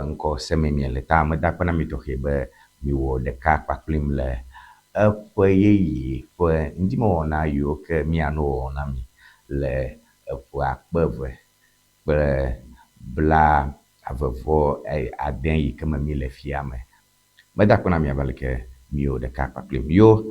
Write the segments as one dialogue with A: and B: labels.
A: Ŋkɔ seme miele ta meda akpe na mi tɔxɛ be miwɔ ɖeka kpakplim le eƒe yeye ƒe ŋdimewɔna yiwo ke mianɔ wɔwɔ na mi le eƒe akpe eve kple bla ave vɔ ade yi ke me mile fia me. Meda akpe na mi abe aleke miwɔ ɖeka kpakplim. Yo,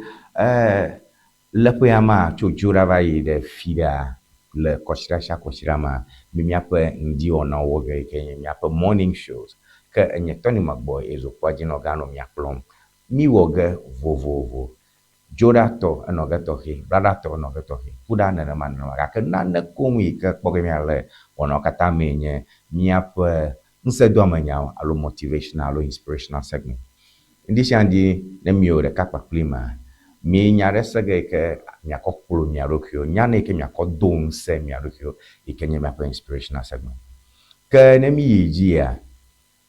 A: Le ƒea mea, tso Dzoɖa va yi ɖe Fiɖa le kɔsiɖa sia kɔsiɖa mea, mi míaƒe ŋdiwɔnawo wɔ ge yi ke nye míaƒe morning shows. Ke enye Tony Magbɔ ye zo kpɔa dzi nɔ gã nɔ mia kplɔm. Mi wɔ ge vovovo. Dzoɖa tɔ enɔ ge tɔxɛ, Blaɖa tɔ enɔ ge tɔxɛ, Kuɖa nenema nenema. Gake nane koŋ yi ke kpɔ ge mía le wɔnawo katã mee nye míaƒe ŋusẽdoamenyawo alo motivational alo inspirational segment. Ŋdi sia ŋdi ne miewɔ ɖeka kpakpli mea, mi nya ɖe se ge yi ke miakɔ klo mia ɖokuiwo, nya ne yi ke miakɔ do ŋusẽ mia ɖokuiwo yi ke nye miaƒe inspirational segment. Ke ne mi yi dzia,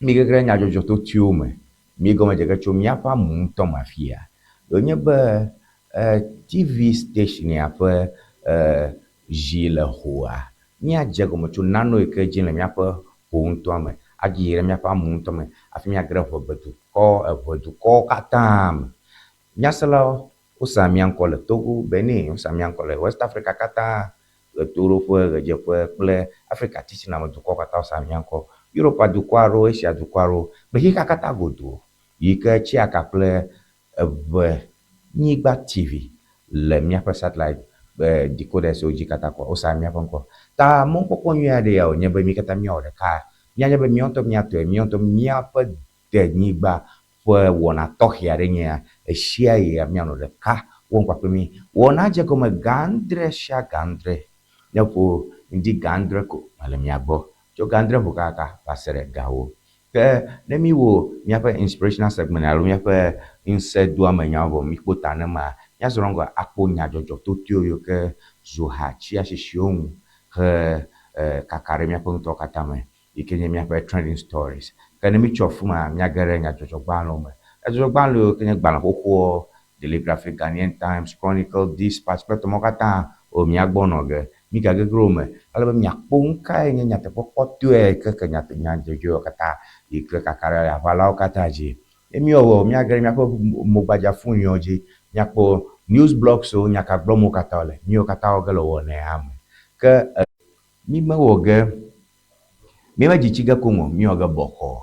A: mi gege ɖe nyadzɔdzɔ totoewo me, mi gɔme dze ge tso miaƒe amu ŋutɔ me afia. Wònye be TV station ya ƒe zi le hoa, míadze egɔme tso nano yi ke dzi le míaƒe ho ŋutɔa me ayi ɖe míaƒe amu ŋutɔ me hafi míage ɖe ʋegbedukɔ, eʋedukɔwo katã me. Nyaselawo, wosea mía ŋkɔ le Togo, Benin, wosea mía ŋkɔ le West Africa katã, ɣetoɖoƒe, ɣedzeƒe kple Afrika titina me dukɔwo katã wosea mía ŋkɔ. Europa dukɔ aɖewo, Asia dukɔ aɖewo kple xexea katã godoo yi ke tsia ka kple Eʋe Nyigba TV le míaƒe satellite decoders wo dzi katã kɔ wosa míaƒe ŋkɔ. Ta mɔkpɔkpɔ nyui aɖe ya wònye be mí katã míawɔ ɖeka. Míanya be míawo ŋutɔ míatɔe, míawo ŋutɔ míaƒe denyigba ƒe wɔna tɔxɛ aɖe nye ya. Ɣeshiaɣia míanɔ ɖeka wɔm kpakple mí. Wɔna dze gɔme ga adre sia ga adre. Ne ƒo ŋdi ga adre ko mele mia gbɔ. Tso ga adre ƒo kaka va se ɖe ga ewo. Ke ne míwɔ míaƒe inspirational segment alo míaƒe ŋusẽdoamenyawo vɔ míkpɔ ta ne ema, míazɔ ŋgɔ akpɔ nyadzɔdzɔ totoewo yiwo ke zu ha tsia sisiwo ŋu he kaka ɖe míaƒe ŋutɔwo katã me yi ke nye míaƒe trending stories. Ke ne mítsɔ afi ma, míage ɖe nyadzɔdzɔgbalẽwo me. Nyadzɔdzɔgbalẽ yiwo ke nye gbalẽ xoxowo, Daily Graphic, Ghanaian Times, Chronicle, Dispatch kple tɔmɔwo katã o mia gbɔ nɔ ge. Migage ɖe wo me ale be miakpɔ nukae nye nyateƒe kpɔtɔe keke nyadzɔdzɔewo katã yi ke kaka ɖe aʋalawo katã dzi. Ne míewɔ míage ɖe míaƒe mogbadza foniwo dzi, míakpɔ news blogswo, nya ka gblɔm wo katã wole, míwo katã wɔ ge le wɔnɛa me. Ke mímewɔ ge, mímedzi tsi ge koŋ o, míewɔ ge bɔkɔɔ.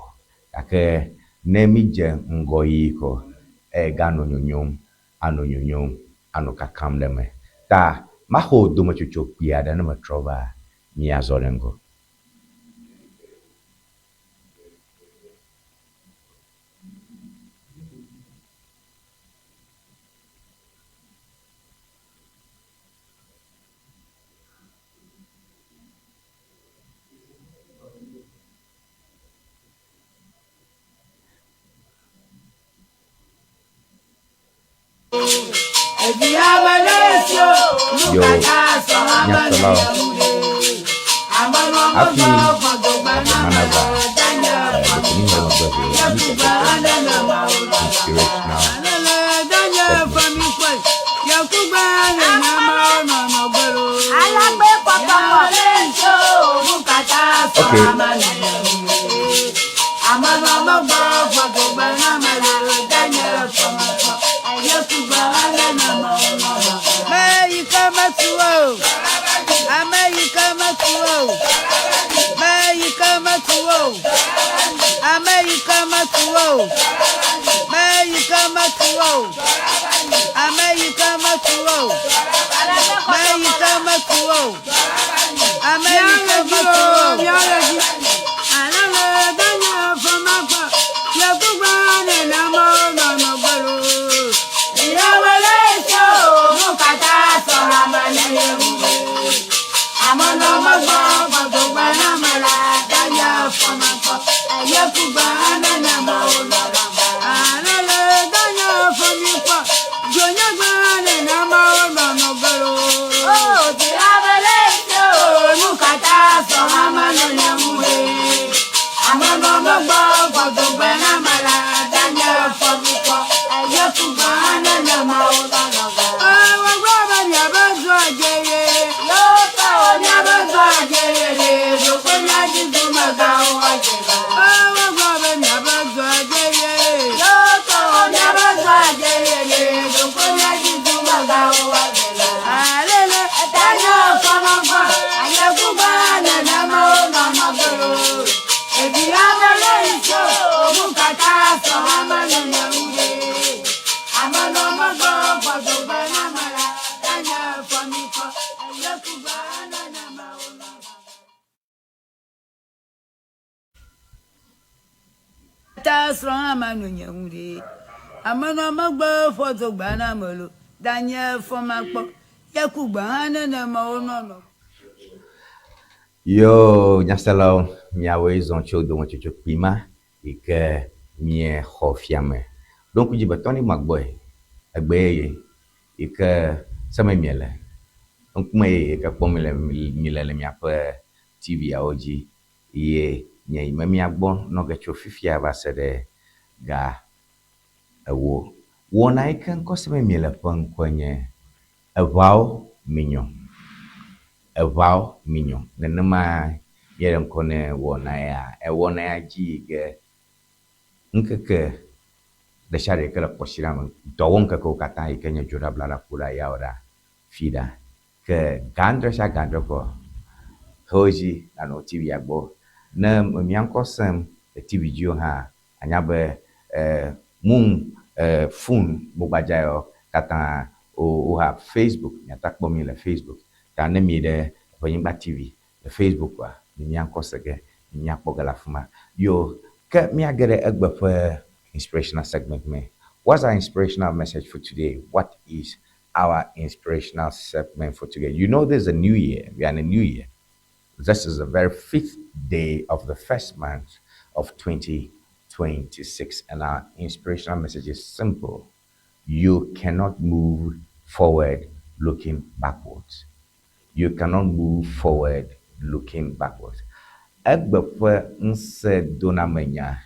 A: Gake ne mídze ŋgɔyiyi ko, eganɔ nyonyom anɔ nyonyom, anɔ kakam ɖe eme. Ta maxɔ dometsotso kpui aɖe ne metrɔ va míazɔ ɖe ŋgɔ. Yo, nyaselawo, hafi adzema nava ɖeko mi xɔ megbe ʋee mi tete inspirational segment. Okay.
B: srɔ̃ hã manɔ nye ŋu ɖe. Amenɔ megbe fɔ do gba na ame lo. Danye fɔ makpɔ. Ye ku gbe hã nenema wonɔnɔ.
A: Yo, nyaselawo, miawoe zɔ tso dometsotso kpui ma yi ke miexɔ fia me. Ɖo ŋku dzi be Tony Magbɔe, egbe yeye yi ke seme miele, ŋkume yeye yi ke kpɔm mile mile le miaƒe TV-awo dzi ye nye yi me mia gbɔ nɔ ge tso fifia va se ɖe ga ewo. Wɔna yi ke ŋkɔ seme miele ƒe ŋkɔe nye Eʋawo Minyɔ. Eʋawo Minyɔ. Nenema míeɖe ŋkɔ ne wɔna ya. Ewɔna ya dzi yi ge ŋkeke ɖe sia ɖe yi ke le kɔsiɖa me, dɔwɔŋkekewo katã yi ke nye Dzoɖa, Blaɖa, Kuɖa, Yawoɖa, Fiɖa. Ke ga adre sia ga adre kɔ xewo dzi nanɔ TV-a gbɔ. Ne mia ŋkɔ sem le TV dzi o hã, anya be mun fon gbɔgbadza yawo katã woha Facebook, miate akpɔ mi le Facebook. Ta ne mi ɖe Ʋenyigba TV le Facebook wa, mi mia ŋkɔ se ge, mi mia kpɔ ge le afima. Yo, ke mia ge ɖe egbe ƒe inspirational segment me. What's our inspirational message for today? What is our inspirational segment for today? You know this is a new year. We are in a new year. This is the very fifth day of the first month of 2026, and our inspirational message is simple. You cannot move forward looking backwards. You cannot move forward looking backwards. Egbe ƒe ŋusẽdonamenya,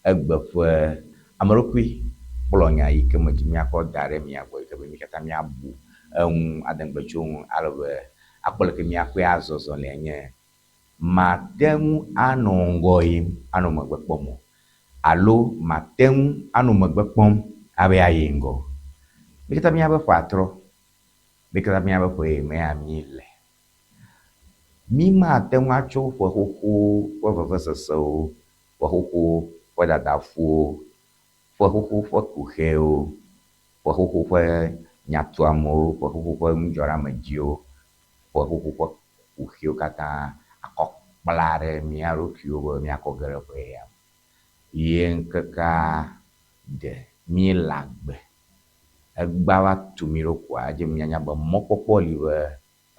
A: egbe ƒe ameɖokui kplɔ nya yi ke me dzi míakɔ da ɖe mia gbɔ yi ke be mi katã míabu eŋu ade ŋugble tso eŋu ale be akpɔ leke míakɔe azɔ zɔlia nye mate ŋu anɔ ŋgɔ yim anɔ megbe kpɔm o alo mate ŋu anɔ megbe kpɔm abe ayi ŋgɔ. Mi katã míabe ƒe atrɔ, mi katã míabe ƒe yi mea mi le. Mi mate ŋu atso ƒe xoxo ƒe vevesesewo, ƒe xoxo ƒe dadaƒuwo, ƒe xoxo ƒe kuxewo, ƒe xoxo ƒe nyatuamewo, ƒe xoxo ƒe nudzɔɖeamedziwo, ƒe xoxo ƒe kuxiwo katã akɔ kpla ɖe mía ɖokuiwo be míakɔ ge ɖe ƒe ya me. Ye ŋkekea ɖe míele agbe. Egbea va tu mí ɖo koa, edze míanya be mɔkpɔkpɔ li be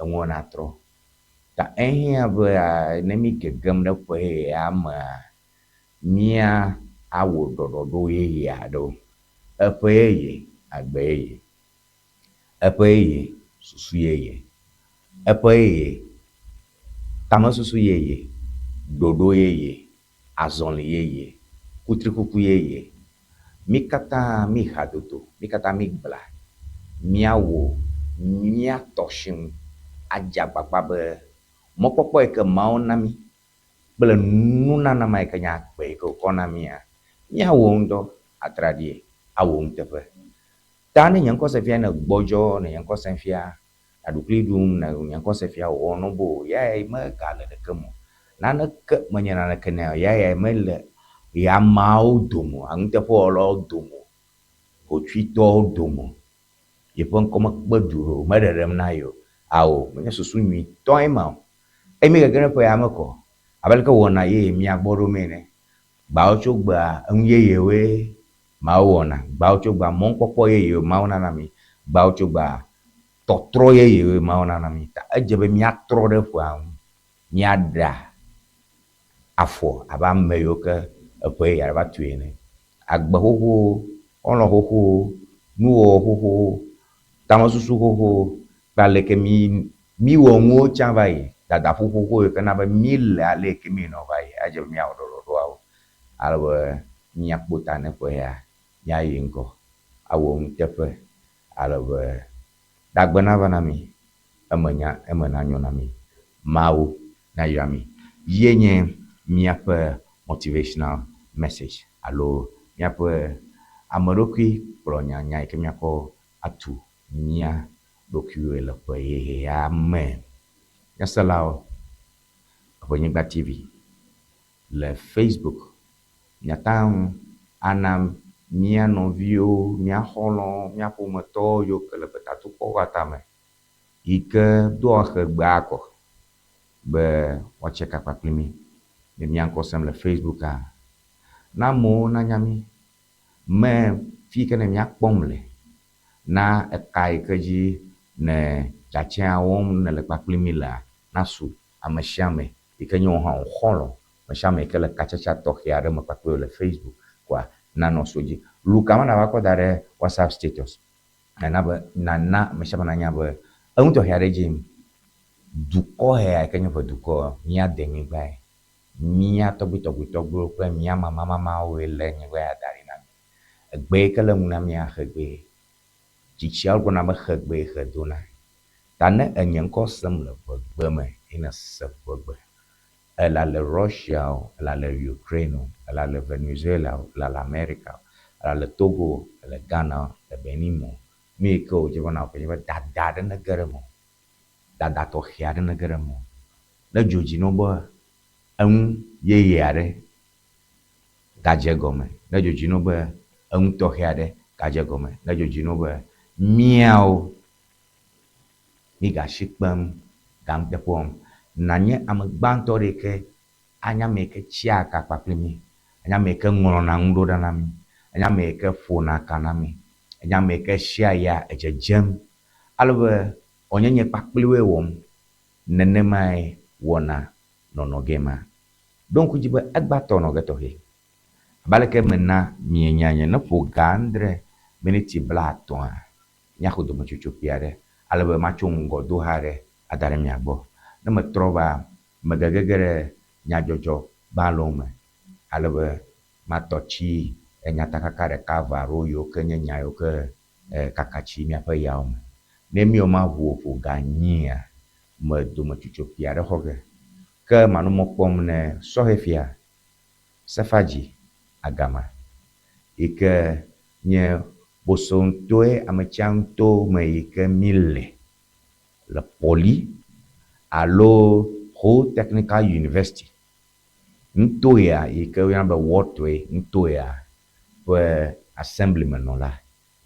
A: enuwo natrɔ. Ta ehiã be ne mí gegem ɖe ƒe yeyea mea, mía awɔ ɖɔɖɔɖo yeye aɖewo. Eƒe yeye, agbe yeye. Eƒe yeye, susu yeye. Eƒe yeye, tamesusu yeye, ɖoɖo yeye, azɔli yeye, kutrikuku yeye. Mí katã mí hadodo, mí katã mí gbla, míawɔ mía tɔ shinu adze agbagba be mɔkpɔkpɔ yi ke Mawu na mí kple nunana ma yi ke nye agbe yi ke wòkɔ na mía, míawɔ ŋudɔ atraɖii, awɔ nuteƒe. Ta ne nye ŋkɔ se fia ne gbɔdzɔ, ne nye ŋkɔ se fia aɖukli ɖum, ne nye ŋkɔ se fia wòwɔ nu bo, yae megale ɖeke me o. Naneke menye naneke nɛ o. Yae mele ameawo dome o, nuteƒewɔlawo dome o, hotsuitɔwo dome o. Yeƒe ŋkɔ mekpe du ɖo o, meɖeɖem na ye o. Ao, menye susu nyuitɔe ma o. Eye mi gege ɖe ƒe ya me kɔ abe leke wɔna yeye mia gbɔ ɖo mee ene. Gbawo tso gbea, enu yeyewoe Mawu wɔna. Gbawo tso gbea, mɔnukpɔkpɔ yeyewoe Mawu nana mi. Gbawo tso gbea, tɔtrɔ yeyewoe Mawu nana mi. Ta edze be míatrɔ ɖe ƒea ŋu, míaɖea afɔ abe ame yiwo ke eƒe yeye aɖe va tui ene. Agbe xoxowo, xɔlɔ̃ xoxowo, nuwɔwɔ xoxowo, tamesusu xoxowo kple aleke mí míwɔ nuwo tsã va yi, dadaƒu xoxo yi ke na be míle ale yi ke míenɔ va yi. Edze be míawɔ ɖɔɖɔɖoawo ale be míakpɔ ta ne ƒe ya míayi ŋgɔ awɔ nuteƒe ale be ɖagbe nava na mí, eme nya eme nanyo na mí. Mawu nayra mí. Ye nye míaƒe motivational message alo míaƒe ameɖokui kplɔnya nya yi ke míakɔ atu mía ɖokuiwoe le ƒe yeyea me. Nyaselawo, Eʋenyigba TV le Facebook, miate ŋu ana mía nɔviwo, mía xɔlɔ̃wo, mía ƒometɔwo yiwo ke le gbetakpɔxɔ katã me yi ke doa xegbea kɔ be woatse ka kpakple mí. Ne mía ŋkɔ sem le Facebooka, Na amewo nanya mí me fi yi ke ne míakpɔm le na eka yi ke dzi ne tsatsɛa wɔm nele kpakpli mí lea nasu ame sia ame yi ke nye wò hã wò xɔlɔ̃, ame sia ame yi ke le katsatsa tɔxɛ aɖe me kpakple wò le Facebook kɔa nanɔ so dzi. Lu ka ma nava kɔ da ɖe WhatsApp status nana be nana ame sia ame nanya be enu tɔxɛ aɖe dzi yim. Dukɔ hea yi ke nye ʋedukɔ mía denyigbae. Mía tɔgbuitɔgbuitɔgbuiwo kple mía mamamamawoe lé nyigba ya da ɖi na mí. Egbe yi ke le ŋu na mía xegbee. Tsitsiawo gblɔna be xegbee xe dona. Ta ne enye ŋkɔ sem le ʋegbe me ye nèse ʋegbe, ela le Russia o, ela le Ukraine o, ela le Venezuela o, ela le America o, ela le Togo o, ele Ghana o, le Benin o, nu yi ke wòdze be nàwɔ koe nye be dada aɖe nege ɖe eme o. Dada tɔxɛ aɖe nege ɖe eme o. Ne dzo dzi na wo be enu yeye aɖe gadze egɔme, ne dzo dzi na wo be enu tɔxɛ aɖe gadze egɔme, ne dzo dzi na wo be míawo mígasi kpem ganuteƒe wɔm, nànye ame gbãtɔ ɖe yi ke anye ame yi ke tsia ka kpakple mí, anye ame yi ke ŋlɔna nu ɖo ɖa na mí, anye ame yi ke ƒona ka na mí, anye ame yi ke sia ya edzedzem ale be xɔ̃nyenye kpakple woe wɔm Nenemae wɔna nɔnɔ ge ma. Ɖo ŋku dzi be egba tɔ nɔ ge tɔxɛ. Abe aleke mena mienya nye ne ƒo ga adre miniti blaatɔ̃a, míaxɔ dometsotso kpui aɖe ale be matso ŋgɔdoha aɖe ada ɖe mia gbɔ. Ne metrɔ va, megege ge ɖe nyadzɔdzɔ gbalẽwo me ale be matɔ tsi nyatakaka ɖeka eve alo yiwo ke nye nya yiwo ke kaka tsi míaƒe yawo me. Ne míwo maʋu o ƒo ga nyia me dometsotso kpui aɖe xɔ ge. Ke manɔ mɔ kpɔm ne sɔhɛfia Sefadzi Agama yi ke nye Bosoŋtoe ametsiaŋto me yi ke míle le Poly alo Ho Technical University ŋtoea yi ke woyɔna be Wɔtoe ŋtoea ƒe assemblymenɔla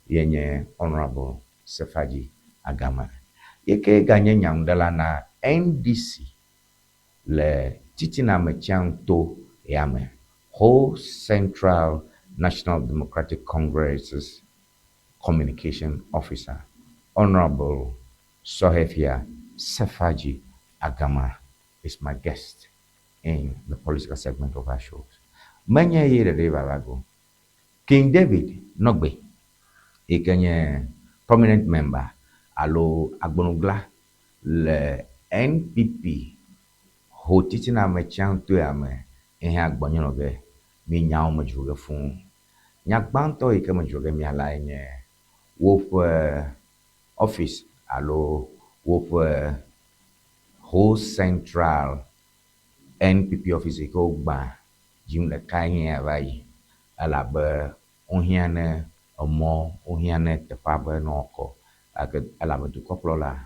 A: ye nye Honourable Sefadzi Agama yi ke ganye nyanuɖela na NDC le Titina Metsiaŋto ya me, Ho Central National Democratic Congress's Communication Officer, Honourable Sɔhɛfia Sefadzi Agama is my guest in the political segment of our shows. Menye ye ɖeɖe va va go. King David Nɔgbe yi ke nye prominent member alo agbonugla le NPP ho titina me tsiaŋtoea me ehiã gbɔnyɔnɔ ge mi nyawo me dzro ge fũu. Nya gbãtɔ yi ke me dzro ge mia lae nye woƒe office alo woƒe Ho Central NPP office yi ke wogbã dzinu ɖekae nye ya va yi elabe wohiã ne emɔ, wohiã ne teƒea be ne woakɔ gake elabe dukɔkplɔla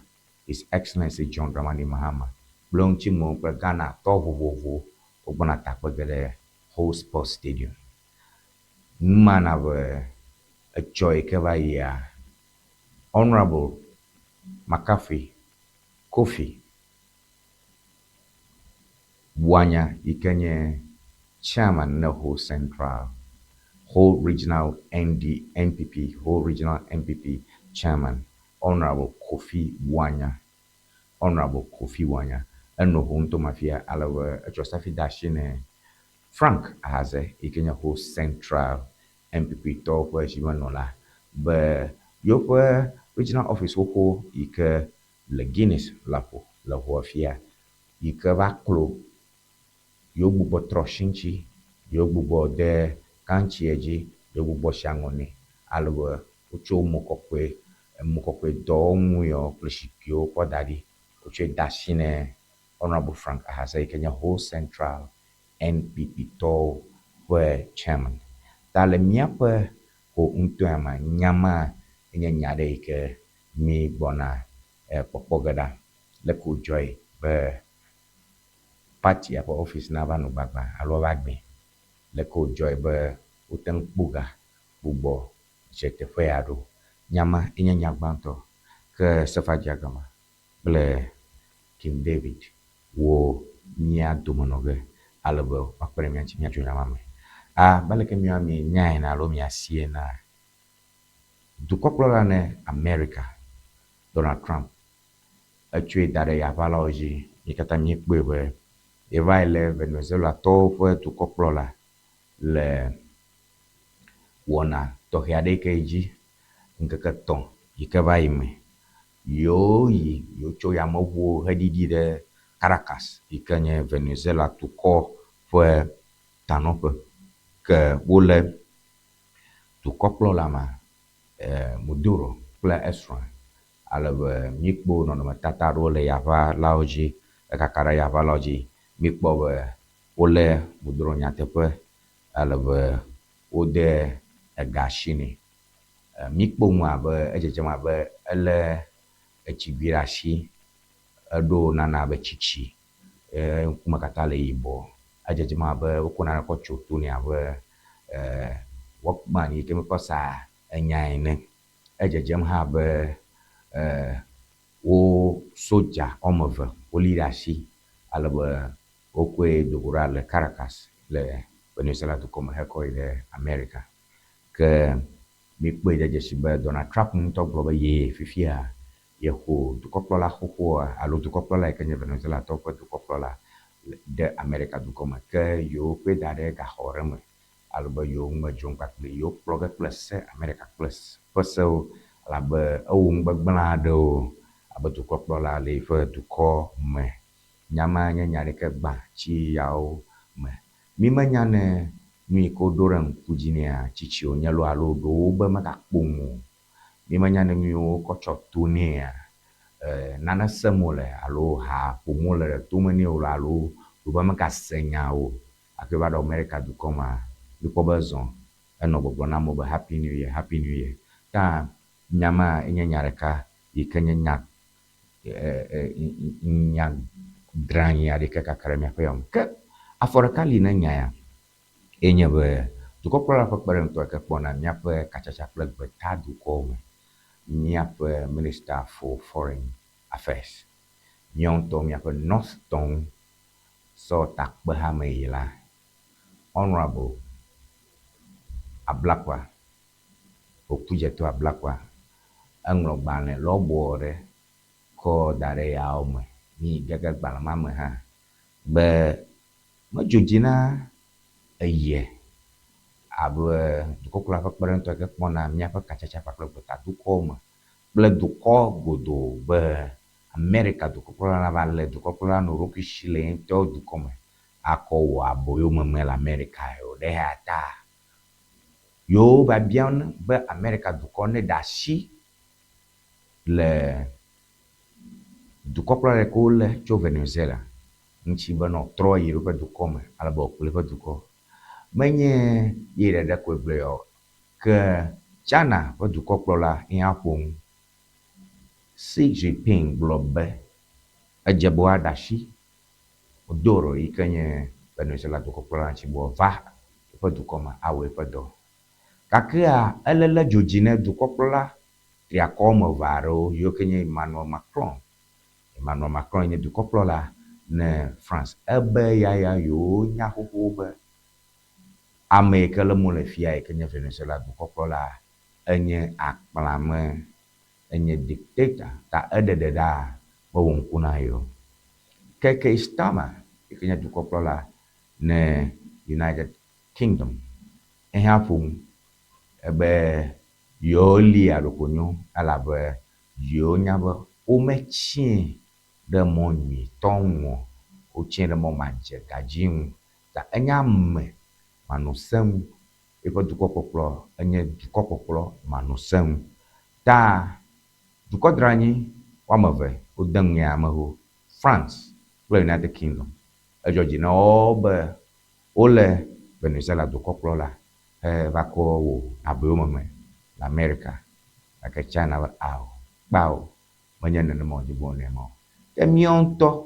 A: His Excellency John Dramani Mahama kple eŋutimewo kple Ghanatɔ vovovowo wogbɔna takpe ge ɖe Ho Sports Stadium. Nu ma na be etsɔ yi ke va yia Honourable Makafui Kofi Buanya yi ke nye Chairman ne Ho Central, Ho Regional ND NPP, Ho Regional NPP Chairman, Honourable Kofi Buanya, Honourable Kofi Buanya, eno ho ŋutɔ mafia ale be etsɔ safi de asi ne Frank Ahaze yi ke nye Ho Central NPP tɔwo ƒe zimenɔla be yewoƒe Regional Office xoxo yi ke le Guinness la ƒo le ʋua fia yi ke va klo yewo gbugbɔ trɔ shi ŋtsi, yewo gbugbɔ de kantsia dzi, yewo gbugbɔ shi aŋɔ nɛ ale be wotso mo kɔkɔe, emo kɔkɔe dɔwɔnu yawo kple zikpuiwo kɔ da ɖi. Wotsɔe de asi ne Honourable Frank Ahaze yi ke nye Ho Central NPP tɔwo ƒe Chairman. Ta le míaƒe Ho ŋutɔea mea, nya ma enye nya aɖe yi ke mí gbɔna kpɔkpɔ ge ɖa. Leke wòdzɔe be partia ƒe office nava nɔ gbagbã alo ava gbẽ? Leke wòdzɔe be wote ŋu kpɔ ga gbugbɔ dze teƒe ya ɖo? Nya ma enye nya gbãtɔ ke Sefa Dzeagama kple King David wo mía dome nɔ ge ale be woakpe ɖe mía ŋuti míatso nya ma me. Abe aleke míawo mienyae ene alo miasi enea, dukɔkplɔla ne Amerika, Donald Trump, etsɔe da ɖe yaʋalawo dzi. Mí katã míekpɔe be yevae le Venezuelatɔwo ƒe dukɔkplɔla le wɔna tɔxɛ aɖe yi ke yi dzi ŋkeke etɔ̃ yi ke va yi me. Yewoyi, yewotso yameʋuwo heɖiɖi ɖe Caracas yi ke nye Venezuela dukɔ ƒe tanɔƒe. Ke wolé dukɔkplɔla ma, Maduro kple esrɔ̃a ale be míkpɔ nɔnɔmetata aɖewo le yaʋalawo dzi, ekaka ɖe yaʋalawo dzi. Míkpɔ be wolé Maduro nyateƒe ale be wode ega asi nɛ. Míkpɔ nu abe edzedzem abe elé etsigui ɖe asi, eɖo nane abe tsitsi, eŋkume katã le yibɔ. Edzedzem abe wokɔ nane kɔ tso to nɛ abe walkman yi ke míekɔ sea enya ene. Edzedzem hã be wo sodza woame eve wolí ɖe asi ale be wokɔe do go ɖa le Caracas le Venezuela dukɔ me hekɔ yi ɖe Amerika. Ke míkpɔe de dzesi be Donald Trump ŋutɔ gblɔ be yee fifia yexo dukɔkplɔla xoxoa alo dukɔkplɔla yi ke nye Venezuelatɔwo ƒe dukɔkplɔla ɖe Amerika dukɔ me. Ke yewokɔe da ɖe gaxɔ ɖe me ale be yewo ŋu medzrom kpakple yewo kplɔ ge kple se Amerika kple ƒe sewo elabe ewɔ nu gbegblẽ aɖewo abe dukɔkplɔla le yiƒe dukɔ me. Nya ma nye nya ɖeke gbã tsi yawo me. Mi menya ne nu yi ke woɖo ɖe ŋku dzi nɛa tsitsi wònye loo alo ɖewo be megakpo nu o. Mi menya ne nu yiwo wokɔ tsɔ to nɛa nane sem wole alo ha ƒom wole ɖe tome nɛ o loo alo ɖewo be megase nya o. Hafi va ɖo Amerika dukɔ mea, míkpɔ be ezɔ enɔ gbɔgblɔ na amewo be Happy New Year, Happy New Year. Ta nya ma enye nya ɖeka yi ke nye nya nya dranyi aɖe yi ke kaka ɖe míaƒe yame. Ke afɔ ɖeka li ne nya ya ye nye be dukɔkplɔla ƒe kpeɖeŋutɔ yi ke kpɔna míaƒe katsatsa kple gbetadukɔwo me, míaƒe Minister for Foreign Affairs, míawo ŋutɔ míaƒe North tɔ ŋu sɔ takpehame yi la, Honourable Ablakwa, Okudzeto Ablakwa, eŋlɔ gbalẽ lɔbɔɔ ɖe kɔ da ɖe yawo me, mi gege gbalẽ ma me hã, be medzo dzi na eyɛ abe dukɔkplɔla ƒe kpeɖeŋutɔ yi ke kpɔna míaƒe katsatsa kpakple gbetadukɔwo me kple dukɔ godoo be Amerika dukɔkplɔla nava lé dukɔkplɔla nɔ eɖokui si le ye ŋutɔ dukɔ me akɔ wɔ aboyomeme le Amerika o ɖe eya ta yewo biabia be Amerika dukɔ neɖe asi le dukɔkplɔla yi ke wolé tso Venezuela ŋuti be ne wòtrɔ yi eƒe dukɔ me ale be wòakplɔ eƒe dukɔ. Menye ye ɖeɖe koe gblɔe o ke China ƒe dukɔkplɔla ye hã ƒo nu. Xi Jinping gblɔ be edze be woaɖe asi Maduro yi ke nye Venezuela dukɔkplɔla ŋuti be wòava eƒe dukɔ me awɔ eƒe dɔ. Gakea elélé dzo dzi ne dukɔkplɔla triakɔ woame eve aɖewo yiwo ke nye Emmanuel Macron. Emmanuel Macron nye dukɔkplɔla ne France. Ebe yaya yewonya xoxo be ame yi ke lém wole fia yi ke nye Venezuela dukɔkplɔla enye akplame, enye dictator, ta eɖeɖe ɖa mewɔ ŋku na ye o. Ke Keir Starmer yi ke nye dukɔkplɔla ne United Kingdom, eha ƒo nu ebe yewo lia ɖoko nyo elabe yewo nya be wometsie ɖe mɔ nyuitɔ ŋu o, wotsie ɖe mɔ madzegadzi ŋu. Ta enye ame manɔsenu Eƒe dukɔkpɔkplɔ enye dukɔkpɔkplɔ manɔsenu. Ta dukɔdranyi woame eve wode nu ya me ho, France kple United Kingdom. Edzɔ dzi na wo be wolé Venezuela dukɔkplɔla heva kɔ wɔ aboyomeme le Amerika. Gake China be ao, kpao, menye nenema wòdzi be wònɔe ma o. Ke míawo ŋutɔ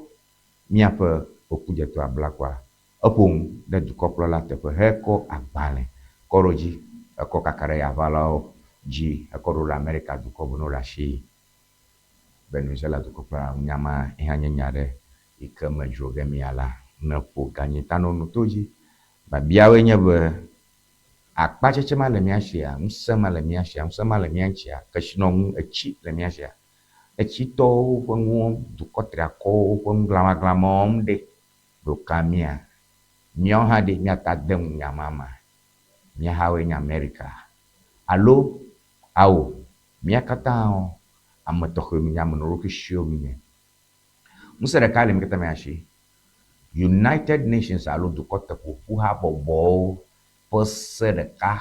A: míaƒe okudzetɔ Ablakwa Eƒo nu ɖe dukɔkplɔla teƒe hekɔ agbalẽ kɔ ɖo dzi, ekɔ kaka ɖe yaʋalawo dzi, ekɔ ɖo ɖe Amerika dukɔ be ne woɖe asi Venezuela dukɔkplɔla ŋu. Nya ma ye hã nye nya aɖe yi ke me dzro ge mía la ne ƒo ganyita no nu to dzi. Biabiawoe nye be. Akpatsetse ma le mía sia, ŋusẽ ma le mía sia, ŋusẽ ma le mía ŋutsia, kesinɔnu, etsi le mía sia. Etsitɔwo ƒe nuwo, dukɔ triakɔwo ƒe nu glamaglama wɔm ɖe ɖoka mía. Míawo hã ɖe míata de ŋu nya ma mea? Mía hawoe nye Amerika. Alo ao, mía katã ame tɔxɛwo míenye, ame nɔɖokuisiwo míenye. Ŋusẽ ɖeka le mí katã mía si. United Nations alo dukɔ teƒoƒu habɔbɔwo ƒe se ɖeka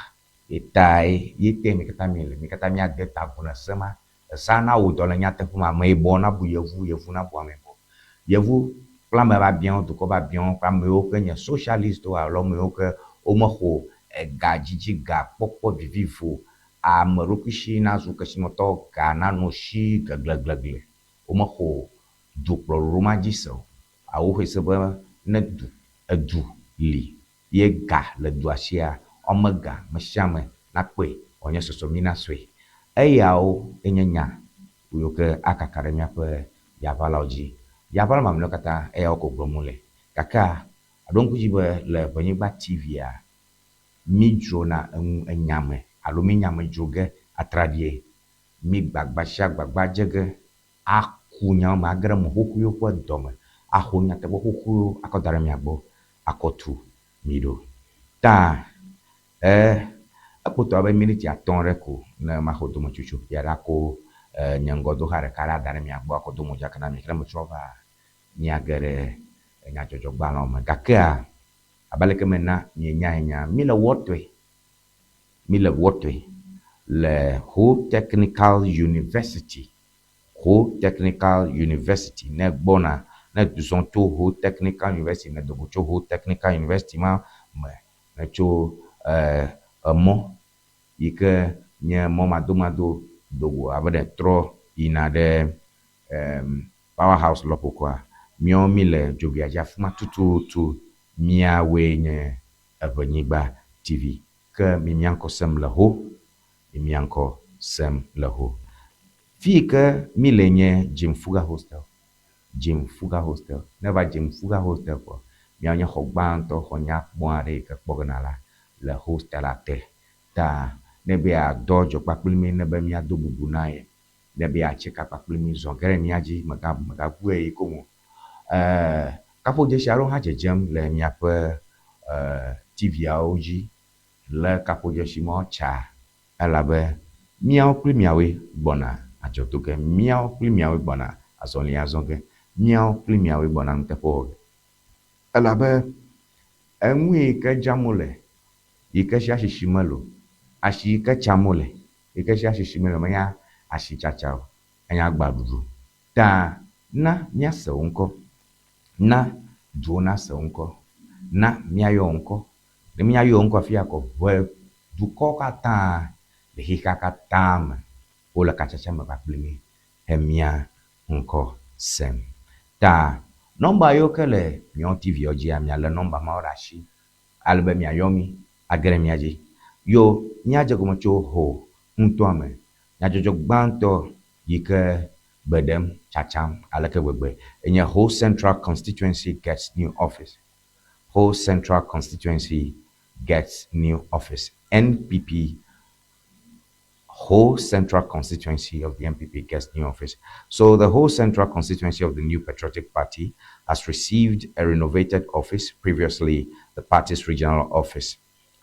A: ye tae ye te mí katã míele. Mí katã míade ta agu na se ma. Esea na wò dɔ le nyateƒe me, ameyibɔ nabu yevu, yevu nabu ameyibɔ. Yevu kple ame biabiawo, dukɔ biabiawo kple ameyiwo ke nye socialistwo alo ameyiwo ke womexɔ ega dzidzi, ga kpɔkpɔ vivivo, ame ɖokui si nazu kesinɔtɔ, ga nanɔ si gegleglegle. Womexɔ dukplɔɖoɖo ma dzi se o. Alo woxɔe se be ne du, edu li ye ga le dua sia, woame ga mesiame nakpɔe wòanye sɔsɔ mi nasɔe. Eyawo enye nya yiwo ke akaka ɖe míaƒe yaʋalawo dzi. Yaʋala mamlɛawo katã eyawo ko gblɔm wole. Gakea, ɖo ŋku dzi be le Ʋenyigba TV-a, mídzrona enu enya me alo mí nya me dzro ge atraɖie. Mí gbagba sia gbagba dze ge aku nyawo me, age ɖe mɔ xoxoewo ƒe dɔme, axo nyateƒe xoxoewo akɔ da ɖe mia gbɔ akɔ tu mi ɖo. Ta e ekpɔtɔ abe miniti atɔ̃ ɖe ko ne maxɔ dometsotso ya ɖe ako e nye ŋgɔdoxa ɖeka ɖe ada ɖe mia gbɔ akɔ do modzaka na mi. Ke ne metrɔ va míage ɖe nyadzɔdzɔgbalẽwo me. Gakea abe aleke mena mienyae nya, míle wɔtɔe Míle Wɔtɔe le Ho Technical University, Ho Technical University ne gbɔna, ne zɔ tso Ho Technical University, ne do go tso Ho Technical University ma me, ne tso emɔ yi ke nye mɔ madomado do go abe ɖe trɔ yina ɖe Power House lɔƒo koa, míawo míle dzogoea dzi afima tututu, míawoe nye Eʋenyigba TV. Ke mi mia ŋkɔ sem le ho, mi mia ŋkɔ sem le ho. Fi yi ke mi le nye Jim Fuga Hostel, Jim Fuga Hostel. Ne va Jim Fuga Hostel kpɔ, miawo nye xɔ gbãtɔ, xɔ nyakpɔ aɖe yi ke kpɔ ge nala le hostel-a te. Ta ne be yeadɔ dzɔ kpakpli mi, ne be miado bubu na ye, ne be yeatsi ka kpakpli mi, zɔ ge ɖe mia dzi, mega, megabu ɣeyiɣi koŋ o. E, kaƒodzesi aɖewo hã dzedzem le miaƒe e, TV-awo dzi le kaƒodzesi mawo tsa elabe míawo kple miawoe gbɔna adzɔ do ge, míawo kple miawoe gbɔna azɔlia zɔ ge, míawo kple miawoe gbɔna nuteƒe wɔ ge. Elabe enu yi ke dzram wole, yi ke sia sisi mele o, asi yi ke tsam wole, yi ke sia sisi mele o, menye asitsatsa o, enye agbaɖuɖu. Ta na míase wò ŋkɔ, na duwo nase wò ŋkɔ, na míayɔ wò ŋkɔ. Ne míayɔ wò ŋkɔ afia kɔ ʋe dukɔwo katã le xexea katã me wole katsatsa me kpakple mí he mía ŋkɔ sem. Ta nɔmba yiwo ke le míawo TV-awo dzia, mialé nɔmba mawo ɖe asi ale be miayɔ mí age ɖe mía dzi. Yo míadze gɔme tso ho ŋutɔa me. Nyadzɔdzɔ gbãtɔ yi ke gbe ɖem tsatsam aleke gbegbe enye Ho Central Constituency Gets New Office. Ho Central Constituency Gets New Office. NPP Ho Central Constituency of the NPP gets new office. So the Ho Central Constituency of the New Patriotic Party has received a renovated office, previously the party's regional office,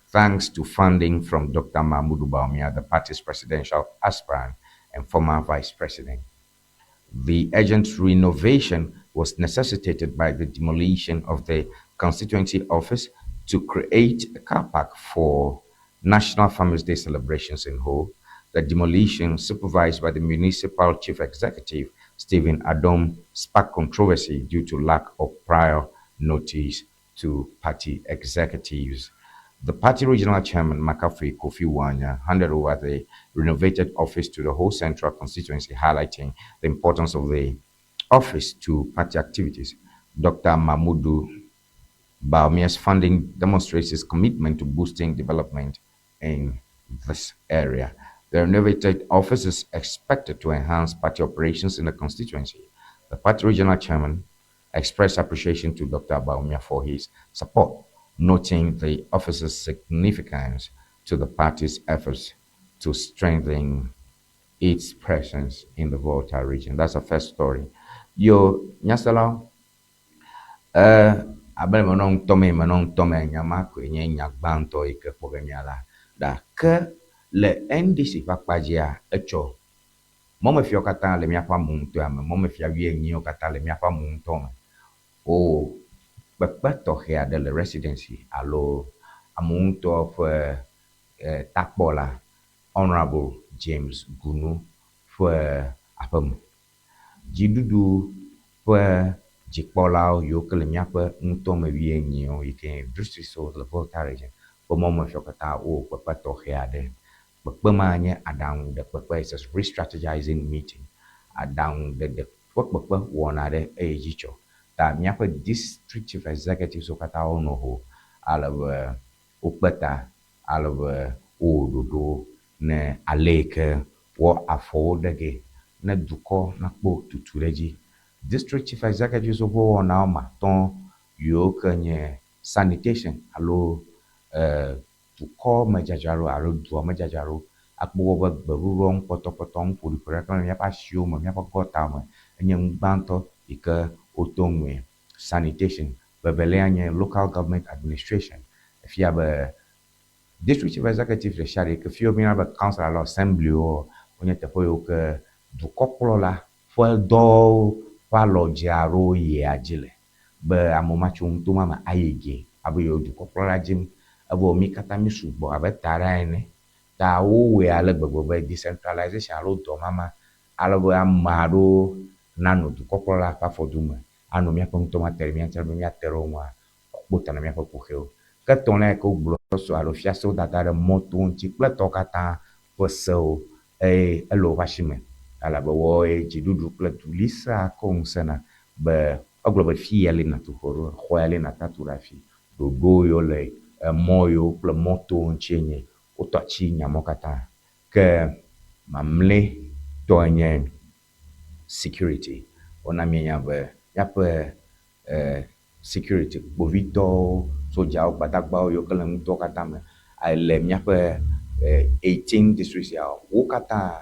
A: thanks to funding from Dr. Mahamudu Bawumia, the party's presidential aspirant and former vice president. The urgent renovation was necessitated by the demolition of the constituency office to create a car park for National Farmers Day celebrations in Ho. The demolition, supervised by the municipal chief executive, Stephen Adom, sparked controversy due to lack of prior notice to party executives. The party regional chairman, Makafui Kofi Wanya, handed over the renovated office to the Ho Central constituency, highlighting the importance of the office to party activities. Dr. Mahamudu Bawumia's funding demonstrates his commitment to boosting development in this area. The renovated office is expected to enhance party operations in the constituency. The party regional chairman expressed appreciation to Dr. Bawumia for his support, noting the office's significance to the party's efforts to strengthen its presence in the Volta region. That's the first story. Yo, nyaselawo, eh, abe menɔ ŋutɔ me menɔ ŋutɔ me nya ma koe nye nya gbãtɔ yi ke kpɔ ge míala. Gake le NDC ƒe akpa dzia, etsɔ mɔmefiawo katã le míaƒe amewo ŋutɔa me, mɔmefia wuienyiwo katã le míaƒe amewo ŋutɔ me. Wowɔ kpekpe tɔxɛ aɖe le residency alo amewo ŋutɔ ƒe eh, takpɔla Honourable James Gunu ƒe aƒeme. Dziɖuɖu ƒe dzikpɔlawo yiwo ke le míaƒe ŋutɔme wuienyiwo yi ke nye districtswo le Volta Region ƒe mɔmefiawo katã wowɔ kpekpe tɔxɛ aɖe. Kpekpe ma nye aɖaŋuɖekpekpe, it's a re-strategizing meeting, aɖaŋuɖeɖe ƒe kpekpe wɔna aɖe eye dzi tsɔ. Ta míaƒe district chief executives wo katã wonɔ ho ale be wokpe ta ale be wowɔ ɖoɖo ne ale yi ke wɔ afɔwo ɖe ge ne dukɔ nakpɔ tutu ɖe edzi. District Chief Executives ƒe wɔna woame atɔ̃ yiwo ke nye sanitation alo dukɔ me dzadzraɖo alo dua me dzadzraɖo, akpɔ gbɔ be gbeɖuɖɔ, nukpɔtɔkpɔtɔ, nuƒoɖiƒoɖi aɖeke mele míaƒe asiwo me, míaƒe gɔtawo me enye nu gbãtɔ yi ke woto ŋue. Sanitation. Vevelia nye Local Government Administration. Efia be District Chief Executive ɖesiaɖe yi ke fi woyɔna be council alo assembly wo wonye teƒe yiwo ke dukɔkplɔla ƒe dɔwo ƒe alɔdze aɖewo yia dzi le be amewo matso nuto ma me ayi ge abe yewo dukɔkplɔla dzim evɔ mí katã mí sugbɔ abe taɖa ene. Ta wowɔe ale gbegbe be decentralization alo dɔmama ale be ame aɖewo nanɔ dukɔkplɔla ƒe afɔdume anɔ míaƒe ŋutɔ mate ɖe mía ŋuti ale be míate ɖe wo ŋua woakpɔ ta na míaƒe kuxiwo. Ke etɔ̃lia yi ke wogblɔ sɔ alo fiasewo dada ɖe mɔto ŋuti kple etɔwo katã ƒe sewo eye ele woƒe asi me elabe woawoe dziɖuɖu kple dulisea kɔ ŋusẽ na be woagblɔ be fi ya li nàtu xɔ ɖo, xɔ ya li nàta tu ɖe afi. Ɖoɖo yiwo le emɔ yiwo kple mɔtowo ŋutie nye wotɔ atsi nya mawo katã. Ke mamlɛtɔe nye security. Wona míenya be míaƒe security, kpovitɔwo, sodzawo, gbadagbawo yiwo ke le nutoa katã me le míaƒe 18 districts siawo, wo katã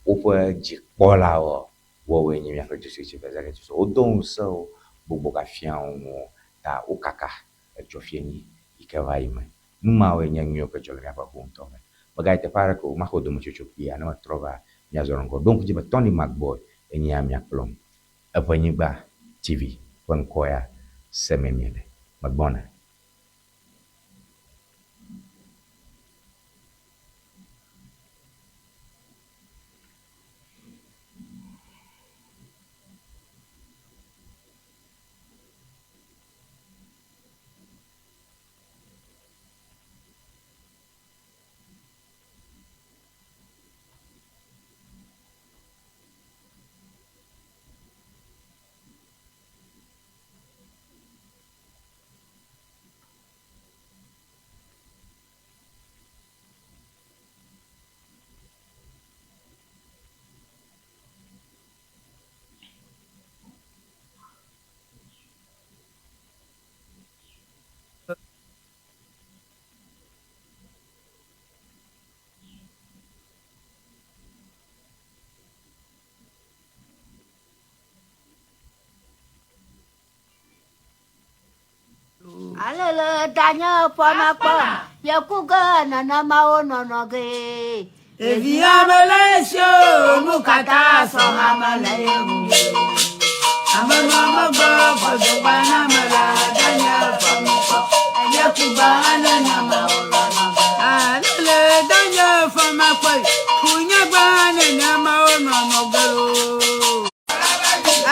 A: woƒe dzikpɔlawo woawoe nye míaƒe district chief executives. Wodo ŋusẽ wo gbogbo gafia wo nuwo ta wokaka edzɔ fienyi yi ke va yi me. Nu mawoe nye nu yiwo ke dzɔ le míaƒe ƒometɔ me. Megayi teƒe aɖeke o, maxɔ dometsotso kpuie ne metrɔ va míazɔ ɖe ŋgɔ. Ɖo ŋku dzi be Tony Magbɔe enye mia kplɔm. Eʋenyigba TV ƒe ŋkɔ ya semee miele. Megbɔna.
B: Alele danye ƒɔmakpɔ yeku ge nenemawo nɔnɔ ge.
C: Ɖevi ame le esi o, nu katã sɔ ame le ye ŋu. Ame nɔ megbe gbɔdɔgba na ame la danye ƒɔmakpɔ yeku gba nenemawo nɔnɔ ge. Alele danye ƒɔmakpɔ yeku gba nenemawo nɔnɔ ge loo.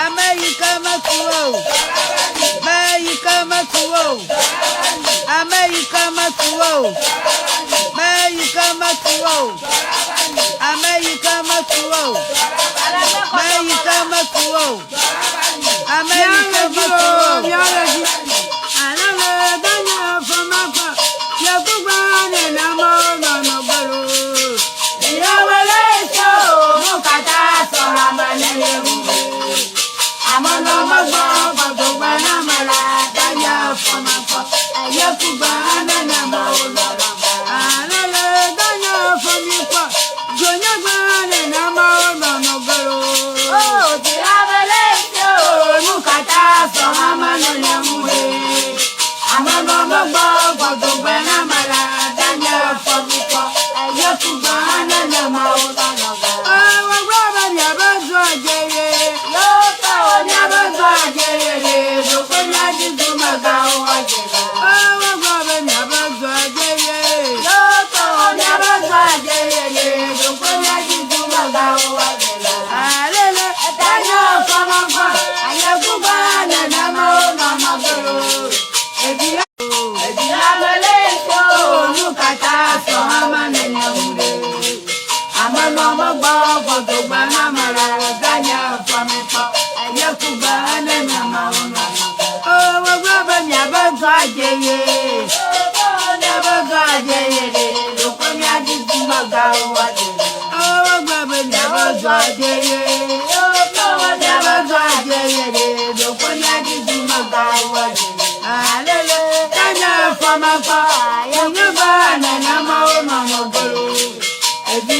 C: Ame yi ke meku o, me yi ke meku o, ame yi ke meku o, me yi ke meku o, ame yi ke meku o, me yi ke meku o, ame yi ke meku o. Alele danye fɔmakpɔ, yekugba nenama nɔnɔ gbelo. Yewole so nu katã sɔ ame le yewu. Ame nɔ megbɔ gbɔdɔgba na ame la danye fɔmakpɔ, yekugba nenama nɔnɔ. Alele.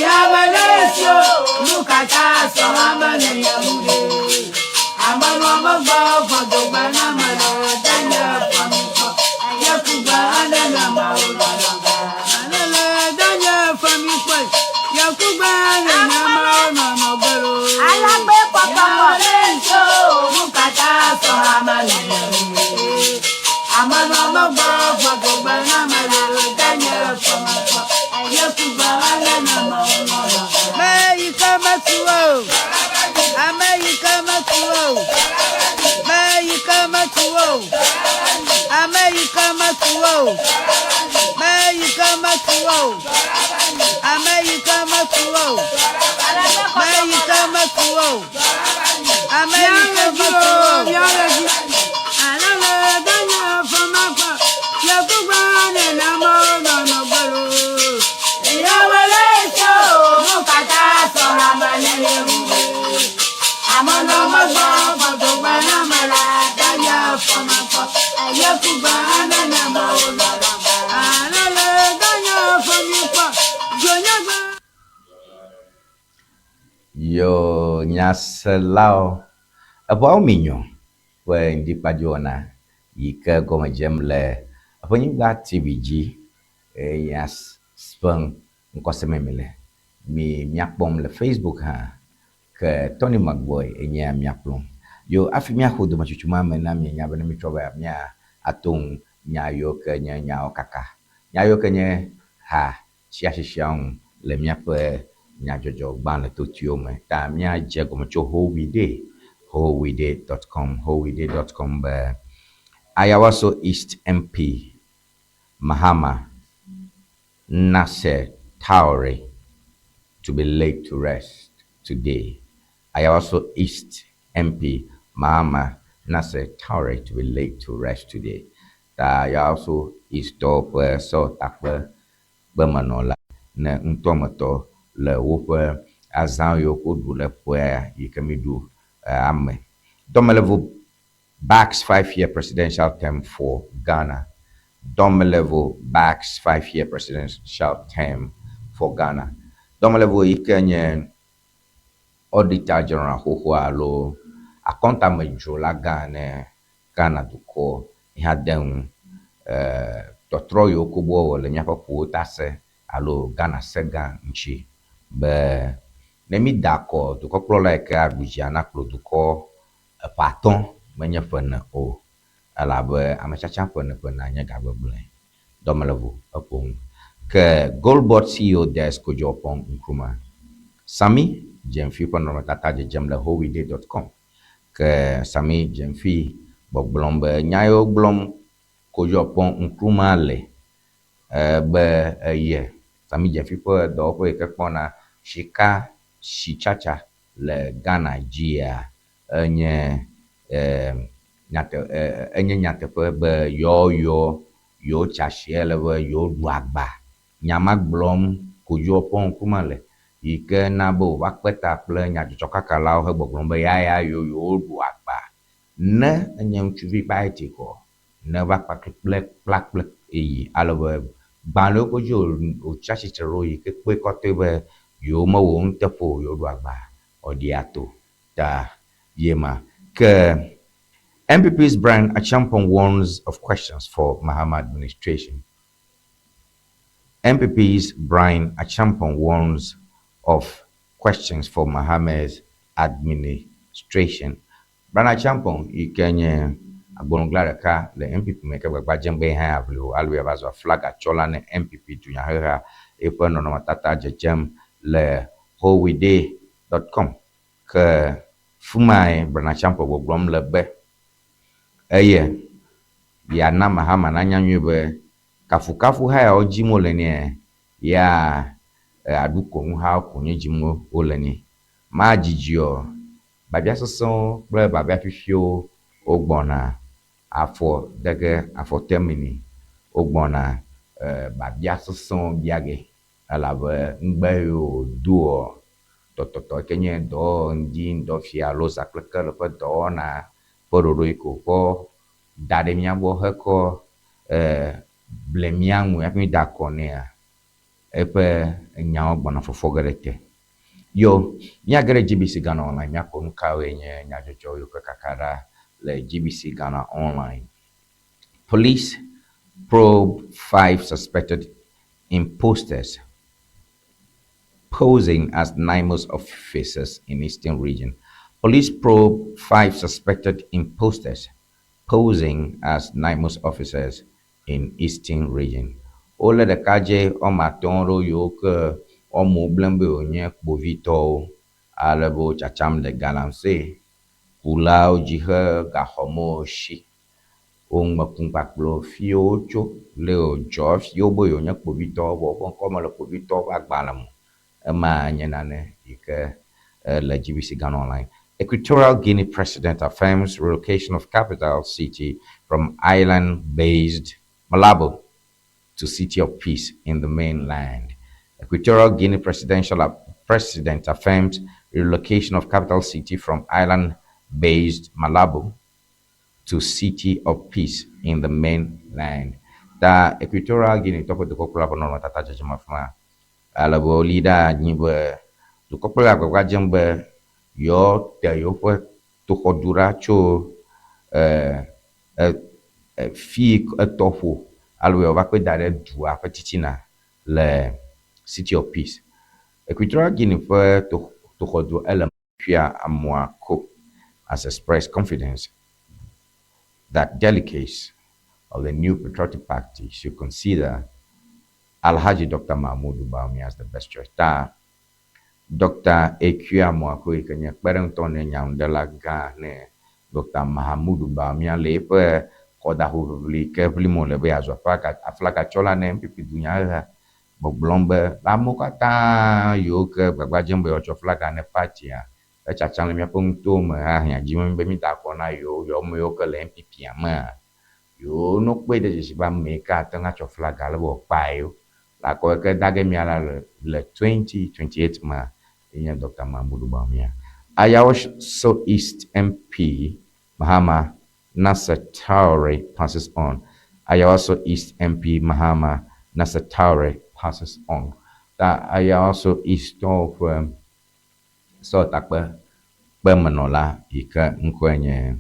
B: Ɖevi ame le esi o, nu katã sɔ ame le nye ŋu ɖe. Ame nɔ megbɔ fɔdogba na ame le danye fɔmi kpɔ. Ye kugbe ane na mawo nɔnɔ. Alele danye fɔmi kpɔ. Ye kugbe ane na mawo nɔnɔ gbelo.
C: Alagbe kɔkɔkɔ.
B: Ame le esi o, nu katã sɔ ame le nye ŋu ɖe. Ame nɔ megbɔ fɔdogba na ame le danye fɔmi kpɔ. Ye kugbe ane na mawo nɔnɔ. Me yi ke metu o. Ame yi ke metu o. Me yi ke metu o. Ame yi ke metu o. Me yi ke metu o. Ame yi ke metu o. Me yi ke metu o. Ame yi ke metu o. Alele danye fɔmakpa. Yekugba nenama nɔnɔ gbelo. Ìyàwó lè ṣe o, mú kàtà sọ̀rọ̀ àmàlẹ́ lẹ́wù. Àmọ́ lọ́mọ gbọ́ fọ̀tògbà náà mọ̀lá dáyà fọmọkọ. Yekugba nánà mọ̀ ọ́ lọ́lọ́. Alele danye fọmikpọ̀. Jonyagba.
A: Yo nyaselawo eƒeawo mi nyɔ ƒe ŋdikpadziwɔna yi ke gɔme dzem le eƒe TV dzi eye ƒe ŋkɔseme mi le. Mi miakpɔm le Facebook hã ke Tony Magboy enye miakplɔm. Yo hafi míaƒo dometsotso ma me na mi nya be ne mitrɔ be mía ato ŋu nya yiwo ke nye nyawo kaka. Nya yiwo ke nye ha tsiatsitsiawo ŋu le míaƒe nyadzɔdzɔgbalẽ totoewo me. Ta míadze gɔme tso Howide, howide.com, howide.com be Ayawaso East MP Mahama Nasser Taure to be laid to rest today. Ayawaso East MP Mahama Nasser Taure to be laid to rest today. Ta Ayawaso East tɔwo ƒe sewɔtakpe kpemenɔla ne ŋutɔmetɔ le woƒe azã yiwo woɖu le ƒea yi ke mi ɖu ame. Domelevo backs 5-year presidential term for Ghana. Domelevo backs 5-year presidential term for Ghana. Domelevo yi ke nye Auditor General xoxo alo akɔntamedzrola gã ne Ghana dukɔ hã de ŋu tɔtrɔ yiwo ko wɔ le míaƒe ƒowo ta se alo Ghana se gã ŋuti be ne mi da akɔ dukɔkplɔla yi ke aɖu dzia nakplɔ dukɔ eƒe atɔ̃ menye ƒe ene o elabe ametsatsa ƒe ene ƒe ene nye gagbegblẽ. Domelevo eƒo nu. Ke Goldboard CEO Des Kojo Oppong Nkrumah. Sami Gyamfi ƒe nɔnɔmetata dzedzem le howide.com. Ke Sami Gyamfi gbɔgblɔm be nya yiwo gblɔm Kojo Oppong Nkrumah le be eye Sami Gyamfi ƒe dɔwɔƒe yi ke kpɔna sika sitsatsa le Ghana dzia enye nyate enye nyateƒe be yewoyɔ yewo tsi asi ele be yewo ɖu agba. Nya ma gblɔm Kojo Oppong Nkrumah le yi ke na be wòva kpe ta kple nyadzɔdzɔkakalawo hegbɔgblɔm be ya yewo yewo ɖu agba. Ne enye ŋutsuvi kpaeti kɔ ne va kpakple kplakple eyi ale be gbalẽwo ko dzi wòtsi atsitre ɖo yi ke kpɔe kɔtɔe be yewo mewɔ nuteƒe o yewo ɖu agba ɔɖi ato ta ye ma. Ke NPP's Bryan Acheampong warns of questions for Mahama administration. NPP's Bryan Acheampong warns of questions for Mahama's administration. Bryan Acheampong yi ke nye agbologla ɖeka le NPP me ke gbagba dzem be hã aʋli o alo yeava zu aflaga tsɔla ne NPP dunyaheha eƒe nɔnɔmetata dzedzem le howide.com. Ke fi mae Bryan Acheampong gbɔgblɔm le be eye yeana Mahama nanya nyuie be kafukafu ha yawo dzim wole nɛ ya aɖu konu hawo ko nye dzim wole nɛ. Madzidzi o, babia sesẽwo kple babia fifiwo wogbɔna afɔ de ge afɔ temini wogbɔna babia sesẽwo bia ge elabe ŋgbe yiwo wòdoa tɔtɔtɔ ke nye dɔ ŋdi ŋdɔ fia alo zã kple ke le ƒe dɔwɔna ƒe ɖoɖo yi ke wòkɔ da ɖe mía gbɔ hekɔ ble mía ŋu hafi da akɔ nɛa. Eƒe nyawo gbɔna fɔfɔ ge ɖe te. Yo, míage ɖe GBC Ghana Online míakpɔ nu kawoe nye nyadzɔdzɔ yiwo ke kaka ɖa le GBC Ghana Online. Police probe five suspected imposters posing as NAIMOS officers in Eastern Region. Police probe five suspected imposters posing as NAIMOS officers in Eastern Region. Wolé ɖekadze woame atɔ̃ aɖewo yiwo ke woamewo gblẽm be yewonye kpovitɔwo ale be wotsatsam le galamsey kulawo dzi he gaxɔmewo si. Wo ŋme kum kpakple wo fi wotso, le wodzɔ hafi wobe yewonye kpovitɔwo vɔ woƒe ŋkɔ mele kpovitɔwo ƒe agbalẽ me o. Ema nye nane yi ke le GBC Ghana Online. Equatorial Guinea president affirms relocation of capital city from island-based Malabo to City of Peace in the mainland. Equatorial Guinea presidential president affirms relocation of capital city from island-based Malabo to City of Peace in the mainland. Ta Equatorial Guinea tɔ ƒe dukɔkplɔla ƒe nɔnɔmetata dzedzem afi ma. Ale be woli ɖe anyi be dukɔkplɔla agbagba dzem be yewoate yewoƒe toxɔdu ɖa tso e e fi etɔƒo alo yewoava kɔe da ɖe dua ƒe titina le City of Peace. Equatorial Guinea ƒe toxɔdu ele Akua Amoako has expressed confidence that delegates of the New Patriotic Party should consider Alhaji Dr. Mahamudu Bawumia as the best choice. Ta Dr. Akua Amoako yi ke nye kpeɖeŋutɔ ne nyanuɖela gã ne Dr. Mahamudu Bawumia le eƒe kɔdahoʋiʋli ke ʋlim wòle be yeazu aflagatsɔla ne NPP dunyaheha gbɔgblɔm be le amewo katã yiwo ke gbagba dzem be yewoatsɔ flaga ne partia etsatsam le míaƒe nutowo me hã hiã dzim be mída akɔ na yewo, yewo ame yiwo ke le NPP-a mea, yewo ne wokpɔe de dzesi be ame yi ke ate ŋu atsɔ flaga ale be wòakpa yewo le akɔ yi ke da ge míala le le 2028 mea, ye nye Doctor Mahamudu Bawumia. Ayawaso East MP Mahama Nasser Traore passes on. Ayawaso East MP Mahama Nasser Traore passes on. Ta Ayawaso East tɔwo ƒe sewɔtakpe kpemenɔla yi ke ŋkɔe nye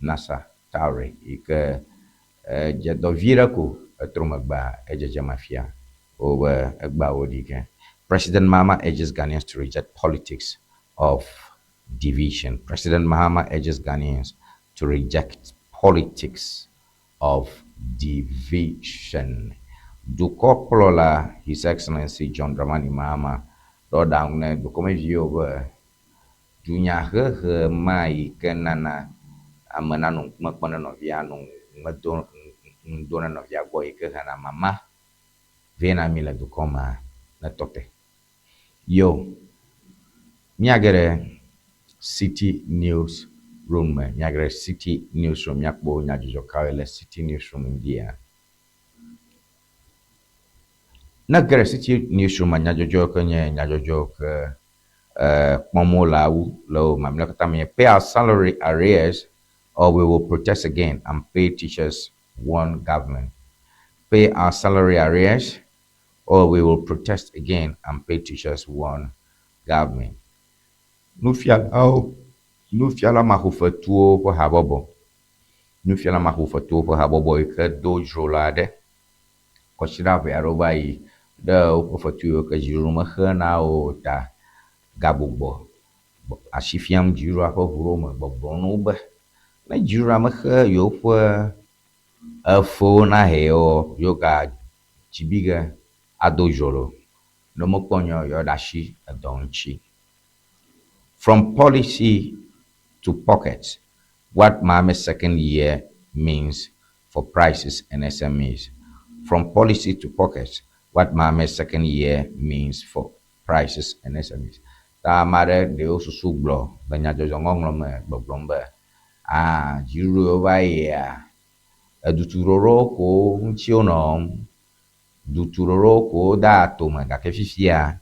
A: Nasser Traore yi ke dze dɔ vi ɖe ko etrɔ megbea edzedzem afia wobe egbea woɖi ke. President Mahama urges Ghanaians to reject politics of division. President Mahama urges Ghanaians to reject politics of division. Dukɔkplɔla His Excellency John Dramani Mahama ɖɔ ɖaŋu ne dukɔmeviwo be dunyahehe ma yi ke nana ame nanɔ ŋkume kpɔm ne nɔvia nɔ ŋme do ŋu do ne nɔvia gbɔ yi ke hena mama vɛ na mi le dukɔ mea netɔ te. Yo, míage ɖe City News Room me, míage ɖe City News Room, míakpɔ nyadzɔdzɔ kawoe le City News Room ŋdia. Ne ege ɖe City News Room mea, nyadzɔdzɔ ke nye nyadzɔdzɔ ke kpɔm wole wu le wo mamlɛawo katã me nye pay our salary arrears or we will protest again and pay teachers one government. Pay our salary arrears or we will protest again and pay teachers one government. Nufialawo, nufiala maxɔfetuwo ƒe habɔbɔ, nufiala maxɔfetuwo ƒe habɔbɔ yi ke do dzro la ɖe kɔsiɖa ʋɛ aɖewo va yi ɖe woƒe fetu yiwo ke dziɖuɖu mexe na wo o ta gagbugbɔ asi fiam dziɖuɖua ƒe ʋu ɖewo me gbɔgblɔm na wo be ne dziɖuɖua mexe yewoƒe efewo na yewo yewo ga dzi bi ge ado dzro lo ne womekpɔ nyuie o yewoaɖe asi edɔ ŋuti. From policy to pockets, what Mahama's second year means for prices and SMEs. From policy to pockets, what Mahama's second year means for prices and SMEs. Ta ame aɖe ɖewo susu gblɔ le nyadzɔdzɔ ŋɔŋlɔ me gbɔgblɔm be, aa dziɖuɖu yiwo va yia, edutuɖoɖowo ko ŋuti wonɔ wɔm. Dutuɖoɖowo ko wodea tome gake fifia,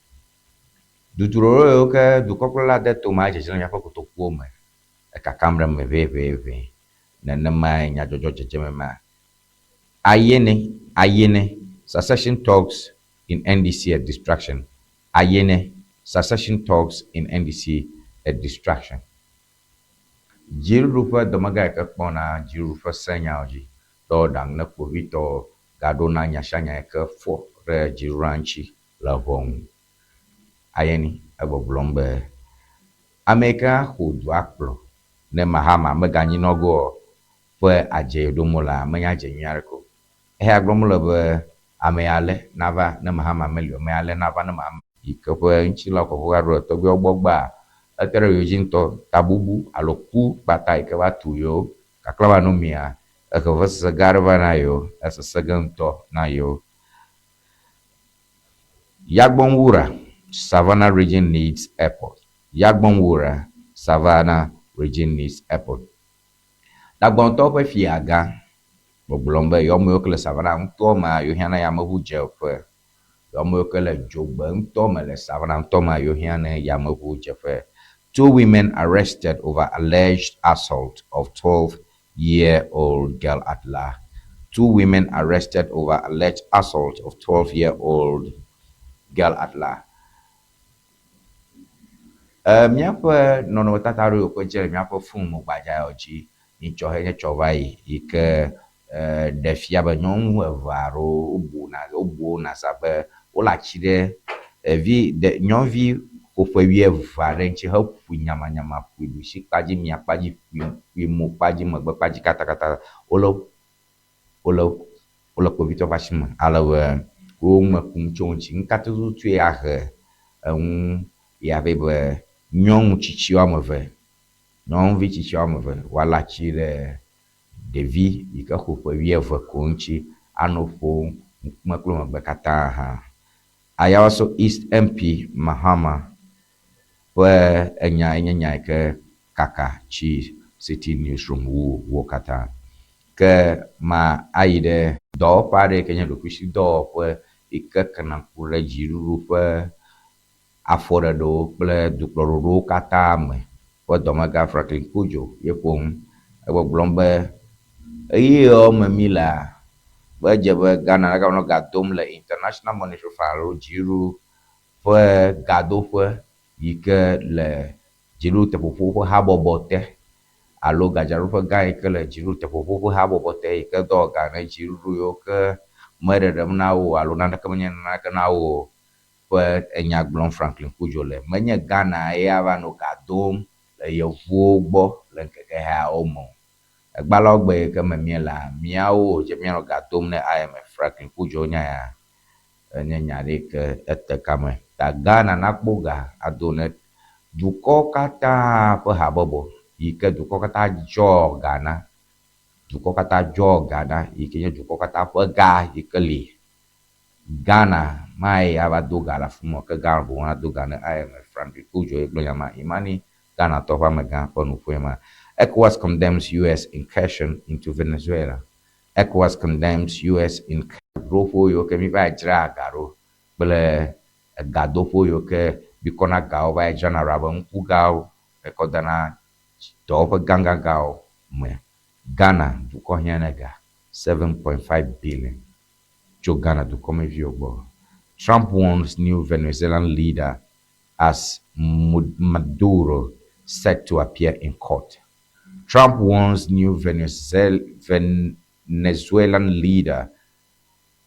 A: dutuɖoɖo yiwo ke dukɔkplɔla de tomea dzedzem le míaƒe kotokuwo me, ekakam ɖe eme ʋɛʋɛʋɛ. Nenemae nyadzɔdzɔ dzedzeme ma. Ayene, Ayene, succession talks in NDC a distraction. Ayene, succession talks in NDC a distraction. Dziɖuɖu ƒe dɔmegã yi ke kpɔna dziɖuɖu ƒe senyawo dzi ɖɔ ɖaŋu ne kpovitɔ gaɖona nya sia nya yi ke fɔ ɖe dziɖuɖua ŋuti le ʋɔnu. Ayeni egbɔgblɔm be ame yi ke axɔ dua kplɔ ne Mahama meganyi nɔgo o ƒe adze yi ɖom wolea, menye adze nyui aɖeke o. Eya gblɔm wole be ame ya lé nava ne Mahama meli o, ame ya lé nava ne Mahama. Yi ke ƒe ŋutilã kɔkɔ gaɖo le tɔgbuiawo gbɔ gbea, ete ɖe yewo dzi ŋutɔ. Tabubu alo ku kpata yi ke va tu yewo kaklã va no mia, ehe vevesese gã aɖe va na yewo, esesẽ ge ŋutɔ na yewo. Yagbonwura, Savannah Region needs airport. Yagbonwura, Savannah Region needs airport. Dagbɔntɔwo ƒe fiagã gbɔgblɔm be yewo amewo ke le Savannah ŋutɔ mea, yewo hiã na yameʋudzeƒe. Yewo amewo ke le dzogbe ŋutɔ me le Savannah ŋutɔ mea, yewo hiã na yameʋudzeƒe. Two women arrested over alleged assault of 12-year-old girl at La. Two women arrested over alleged assault of 12-year-old girl at La. E, míaƒe nɔnɔmetata aɖewo yiwo ke dze le míaƒe fon me gbadza yawo dzi nyitsɔ henye tsɔ va yi yi ke e, ɖe fia be nyɔnu eve aɖewo wobu na wobu wo naza be wole atsi ɖe evi ɖe nyɔnuvi ƒoƒe wuieve aɖe ŋuti heƒoe nyamanyama ƒoe ɖusi kpadzi mia kpadzi ƒoe ƒoe mo kpadzi megbe kpadzi katakata wole wole wole kpovitɔ ƒe asi me ale be wo ŋme kum tso ŋuti. Nuka tututue ahe eŋu ya vɛ be nyɔnu tsitsi woame eve, nyɔnuvi tsitsi woame eve woalé atsi ɖe ɖevi yi ke xɔ ƒe wuieve ko ŋuti anɔ ƒom ŋkume kple megbe katã hã. Ayawaso East MP Mahama ƒe enya enye nya yi ke kaka tsi City Newsroom wu wo katã. Ke ma ayi ɖe dɔwɔƒe aɖe yi ke nye ɖokuisidɔwɔƒe yi ke kena ŋku ɖe dziɖuɖu ƒe afɔɖeɖewo kple dukplɔɖoɖowo katã me ƒe dɔmegã Franklin Cudjoe ye ƒo nu. Egbɔgblɔm be ɣeyiɣiawo me mí lea, be edze be Ghana nagava nɔ ga dom le International Monetary Fund alo dziɖuɖu ƒe gadoƒe yi ke le dziɖuɖuteƒoƒo ƒe habɔbɔ te alo gadzraɖoƒe gã yi ke le dziɖuɖuteƒoƒo ƒe habɔbɔ te yi ke doa ga ne dziɖuɖu yiwo ke meɖeɖem na wo o alo naneke menye naneke na wo o ƒe enya gblɔm Franklin Cudjoe le. Menye Ghana ye ava nɔ ga dom le yevuwo gbɔ le ŋkeke hayawo me o. Egbalawo gbe yi ke me míelea, míawo wòdze míanɔ ga dom ne IMF. Franklin Cudjoe nya ya enye nya ɖe yi ke ete kame. Ta Ghana nakpɔ ga ado ne dukɔwo katã ƒe habɔbɔ yi ke dukɔwo katã dzɔ ga na, dukɔwo katã dzɔ ga na yi ke nye dukɔwo katã ƒe ga yi ke li. Ghana mae ava do ga le afi ma o ke Ghana boŋ ado ga ne IMF. Franklin Cudjoe ye gblɔ nya ma. Imani Ghanatɔ ƒe amegã ƒe nuƒoe ma. ECOWAS condemns US incursion into Venezuela. ECOWAS condemns US inc. Ɖoƒo yiwo ke míva yi dzraa ga ɖo kple egadoƒo yiwo ke míkɔna gawo va yi dzrana ɖo abe ŋkugawo ekɔ dana dɔwɔƒe gãgãgãwo me. Ghana dukɔ hiã ne ga 7.5 billion tso Ghana dukɔmeviwo gbɔ. Trump warns new Venezuelan leader as Maduro set to appear in court. Trump warns new Venezuelan leader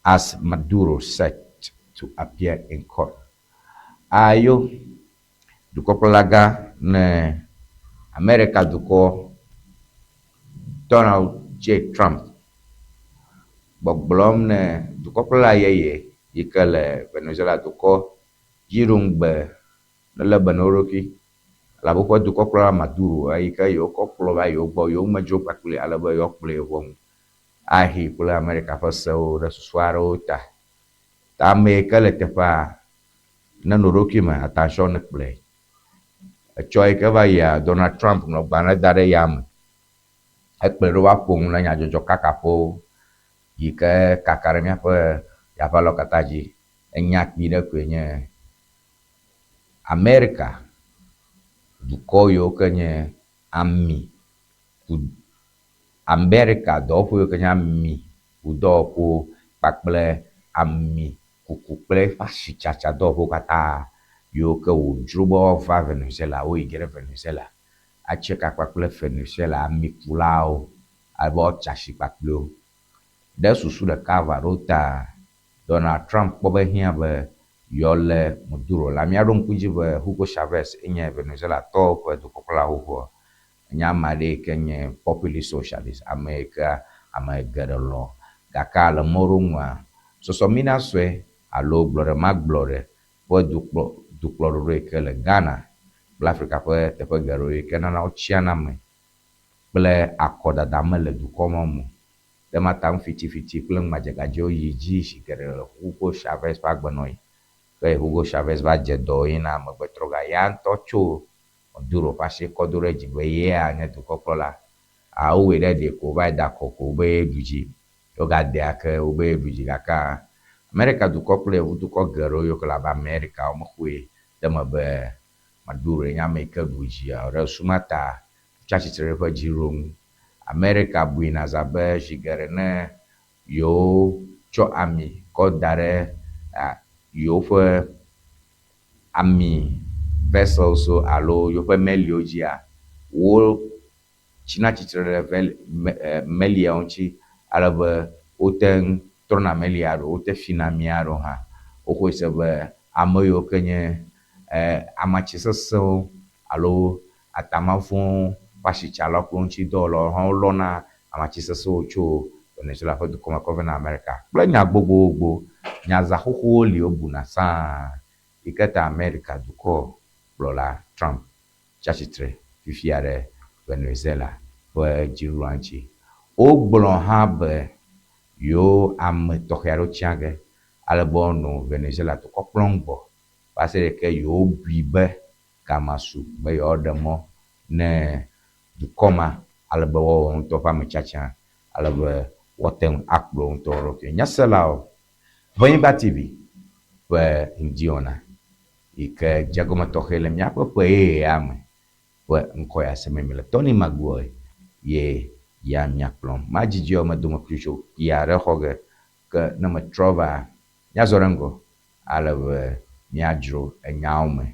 A: as Maduro set to appear in court. Ayo, dukɔkplɔlagã ne Amerika dukɔ Donald J. Trump gbɔgblɔm ne dukɔkplɔla yeye yi ke le Venezuela dukɔ dziɖuŋgbe nelé be na wo ɖokui elabe woƒe dukɔkplɔla Maduro eyi ke yewokɔ kplɔ va yewo gbɔ, yewo medzro kpakpli ale be yewoakplɔe ʋɔnu ahi kple Amerika ƒe sewo ɖe susu aɖewo ta. Ta ame yi ke le teƒea nenɔ eɖokui me attention nekplɔe. Etsɔ yi ke va yia Donald Trump ŋlɔ gbalẽ da ɖe yame hekplɔe ɖo va ƒo nu le nyadzɔdzɔ kakaƒewo yi ke kaka ɖe míaƒe yaʋalɔ katã dzi. Enya kpui ɖe koe nye Amerika dukɔ yiwo ke nye ami ku Amerika dɔwɔƒe yiwo ke nye ami ku dɔwɔƒewo kpakple ami kuku kple eƒe asitsatsa dɔwɔƒewo katã yiwo ke wòdzro be woava Venezuela, woyi ge ɖe Venezuela atse ka kpakple Venezuela amikulawo ale be woatsa asi kpakple wo. Ɖe susu ɖeka va ɖo ta Donald Trump kpɔ be ehiã be yewoalé Maduro la, míaɖo ŋku edzi be Hugo Chavez enye Venezuelatɔwo ƒe dukɔkplɔla xoxoa. Enye ame aɖe yi ke nye populist socialist, ame yi ke ame geɖe lɔ̃. Gake le mɔ ɖewo nua, sɔsɔmina sue alo gblɔɖemagblɔɖe ƒe dukplɔ dukplɔɖoɖo yi ke le Ghana kple Afrika ƒe teƒe geɖewo yi ke nana wotsiana ame kple akɔdada mele dukɔ ma me o. Ɖe mata ŋu fitifiti kple ŋumadzegadzewo yi dzi zi geɖe le Hugo Chavez ƒe agbenɔɣi. Ke Hugo Chavez va dze dɔ yina megbe trɔ ga. Ya ŋutɔ tso Maduro ƒe asi kɔ do ɖe dzi be yea nye dukɔkplɔla. A wowɔe ɖe ɖe ko wova yi da akɔ ko wobe ye ɖu dzi. Wogade ake wobe ye ɖu dzi gakea Amerika dukɔ kple yevudukɔ geɖewo yiwo ke le abe Amerika womexɔe de eme be Maduro ye nye ame yi ke ɖu dzia o. Ɖe suma ta wotsi atsitre ɖe eƒe dziɖuɖu ŋu. Amerika bui nazã be zi geɖe ne yewotsɔ ami kɔ da ɖe yewoƒe ami vessels alo yewoƒe meliwo dzia, wotsina tsitre ɖe vel meliawo ŋuti ale be wote ŋu trɔna melia ɖo, wote fina amia ɖo hã. Woxɔe se be ame yiwo ke nye amatsi sesẽwo alo atamavɔ̃wo ƒe asitsalawo kple wo ŋuti dɔwɔlawo hã wolɔna amatsi sesẽwo tso Venezuela ƒe dukɔ me kɔ vɛ na Amerika kple nya gbogbogbò. Nya za xoxowo li wobuna sãa yi ke ta Amerika dukɔ kplɔla Trump tsi atsitre fifia ɖe Venezuela ƒe dziɖuɖua ŋuti. Wogblɔ hã be yewo ame tɔxɛ aɖewo tsiã ge ale be woanɔ Venezuela dukɔ kplɔm gbɔ va se ɖe ke yewobui be gama su be yewoaɖe mɔ ne dukɔ ma ale be woawɔ ŋutɔ ƒe ametsatsa ale be woate ŋu akplɔ wo ŋutɔ wo ɖokui. Nyaselawo, Ʋenyigba TV ƒe ŋdiwɔna yi ke dze egɔme tɔxɛ le míaƒe ƒe yeyea me ƒe ŋkɔ ya seme mi le. Tony Maguire ye ya mia kplɔm. Madzidzɔ medome kplitso kpui aɖe xɔ ge ke ne metrɔ va míazɔ ɖe ŋgɔ ale be míadzro enyawo me.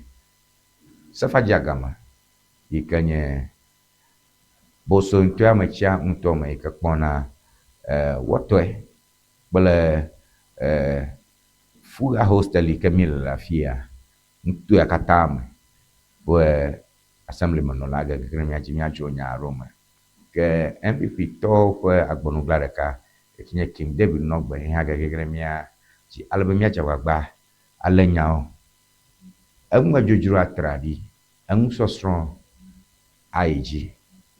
A: Sefadziagama yi ke nye bosoŋtɔeametsia ŋutɔ me yi ke kpɔna wɔtɔe kple Fuga hostel yi ke míele le afia nutoa katã me ƒe assemblymenɔla gege ne míadzi míadzro nya aɖewo me. Ke NPP tɔwo ƒe agbenugla ɖeka yi ke nye King David Nɔgbe ye hã gege ɖe mía dzi ale be míadze agbagba alé nyawo. Enumedzodzro atraɖi, enusɔsrɔ̃ ayi dzi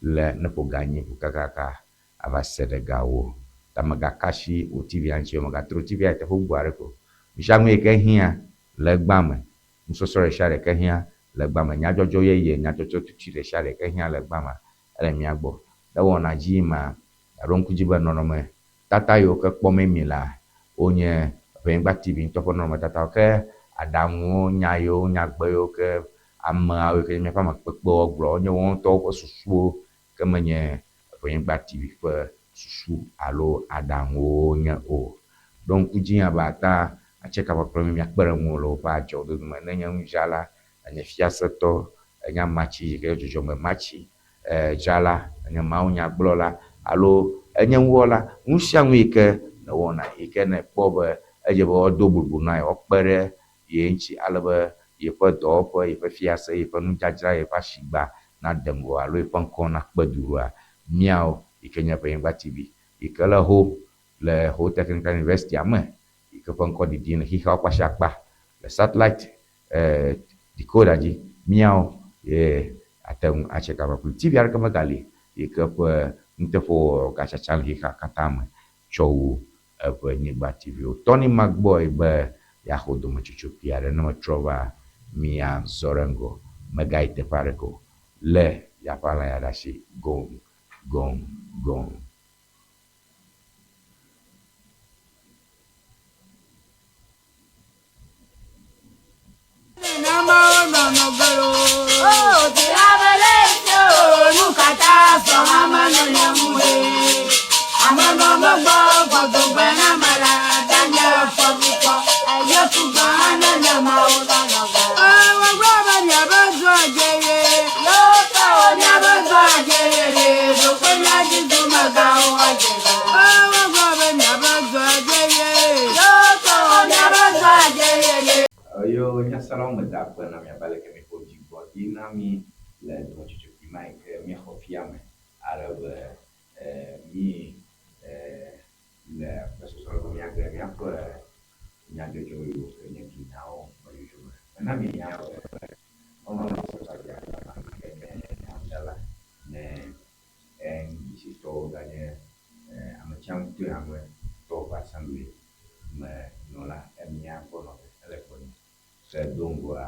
A: le ne ƒo ga anyi ŋu kakaka ava se ɖe gawo. Ta mègaka asi wò TV-a ŋuti o, mègatro TV-a yi teƒe bubu aɖeke o. Nusianu yi ke hiã le egbea me, nusɔsrɔ̃ ɖesiaɖe ke hiã le egbea me, nyadzɔdzɔ yeye, nyadzɔdzɔ tutui ɖesiaɖe ke hiã le egbea mea, ele mía gbɔ. Ne wɔna dzi yi mea, ɖo ŋku dzi be nɔnɔme tata yiwo ke kpɔmee mi lea, wonye Ʋenyigba TV ŋutɔ ƒe nɔnɔmetatawo. Ke aɖaŋuwo, nya yiwo, nyagbe yiwo ke ameawo yi ke nye míaƒe ame kpekpewo gblɔ, wonye woawo ŋutɔwo ƒe susuwo ke menye Ʋenyigba TV ƒe susu alo aɖaŋuwo wonye o. Ɖo ŋku dzi abe ata atse kaba kple mí míakpe ɖe ŋuwò le woƒe adzɔdodo me. Ne ènye nudzrala, ènye fiasetɔ, ènye amatsi yi ke dzɔdzɔme matsi dzrala, ènye mawunyagblɔla alo ènye nuwɔla, nu sia nu yi ke nèwɔna yi ke nèkpɔ be edze be woado bubu na ye, woakpe ɖe ye ŋuti ale be yeƒe dɔwɔƒe, yeƒe fiase, yeƒe nudzadzra, yeƒe asigba nade ŋgɔ alo yeƒe ŋkɔ nakpe du ɖoa, míawo yi ke nye Ʋenyigba TV yi ke le Ho le Ho Technical University-a me yi ke ƒe ŋkɔ ɖiɖim le xexeawo ƒe asiakpa le satellite decoder dzi, míawo ye ate ŋu atse kaba kpli. TV aɖeke megali yi ke ƒe nuteƒewɔwɔ gatsatsa le xexea katã me tsɔ wu eƒe nyigba TV o. Tony Magbɔe be yeaxɔ dometsotso kpui aɖe ne metrɔ va mía zɔ ɖe ŋgɔ. Megayi teƒe aɖeke o. Lé yeaƒe alã ya ɖe asi goŋ, goŋ, goŋ. Nyaselawo meda akpe na mi abe aleke miƒo dzigbɔɖi na mi le dometsotso kpui ma yi ke míexɔ fia me ale be mí le gbesɔsɔ be míage míaƒe nyadzɔdzɔ yiwo ke nye dunyawo me dzodzro me. Mena minya be ne NDC tɔwo ganye ame tsiaŋutɔe ame tɔwo ƒe assembly me nɔla emia gbɔ nɔƒe ele gbɔnye. Ke do ŋgɔa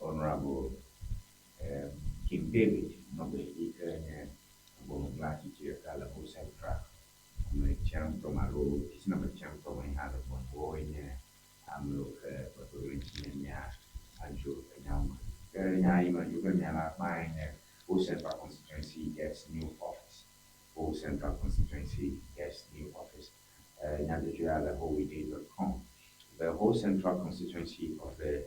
A: Honorable King David Nɔgbe yi ke nye agbonuglã tsitsi ɖeka le Ho Central ame tsiãtɔ me alo titina ame tsiãtɔ me hã le gbɔnye. Woawoe nye amewo ke kpekpe ɖe ŋutinye mía adzro enyawo me. Ke nya yi me dzro ge mía la gbãe nye Ho Central Constituency gets new office. Ho Central Constituency gets new office. Nyadzɔdzɔea le howeday.com. The Ho Central Constituency of the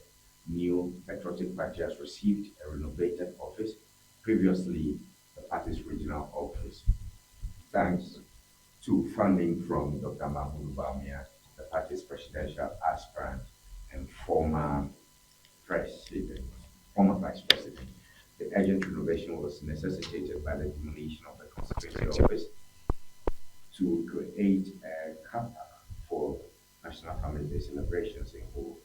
A: New Patriotic Party has received a renovated office, previously the party's regional office, thanks to funding from Dr. Mahamudu Bawumia, the party's presidential aspirant and former vice president. The urgent renovation was necessitated by the demolition of the constituency office to create a car park for National Family Day celebrations in Ho.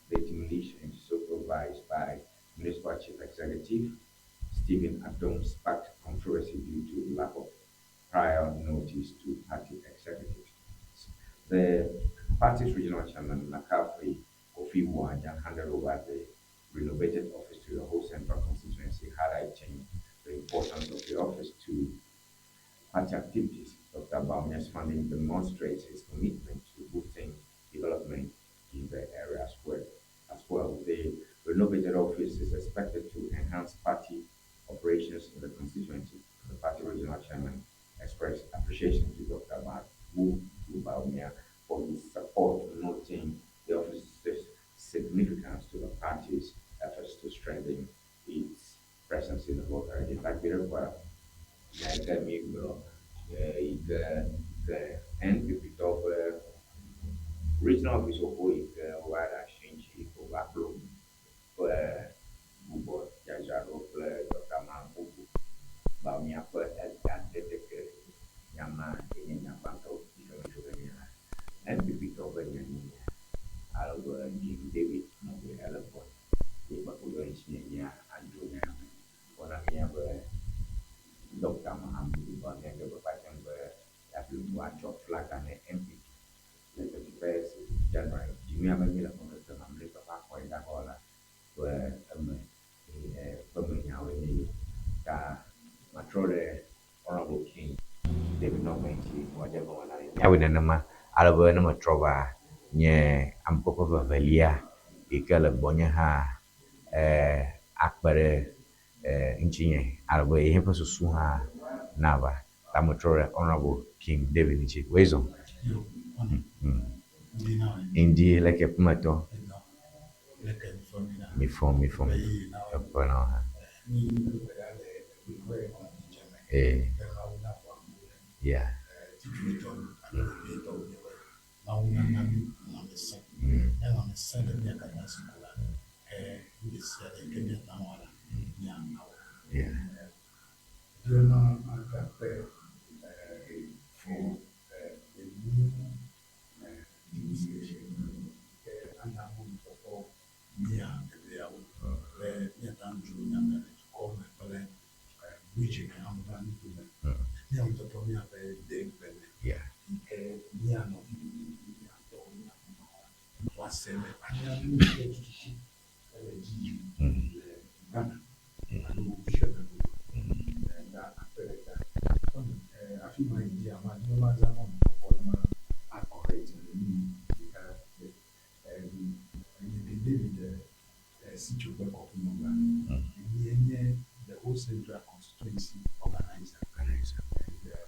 A: The demolition, supervised by Municipal Chief Executive Stephen Adom, sparked controversy due to lack of prior notice to party executives. The party's regional chairman, Nakafri Kofi Wanja, handed over the renovated office to the Ho Central constituency, highlighting the importance of the office to party activities. Dr. Bawumia's funding demonstrates his commitment to boosting development in the area as well. As well, the renovated office is expected to enhance party operations in the constituency. The party regional chairman expressed appreciation to Dr. Mahamudu Bawumia for his support, noting the office's significance to the party's efforts to strengthen its presence in the Volta region. Like we nya yi ke míegblɔ yi ke NPP tɔwo ƒe regional office xoxo yi ke wova ɖe asi ŋuti yi ke wova klo ƒe gbugbɔ dzadzraɖo kple Dr. Mahamudu Bawumia ƒe egadedeke nyama ye nye nya gbãtɔ yi ke míetso ge mía la. NPP tɔwo ƒe nyanyenye ale be King David Nɔgbe ele gbɔ ye kpakple ɖe ŋutinye mía adzro nya me. Wɔna mía be Dr. Mahamudu Bawumia ke gbeƒã ɖem be yeaʋli woatsɔ flaga ne NPP le 31st January dzinu ya me míele ƒe ŋkeke mamlɛtɔ ƒe akɔɖiɖa la ƒe eme ƒe me nyawoe nye yi. Ta matrɔ ɖe Honorable King David Nɔgbe ŋuti wòadze egɔme na mi. Míawɔe nenema ale be ne metrɔ va nye amekpekpe vevelia yi ke le gbɔnye hã akpe ɖe ŋutinye ale be yeƒe susu hã nava. Ta metrɔ ɖe Honorable King David ŋuti. Woe zɔ.
D: Yo, ɔnɛ. Ŋdi na wòe.
A: Ŋdi leke ƒometɔ.
D: Edɔ. Leke mi fɔ mi na.
A: Mi fɔ, mi fɔ.
D: Ƒe yeye na wòe.
A: Eƒe na wò hã.
D: Mi do gbe ɖa le eƒe gɔmedzedze me. Be Mawu naƒo abu ɖe mi. Titritɔ alo vevietɔ wònye be Mawu nana mí lãmesẽ. Ne lãmesẽ le mía katã si ko la, ke nu ɖe sia ɖe yi ke míate ŋu awɔ la, míawɔ. Diona Agape for a new administration ke ana mɔnukpɔkpɔ mía eveawo be míate ŋu adzro nya me le dukɔ me kple region ameha nutome. Mía ŋutɔtɔ míaƒe degbe me yi ke mía nɔvi míatɔwo míaƒe woase eme anya nu yi ke tututu ele dzi yim le Ghana alo xexeme godoo. Ta akpe ɖe ta. Hafi mayi dzia, madi be mazã mɔnukpɔkpɔ ne ma a correct nu ɖeka be nye King David Sitsoƒe Kɔƒenɔgba. Nye nye the Ho Central Constituency organizer. And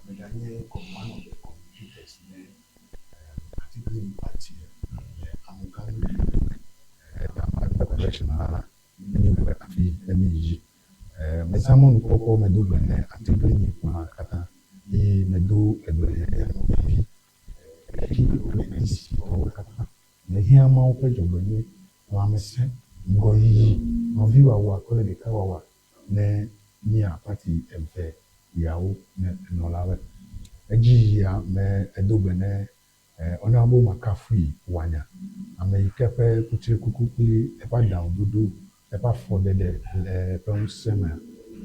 D: meganye one of the communicators ne Atiglinyi party le Amuga nutome. Ta correction hã la, míewɔe hafi míyi dzi. Mezã mɔnukpɔkpɔ medo gbe ne atiglinyi ƒomea katã eye medo egbe ne mía nɔvi ɖevi kple NDC tɔwo katã. Mehiã Mawu ƒe dzɔgbenyui, lãmesẽ. Ŋgɔyiyi, nɔviwawa kple ɖekawawa ne mía party eve yawo ne nɔlawe. Edzi yia me edo gbe ne Honourable Makafui Wanya, ame yi ke ƒe kutrikuku kple eƒe aɖaŋuɖoɖo, eƒe afɔɖeɖe le eƒe ŋusẽ mea,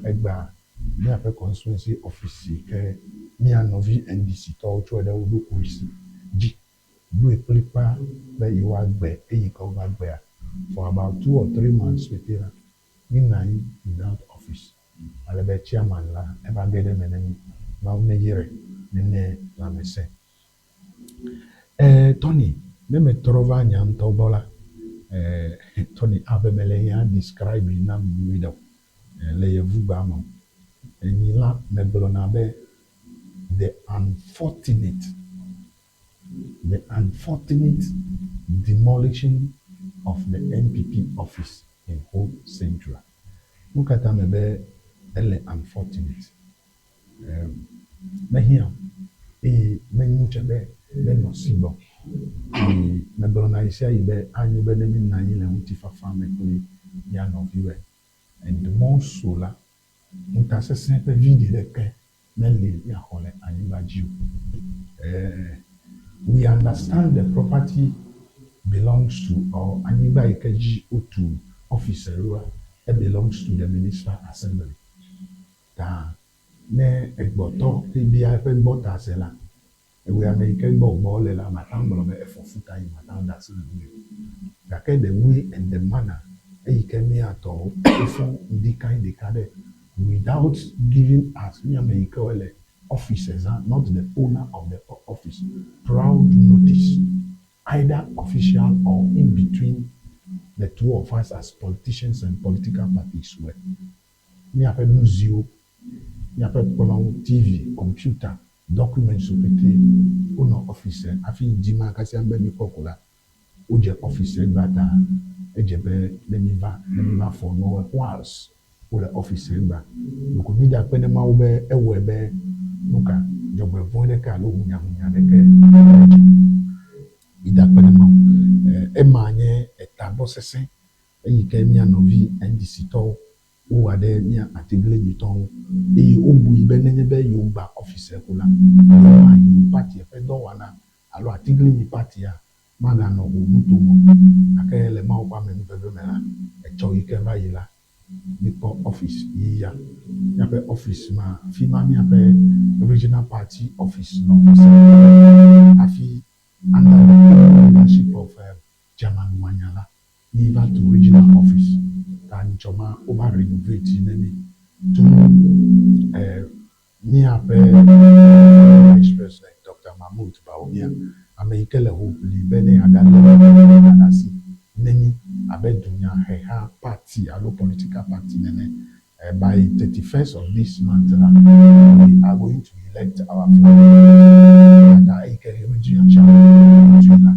D: egbea míaƒe constituency office yi ke mía nɔvi NDC tɔwo tsɔe ɖe wo ɖokui si dzi ɖoe kplikpaa be yewoagbe eyi ke wova gbea for about 2 or 3 months pɛtɛ la, mí nɔ anyi without office. Ale be chairman la eva ge ɖe eme ne mí. Mawu neyrae nene lãmesẽ. Tony, ne metrɔ va nya ŋutɔ gbɔ la, Tony abe mele ya describe nam nyuie ɖe o le yevugbea me o. Enyi la megblɔna be the unfortunate demolition of the NPP office in Ho Central. Nu ka ta me be ele unfortunate? Mehiã o eye menyo tse be menɔ si gbɔ. Eye megblɔna ɣesiaɣi be anyo be ne míenɔ anyi le ŋutifafa me kple mía nɔviwoe. And more so la, ŋutasesẽ ƒe viɖe ɖeke meli míaxɔ le anyigba dzi o. We understand the property belongs to or anyigba yi ke dzi wotu office ɖoa, it belongs to the municipal assembly. Ta ne egbɔtɔ ebia eƒe gbɔta se la, ewɔe ame yi ke gbɔ wògbɔ le la, mate ŋu gblɔ be efɔ fu ta yi mate ŋu da asi le ŋu o. Gake the way and the manner eyi ke míatɔwo wofɔ ŋdikae ɖeka ɖe without giving us mí ame yi ke le office zã, not the owner of the office, proud notice either official or in between the two of us as politicians and political parties were. Míaƒe nuziwo, míaƒe kplɔ̃wo, TV, computer, documents pɛtɛ wonɔ office hafi ŋdi ma kasia be míkpɔ ko la, wodze office egbea ta edze be ne míva fɔ nuwo whilst wole office egbea. Ɖeko mída akpe ne Mawu be ewɔe be nu ka dzɔgbevɔ̃e ɖeke alo hunyahunya ɖeke medze o. Mída akpe ne Mawu. Ema nye etagbɔsesẽ eyi ke mía nɔvi NDC tɔwo wowɔ ɖe mía atiglinyi-tɔwo eye wobui be nenye be yewogba office ko la, yewoayi party ƒe dɔwɔna alo atiglinyi party-a maganɔ ho nutome o. Gake le Mawu ƒe amenuveve me la, etsɔ yi ke va yi la, míkpɔ office yiyia. Míaƒe office ma, fi ma míaƒe regional party office nɔ fi hafi under the able leadership of Chairman Wanya la, míva tu regional office. Ta nyitsɔ ma wova renovate ne mí to míaƒe vice president Dr. Mahmoud Bawumia, ame yi ke le ho ʋlim be ne yeagalé ɖe asi ne mí abe dunyaheha party alo political party nene. By 31st of this month la, we are going to elect our flag bearer. Ta eyi ke regional chairman wotui la,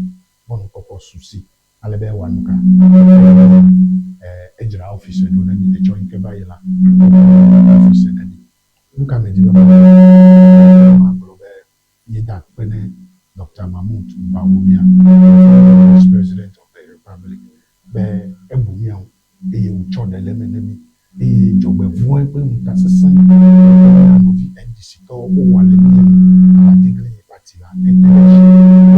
D: mɔnukpɔkpɔ su si ale be ewɔ nu ka edzra office ɖo ne mí etsɔ yi ke va yi la, office ne mí. Nu ka medzi be magblɔ be míeda akpe ne Dr. Mahmoud Bawumia, Vice President of the Republic, be ebu mía ŋu eye wòtsɔ ɖe le eme ne mí eye dzɔgbevɔ̃e kple ŋutasesẽ yi ke mía nɔvi NDC tɔwo wowɔ le mía ŋu abe atiglinyi party la ete ɖe edzi.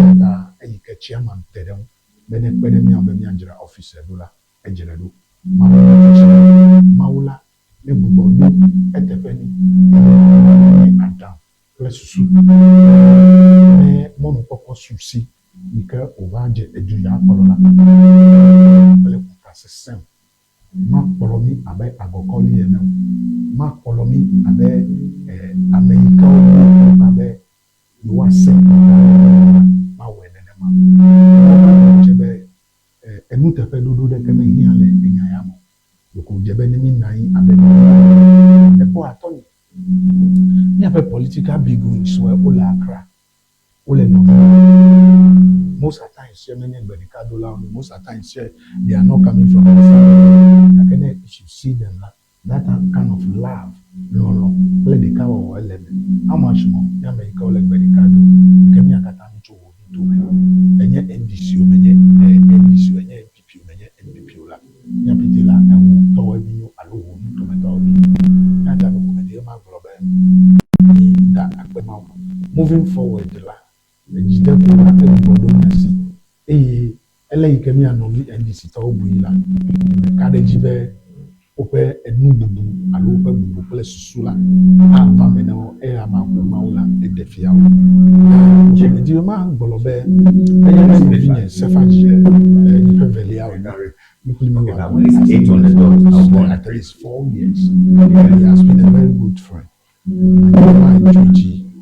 D: Eya ta eyi ke chairman te ɖe ŋu be nekpe ɖe mía ŋu be míadzra office ɖo la, edzrae ɖo. Mawu ne Mawu la ne gbugbɔ ɖo eteƒe nɛ eye ne aɖaŋu kple susu ne mɔnukpɔkpɔ su si yi ke wòva dze edu ya kplɔ la kple ŋutasesẽ o. Makplɔ mí abe agɔkɔli ene o. Makplɔ mí abe ame yi ke woɖo abe yewoasẽ ŋuta mawɔe nenema o. Dze be enuteƒeɖoɖo ɖeke mehiã le enya ya me o. Ɖeko wòdze be ne míenɔ anyi abe ekpɔ atɔnye. Míaƒe political bigwigs wole Accra. Wole nɔvi. Most at times menye gbe ɖeka dolawo o. Most at times they are not coming from the same. Gake ne if you see them la, that kind of love, lɔlɔ̃ kple ɖekawɔwɔ ele eme. How much more mía ame yi ke wole gbe ɖeka dom yi ke mía katã mítso wo nuto me. Enye NDC o, menye NDC o, enye NPP o, menye NPP o la, míaƒe. Moving forward la, edzideƒo la egbugbɔ ɖo mía si eye ele yi ke mía nɔvi NDC tɔwo bui la, nyemeka ɖe edzi be woƒe enububu alo woƒe bubu kple susu la ava eme na wo eye ame ko Mawu la eɖe fia wo. Ɖeko medi be magblɔ be enye be nɔvinye Sefadzi nyi ƒe evelia wònye mi kpli mi wɔ dɔ le at least 4 years. He has been a very good friend.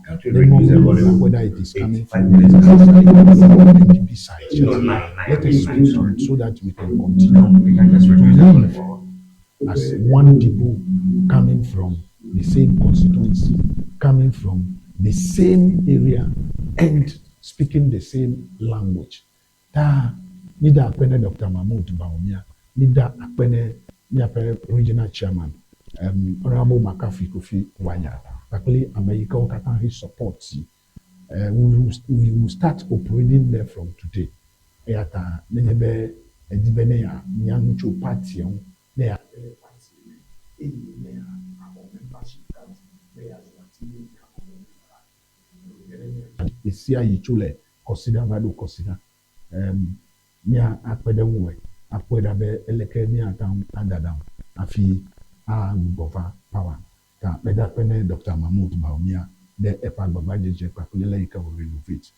D: Whether it is coming from the side or NPP side, let us speak to it so that we can continue to live as one people coming from the same constituency, coming from the same area, and speaking the same language. Ta mida akpe ne Dr. Mahmoud Bawumia, mida akpe ne míaƒe regional chairman Honorable Makafui Kofi Wanya, kpakple ame yi ke wo katã he support si. We will start operating there from today. Eya ta nenye be edi be ne ya nya nu tso party ŋu, ne ya de party me eye ne ya axɔ membership card, ne ya zu atiglinyi habɔbɔ member la, ɣesia ɣi tso le kɔsiɖa va ɖo kɔsiɖa mía akpe ɖe ŋuwòe akpɔe ɖa be eleke míate ŋu ada ɖaŋu hafi agbugbɔ va power. Ta meda akpe ne Dr. Mahmoud Bawumia ɖe eƒe agbagbadzedze kpakple le yi ke wò renovate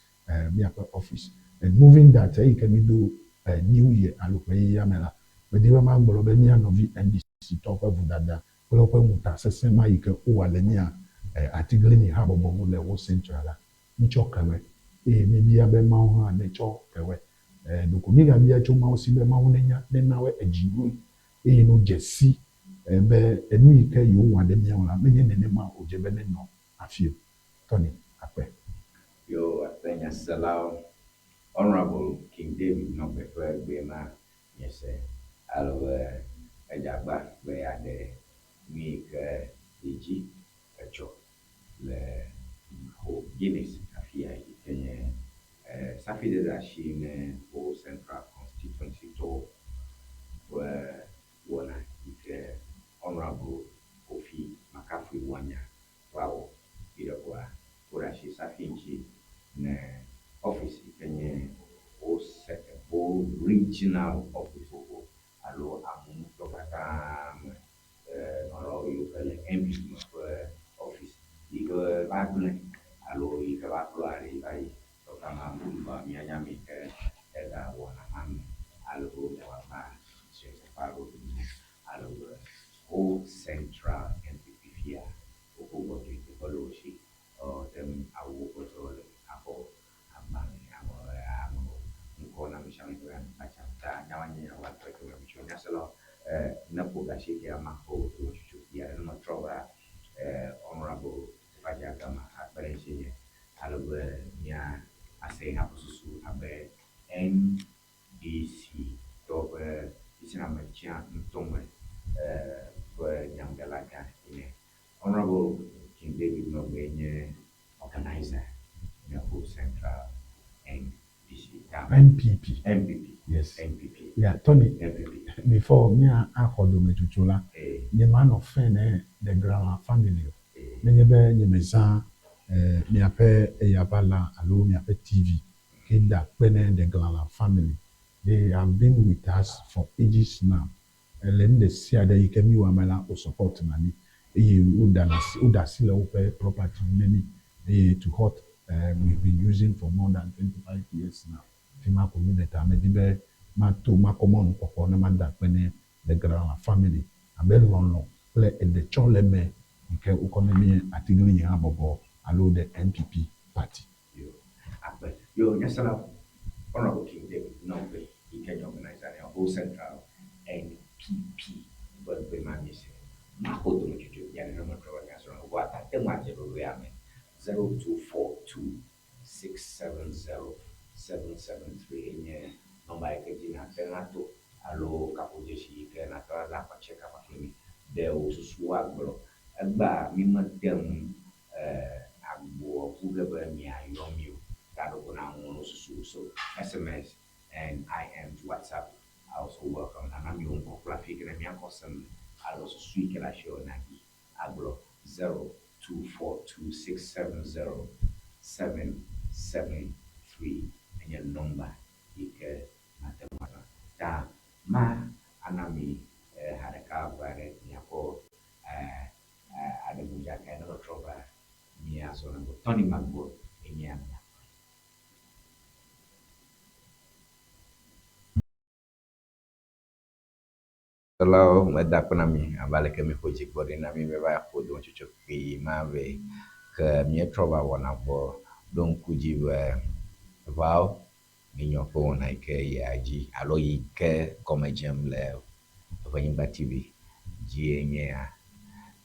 D: míaƒe office. And moving that eyi ke mi do new year alo ƒe yeyea me la, medi be magblɔ be mía nɔvi NDC tɔwo ƒe vodada kple woƒe ŋutasesẽ ma yi ke wowɔ le mía atiglinyi habɔbɔ ŋu le Ho Central la, mitsɔ kewoe eye míebia be Mawu hã netsɔ kewoe. Ɖeko mígabia tso Mawu si be Mawu nenya nena woe edzi ɖoe eye no dze si be enu yi ke yewowɔ ɖe mía ŋu la menye nenema wòdze be nenɔ hafi o. Tony, akpe.
A: Yo akpe nyaselawo. Honorable King David Nɔgbe ƒe gbe ma miese alo be edzagba be yeaɖe nu yi ke yi dzi etsɔ le Ho Guinness afia yi ke nye safidede asi ne Ho Central Constituency tɔwo ƒe wɔna yi ke Honorable Kofi Makafui Wanya va wɔ. Yi ɖe koa woɖe asi safi ŋuti ne office yi ke nye Ho Ho Regional Office xoxo alo amunutɔ katã me nɔlawo yiwo ke le NPP ƒe office yi ke va gblẽ alo yi ke va klɔ aɖi va yi. Dr. Mahmoud Bawumia nye ame yi ke ega wɔna ma me alo wòava teƒe aɖewo alo be Ho Central NPP fia woƒe gbɔdzɔe teƒe le wo si te ŋu awu woƒe dɔ le axɔ agbalẽ aŋlɔ ŋkɔ na ame sia ame yi ke va ta nyawoa nye nyawo atrɔ tso ame tso nyaselawo ne ƒo ga asiekea maxɔ tometsotso kpui aɖe ne metrɔ va Honorable Sefadzi Agama akpe ɖe ŋutinye ale be mía ase haƒe susu abe NDC tɔwo ƒe titina ŋutɔme ƒe nyaŋuɖela gã ene. Honorable King David Nɔgbe nye organizer ne Ho Central NDC.
D: NPP.
A: NPP.
D: Yes.
A: NPP.
D: Yeah, Tony,
A: NPP.
D: before mía axɔ dometsotso la, nye manɔ fɛ ne the Grala family o. Nenye be nye mezã miaƒe eyava la alo miaƒe TV ke da kpe ne the Grala family. They have been with us for ages now. Le nu ɖe sia ɖe yi ke mi wɔ me la, wo support na mi eye woda asi le woƒe property ŋu ne mi eye to hot we've been using for more than 25 years now. Fi ma ko mi le ta medi be mato makɔ mɔnukpɔkpɔ ne mada akpe ne the Grala family abe lɔlɔ kple eɖetsɔleme yi ke wokɔ ne mi atiglinyi habɔbɔ alo the NPP party.
A: Yo, akpe. Yo, nyasela Honorable King David Nɔgbe yi ke nye organizer ne Ho Central NPP ƒe gbe ma mi se. Maxɔ dometsotso kpui aɖe ne metrɔ va nyasrɔ̃ vɔ ate ŋu adze ɖoɖoea me 0242 670 773 enye nɔmba yi ke dzi nàte ŋu ato alo kaƒodzesi yi ke nàte ŋu azã akɔ check up mi ɖe wò susuwo agblɔ. Egbea mi mete ŋu agboa ƒu ge be miayɔ mi o. Ta ɖeko na ŋlɔ susu so SMS and IM to WhatsApp are also welcome. Nana mi wo ŋkɔ kple afi yi ke ne míakɔ sem alo susu yi ke le asiwò nàɖi agblɔ 0242 670 773 enye nɔmba yi ke mate ŋu azã. Ta ma ana mi eha ɖeka eve aɖe miakɔ aɖe modzakae ne metrɔ va míazɔ ne gbɔ. Tony Magbo enye amea. Tɔlawo, meda akpe na mi abe aleke míeƒo dzigbɔɖi na mi be va ƒo dometsotso kpui ma vɛ. Ke míetrɔ va wɔna gbɔ. Ɖo ŋku dzi be ʋawo mínyɔ ƒe wɔna yi ke yia edzi alo yi ke gɔme dzem le Eʋenyigba TV dzie nye ya.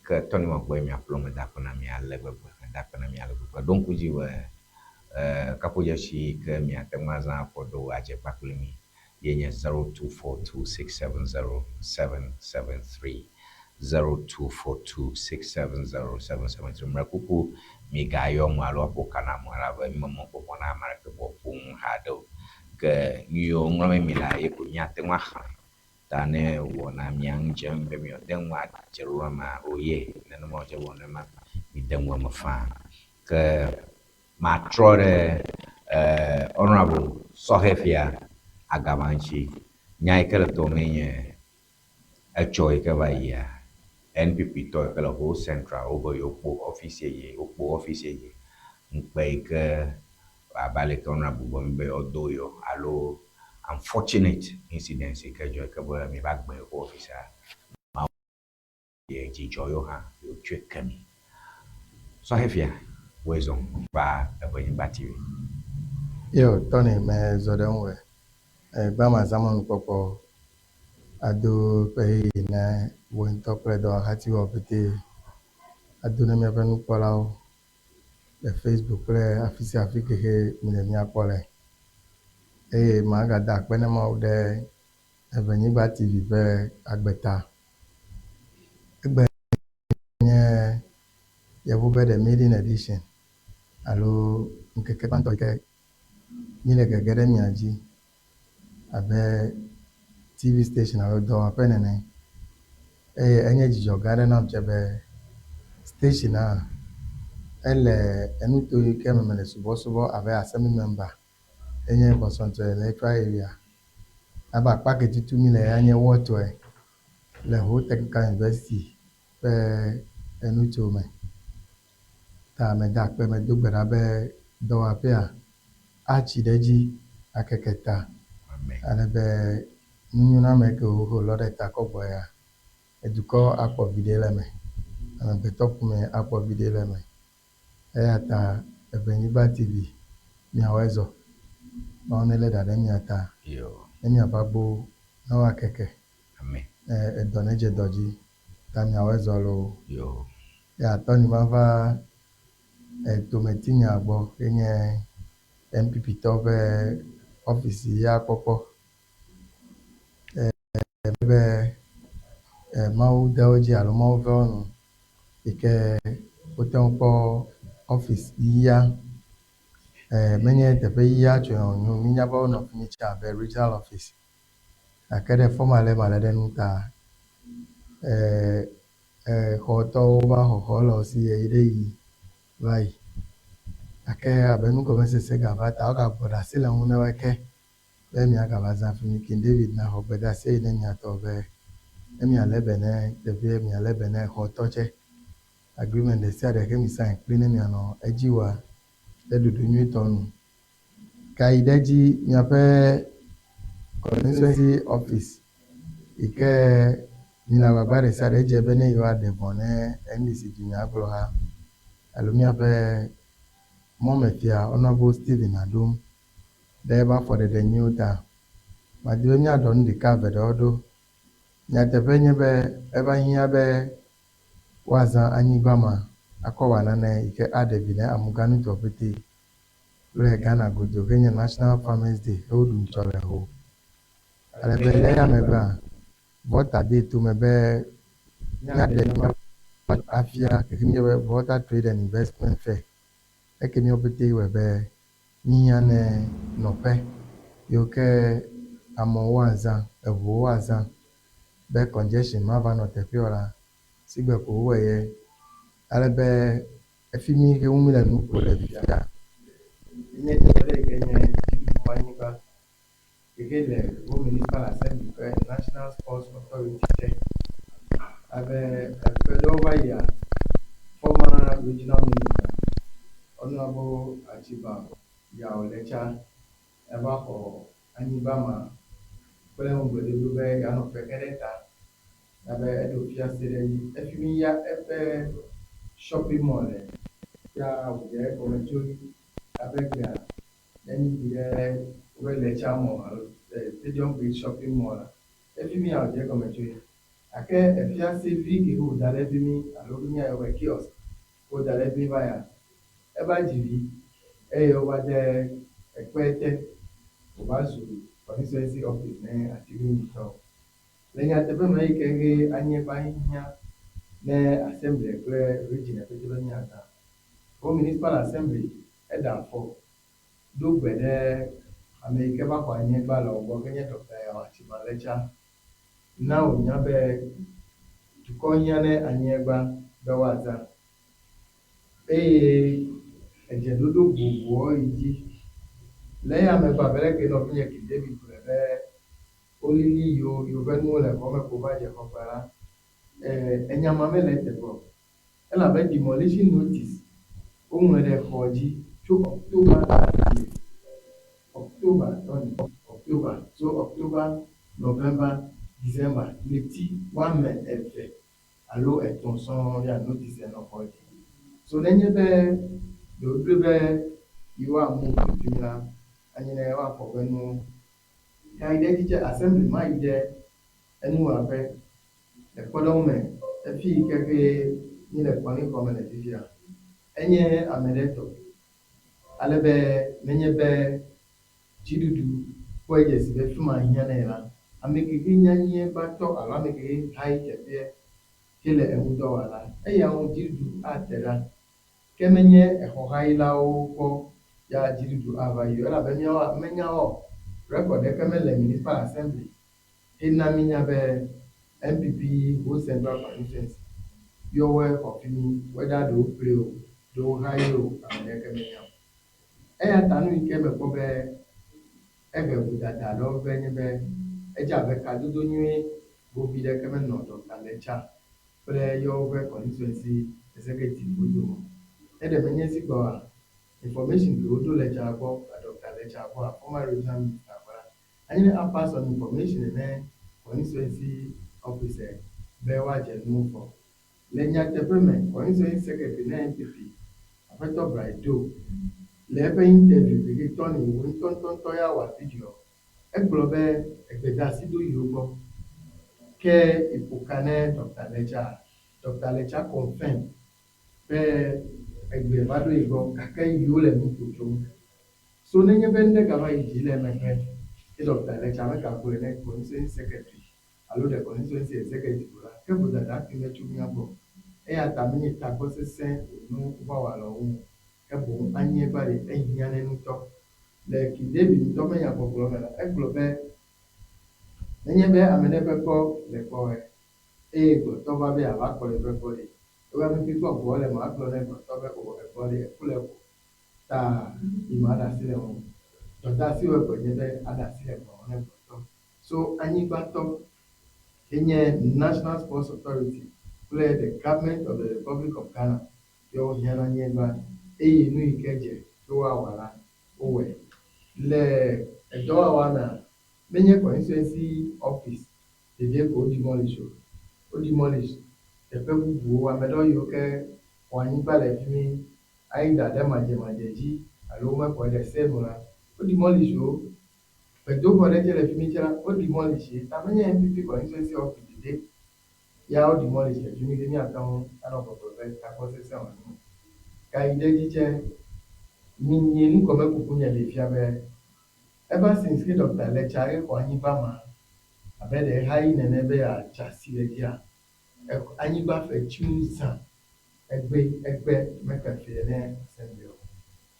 A: Ke Tony Magboe miaƒlɔ meda akpe na mi ale gbegbe, meda akpe na mi ale gbegbe. Ɖo ŋku dzi be kaƒodzesi yi ke miate ŋu azã akɔ ɖo adze kpakple mi ye nye 0242670773, 0242670773. Mlɔekuku migayɔ ŋu alo aƒo ka na ame elabe mi me mɔkpɔkpɔ na ame aɖeke ƒoƒo ŋu haɖe o. Ke nu yiwo ŋlɔm mi lea ye ko miate ŋu axlẽ. Ta ne wɔna mia ŋu dzem be miade ŋu adze ɖoɖoa mea, oye, nenema wòdze wɔ nenema, mide ŋu eme faa. Ke matrɔ ɖe Honourable Sɔhɛfia Agama ŋuti. Nya yi ke le tɔmee nye etsɔ yi ke va yia, NPP tɔ yi ke le Ho Central wobe yewokpo ɔfisi yeye, wokpo ɔfisi yeye. Ŋukpe yi ke abe ale ke Honourable gblɔ mi be yewoado yewo alo unfortunate incident yi ke dzɔ yi ke be miva gbe yewoƒe ɔfisia, Mawu ye dzidzɔ yewo hã yewotsɔe ke mi. Sɔhɛfia, wòe zɔ va Eʋenyigba TV.
E: Yo, Tony, me zɔ ɖe ŋuwòe. Gbã mazã mɔnukpɔkpɔ ado ƒe ɣeyiɣi na wò ŋutɔ kple dɔwɔhatiwò ƒete ado na míaƒe nukpɔlawo le Facebook kple afi sia afi ke xe mile mía kpɔ le. Eye magada akpe na Mawu ɖe Eʋenyigba TV ƒe agbe ta. Egbe nye yevu be the maiden edition alo ŋkeke gbãtɔ yi ke míle gege ɖe mia dzi abe TV station alo dɔwɔƒe nene. Eye enye dzidzɔ gã aɖe nam tsɛ be station-a ele enuto yi ke me mele subɔsubɔ abe assembly member enye Bosomtwe Electoral Area. Abe akpa ke tutu mí le ya nye Wɔtɔe le Ho Technical University ƒe enuto me. Ta meda akpe medo gbe ɖa be dɔwɔƒea atsi ɖe edzi akeke ta ale be nunyoname kewo wolɔ ɖe ta kɔ gbɔ ya, edukɔ akpɔ viɖe le eme, amegbetɔƒome akpɔ viɖe le eme. Eya ta Eʋenyigba TV, miawɔe zɔ. Mawu nelé ɖa ɖe mia ta. Ne miaƒe agbowo ne woakeke. Ne edɔ nedze dɔ dzi. Ta miawɔe zɔ loo. Ya Tony mava tometinya gbɔ ye nye NPP tɔwo ƒe ɔfisi ya kpɔkpɔ. Be Mawu de wo dzi alo Mawu ve wo nu yi ke wote ŋu kpɔ ɔfisi yia. Menye teƒe yia tsoe wònye o. Mínya be wonɔ fi mi tsã abe regional office gake ɖe fɔmale male ɖe nu ta exɔtɔwo va xɔ xɔ le wo si ɣeyiɣi ɖe yi va yi. Gake abe nugɔmesese gava ta wogagbɔ ɖe asi le eŋu ne woe ke be miagava zã fi mi. King David naxɔ gbedeasi yi ne mia tɔ be ne mialé be ne teƒea, mialé be ne xɔtɔ tsɛ. Agreement ɖe sia ɖe ke mi sign kpli ne mianɔ edzi wɔa ɖe ɖoɖo nyuitɔ nu. Gayi ɖe edzi miaƒe constituency office yi ke mile agbagba ɖe sia ɖe dze be ne yewoaɖe vɔ ne NDC dunyagblɔha alo miaƒe mɔmefia Honourable Stephen Adom ɖe eƒe afɔɖeɖe nyuiwo ta. Madi be míaɖɔ nu ɖeka eve ɖewo ɖo. Nyateƒee nye be eva hiã be woazã anyigba ma akɔ wɔ nane yi ke aɖe vi na amuganutoa ƒete kple Ghana godoo ke nye National Farmers Day ke woɖu ŋtsɔ le ho. Ale be le eya megbea, Volta dee tome be míaɖe afia ke míeyɔe be Volta Trade and Investment Fair. Eke míawo ƒete wɔe be Míhiã ne nɔƒe yiwo ke amewo woazã, eŋuwo woazã be congestion mava nɔ teƒea o la, sigbe ko wowɔe ye. Ale be efi mi ke ŋu míle nu ƒo le fifia. Nye teƒe ɖe yi ke nye dziɖuɖu ƒe anyigba yi ke le Ho Municipal Assembly ƒe National Sports Authority te. Abe eƒe ɖewo va yia, former regional minister Honourable Archibald Yao Letsa eva xɔ anyigba ma kple ŋugbedodo be yeanɔ fe ge ɖe eta abe eɖo fiase ɖe edzi. Efi mi ya eƒe shopping mall le ya wòdze egɔme tso abe gbea ne míyi ɖe wobe Letsa mall alo Stadium Bridge shopping mall la, efi mi ya wòdze egɔme tsoe. Gake efiase vi ke woda ɖe fi mi alo míayɔ be kiosk woda ɖe fi mi va ya, eva dzi vi eye wova de ekpe te wòva zu constituency office ne atiglinyitɔwo. Le nyateƒe me eyi ke he anyigba hiã ne assembly kple region ƒete be míazã. Ho Municipal Assembly eɖe afɔ ɖo gbe ɖe ame yi ke va xɔ anyigba le wo gbɔ ke nye Doctor Yaw Archibald Letsa na wònya be dukɔ hiã ne anyigba be woazã eye edzeɖoɖo vovovowo yi dzi. Le eya megbe abe leke nɔvinye King David gblɔe be wolili yiwo yiwo ƒe nuwo le xɔ me ko va dze xɔƒea la, enya ma mele eteƒe o. Elabe demolition notice woŋlɔe ɖe xɔ dzi tso October last year. October, sorry, October. So October, November, December, ɣleti woame eve alo etɔ̃ sɔŋ ya notice nɔ xɔ dzi. So nenye be ɖe woɖoe be yewoa move le fi mi la, anye ne woafɔ woƒe nuwo. Gayi ɖe edzi tse assembly mayi ɖe enuwɔƒe le kpɔɖeŋu me efi yi ke xe míele kɔli xɔme le fifia. Enye ame ɖe tɔ. Ale be nenye be dziɖuɖu kpɔe dze si be fi ma hiã nɛ la, ame ke xe nye anyigbatɔ alo ame ke xe hayi teƒea ke le eŋudɔ wɔm la, eya ŋu dziɖuɖu ate ɖa. Ke menye exɔhayilawo gbɔ ya dziɖuɖu ava yi o elabe míawoa menya o. Record ɖeke mele Municipal Assembly hena mínya be NPP Ho Central Constituency yɔwoe xɔ fi mi whether ɖewo ƒle o, ɖewo hayi o, ame ɖeke menya o. Eya ta nu yi ke mekpɔ be ehe vodada aɖewo vɛ nye be edze abe kadodo nyui gobi ɖeke menɔ Doctor Letsa kple yewo ƒe constituency executive wo dome o. Ne ɖe menye zi gbɔa, information ke woɖo Letsa gbɔ, Doctor Letsa gbɔa, former regional minister gbɔ la, anye ne apass on information ne constituency officer be woadze nuwo fɔ. Le nyateƒe me, constituency secretary ne NPP, Aƒetɔ Bright Doe, le eƒe interview ke ke Tony wo ŋutɔŋutɔŋutɔ ya wɔ video, egblɔ be egbedasi ɖo yewo gbɔ ke eƒo ka ne Doctor Letsa. Doctor Letsa confirm be egbe va ɖo ye gbɔ gake yewo le nu ƒo tsom. So nenye be ŋɖe gava yi dzi le emegbe ye Doctor Letsa megagblɔe ne constituency secretary alo ɖe constituency executive o la, ke vodada fi metso mía gbɔ. Eya ta menye tagbɔsesẽ wònyo wova wɔ le wo ŋu o, ke boŋ anyigba ɖe ehiã nɛ ŋutɔ. Le King David ŋutɔ ƒe nyagbɔgblɔ me la, egblɔ be, Nenye be ame ɖe ƒe gbɔ le gbɔwòe eye gbɔtɔ va be yeava kplɔ yeƒe gbɔ ɖi, ebe ame fi kpɔ gbɔ le ma gblɔ ne gbɔtɔ be o egbɔ ɖi eku le ƒo ta yi ma ɖe asi le ŋu. Dɔdeasi wɔe koe nye be aɖe asi le gbɔ ne gbɔtɔ. So anyigbatɔ enye National Sports Authority kple the Government of the Republic of Ghana ye wohiã na anyigba eye nu yi ke dze be woawɔ la, wowɔe. Le edɔwɔwɔa mea, menye constituency office ɖeɖe ko wo demolish o. Wo demolish teƒe bubuwo. Ame ɖewo yiwo ke xɔ anyigba le fi mi either ɖe madzemadze dzi alo womexɔe ɖe se nu la, wo demolish wo. Gbedoxɔ ɖe tse le fi mi tse la, wo demolish ye. Ta menye NPP constituency office ɖeɖe ya wo demolish le fi mi ke míate ŋu anɔ gbɔgblɔ be tagbɔsesẽ wònye o. Gayi ɖe edzi tse, minye nugɔmekuku nye ɖee fia be ever since ke Doctor Letsa ye xɔ anyigba ma abe ɖe ehayi nene be yeatsa asi le edzia, anyigba fe tsiu zã egbe egbe mekpe fie ne assembly o.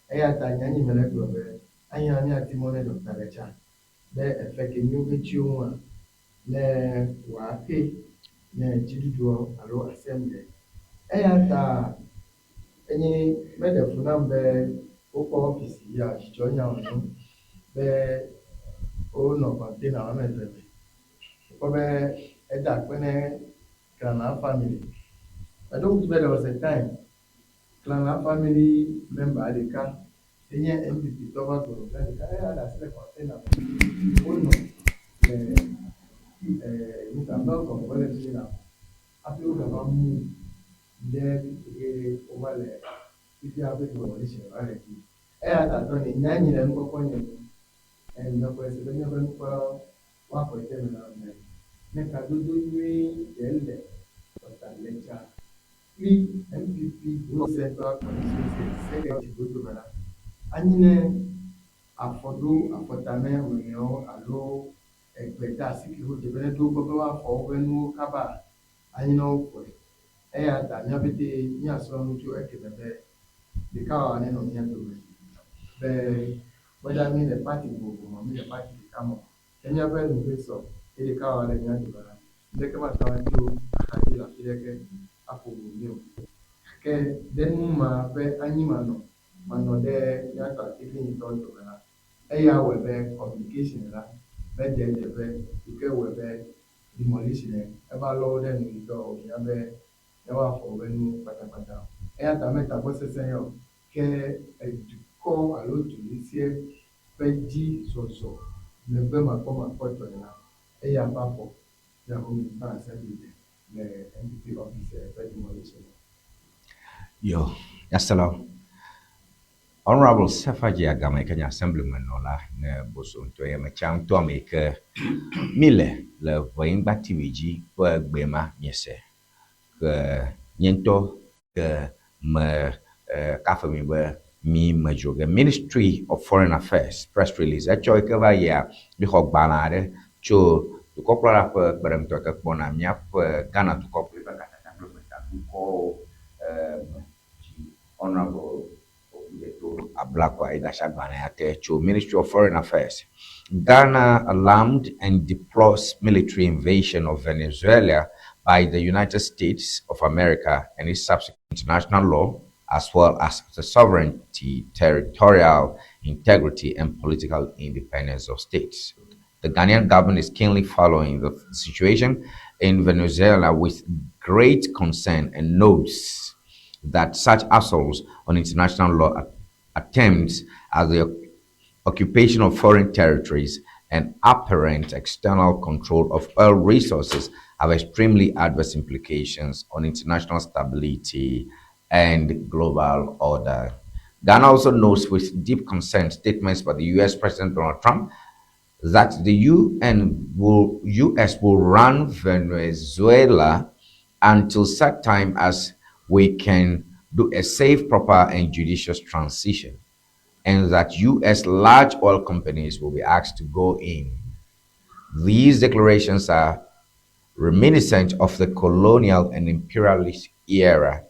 E: Eya ta nye anyi mele gblɔ be ahiã míati mɔ ne Doctor Letsa be efe ke míwo ƒe tsiwo ŋua ne wòaxe ne dziɖuɖuɔ alo assembly. Eya ta enye meɖe fu nam be Wokpɔ ɔfisi ya dzidzɔ nya wònye be wonɔ kɔntena woame eve me. Wokpɔ be eda akpe ne Klana family. Meɖo ŋku be there was a time Klana family member ɖeka si nye NPP tɔ va gblɔ be ɖeka eya ɖe asi le kɔntena me wonɔ le nuka Melcom gbɔ le fi la hafi wogava move ɖe fi ke wova le fifia ƒe demolition va le edzi. Eya ta tɔ nye nya nyi le nukpɔkpɔ nye nu. Eye mexɔe se be míaƒe nukpɔlawo woaxɔe de eme na be ne kadodo nyui ɖe le Dɔkta Letsa kple NPP Ho Central Constituency Secretary go dome la, anyi ne afɔ ɖo afɔta ne ame nɔewo alo egbe de asi ke wodze be neɖo wo gbɔ be woafɔ woƒe nuwo kaba anyi ne woƒoe. Eya ta mía pɛtɛ míasrɔ̃ nu tso ekeme be ɖekawɔwɔ nenɔ mía dome be whether míele party vovovo me o, míele party ɖeka me o, ne míaƒe nu ʋɛ sɔ ye ɖekawɔwɔ le mía dome la, ŋɖeke mate ŋu atso axadzi le afi ɖeke aƒo ʋu mí o. Gake ɖe nu ma ƒe anyimanɔ manɔ ɖe míatɔ atiglinyitɔwo dome la, eya wɔe be communication la mede eteƒe yi ke wɔe be demolition eva lɔ wo ɖe nu yi ke wòhiã be ne woafɔ woƒe nuwo kpatakpata o. Eya ta me tagbɔsesẽ ye o, ke edukɔ alo du sia ƒe dzi zɔzɔ megbemakpɔmakpɔtɔe la, eya ƒe afɔ ya ko Municipal Assembly ɖe le NPP office ƒe demolition me.
A: Yo, nyaselawo, Honourable Sefadzi Agama yi ke nye Assemblymenɔla ne Bosoŋtɔ ye metsa ŋutɔ ame yi ke mí le le Ʋenyigba TV dzi ƒe gbe ma miese. Ke nye ŋutɔ ke me kafe mi be mí me dzro ge. Ministry of Foreign Affairs press release etsɔ yi ke va yia mí xɔ gbalẽ aɖe tso dukɔkplɔla ƒe kpeɖeŋutɔ yi ke kpɔna míaƒe Ghana dukɔ kple eƒe katata kple gbetakukɔwo me dzi Honourable Okudzeto Ablakwa Idasagbalẽ te tso Ministry of Foreign Affairs. Ghana alarmed and deplores military invasion of Venezuela by the United States of America and its subsequent international law, as well as the sovereignty, territorial integrity, and political independence of states. The Ghanaian government is keenly following the situation in Venezuela with great concern and notes that such assaults on international law attempts at the occupation of foreign territories and apparent external control of oil resources have extremely adverse implications on international stability and global order. Ghana also notes with deep concern statements by the US President Donald Trump that the UN will, US will run Venezuela until such time as we can do a safe, proper, and judicious transition, and that US large oil companies will be asked to go in. These declarations are reminiscent of the colonial and imperialist era.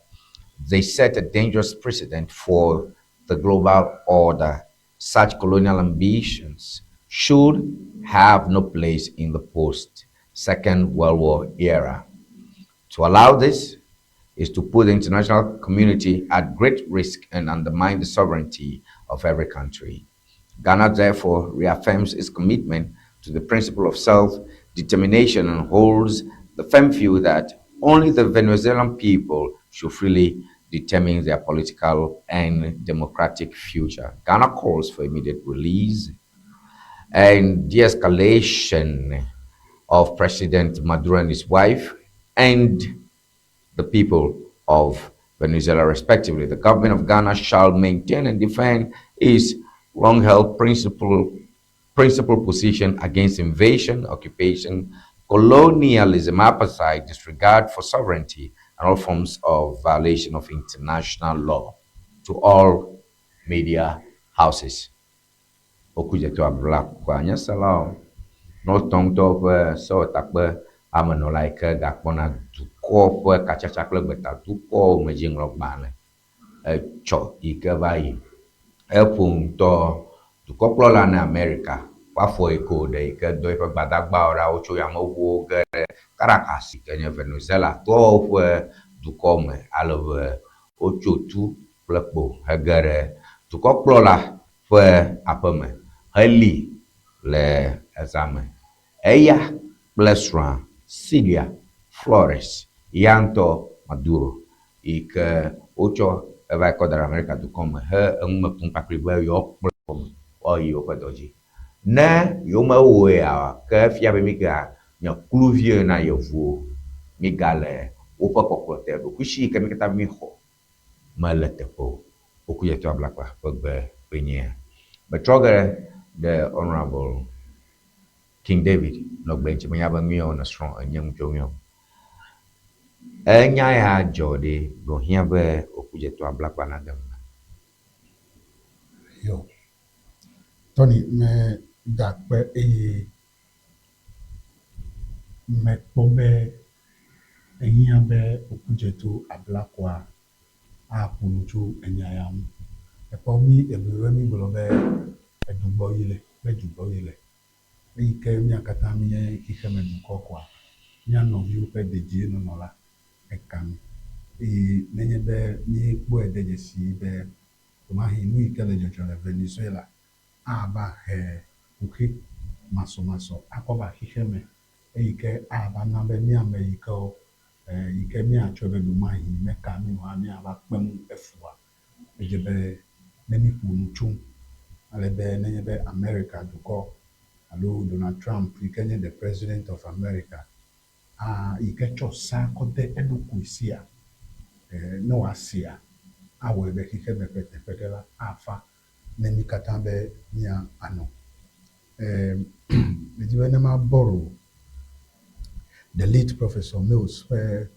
A: They set a dangerous precedent for the global order. Such colonial ambitions should have no place in the post Second World War era. To allow this is to put the international community at great risk and undermine the sovereignty of every country. Ghana therefore reaffirms its commitment to the principle of self-determination and holds the firm view that only the Venezuelan people should freely determine their political and democratic future. Ghana calls for immediate release and de-escalation of President Maduro and his wife and the people of Venezuela, respectively. The government of Ghana shall maintain and defend its long-held principal position against invasion, occupation, colonialism, apartheid, disregard for sovereignty, and all forms of violation of international law. To all media houses. Okudzeto Ablakwa nyaselawo nɔtɔ ŋutɔ ƒe sewɔtakpe amenɔla yi ke gakpɔna dukɔ ƒe katsatsa kple gbetadukɔwo me dzi ŋlɔ gbalẽ etsɔ yi ke va yi. Eƒo ŋutɔ dukɔkplɔla ne Amerika ƒe afɔ yi ke wòɖe yi ke do eƒe gbadagbawo ɖa wotso yameʋuwo ge ɖe Caracas yi ke nye Venezuela tɔwo ƒe dukɔ me ale be wotso tu kple kpo hege ɖe dukɔkplɔla ƒe aƒeme heli le ezã me. Eya kple srɔ̃a Cilia Flores ya ŋutɔ Maduro yi ke wotsɔ eva kɔ da ɖe Amerika dukɔ me he enume kum kpakple be yewoakplɔ woayi woƒe dɔ dzi. Ne yewomewɔea ke efia be míga nye kluviwo na yevuwo. Mígale woƒe kpɔkplɔ te. Ɖokuisi yi ke mí katã míxɔ mele teƒe o. Okudzeto Ablakpa ƒe gbe ƒe nyea. Metrɔ ge ɖe Honourable King David nɔ gbe ŋuti menya be nuyawo nèsrɔ̃ enye nu tso nuyawo. Enya ya dzɔ ɖe ɖe wòhiã be Okudzeto Ablakpa nade nu me?
D: Yo. Tony, meda akpe eye mekpɔ be ehiã be Okudzeto Ablakwa aƒo nu tso enya ya ŋu. Ekpɔ mí Eʋewo mígblɔ be edugbɔ yi le be dugbɔ yi le. Eyi ke mía katã míenye xexeme dukɔ koa, mía nɔviwo ƒe dedienɔnɔ la, eka mí. Eye nenye be míekpɔe de dzesii be ɖewomahi nu yi ke le dzɔdzɔ le Venezuela ava he kuxi masɔmasɔ akɔ va xexeme, eyi ke ava na be mía ame yi ke yi ke míatsɔe be ɖewomahi meka mí o hã míava kpe ŋu efua, edze be ne míƒo nu tso ale be nenye be Amerika dukɔ alo Donald Trump yi ke nye the president of America hã yi ke tsɔ sea kɔ de eɖokui sia, ne wòasea, awɔe be xexeme ƒe teƒe ɖe la afa ne mí katã be mía anɔ. Medi be ne ma borrow the late Professor Mills ƒe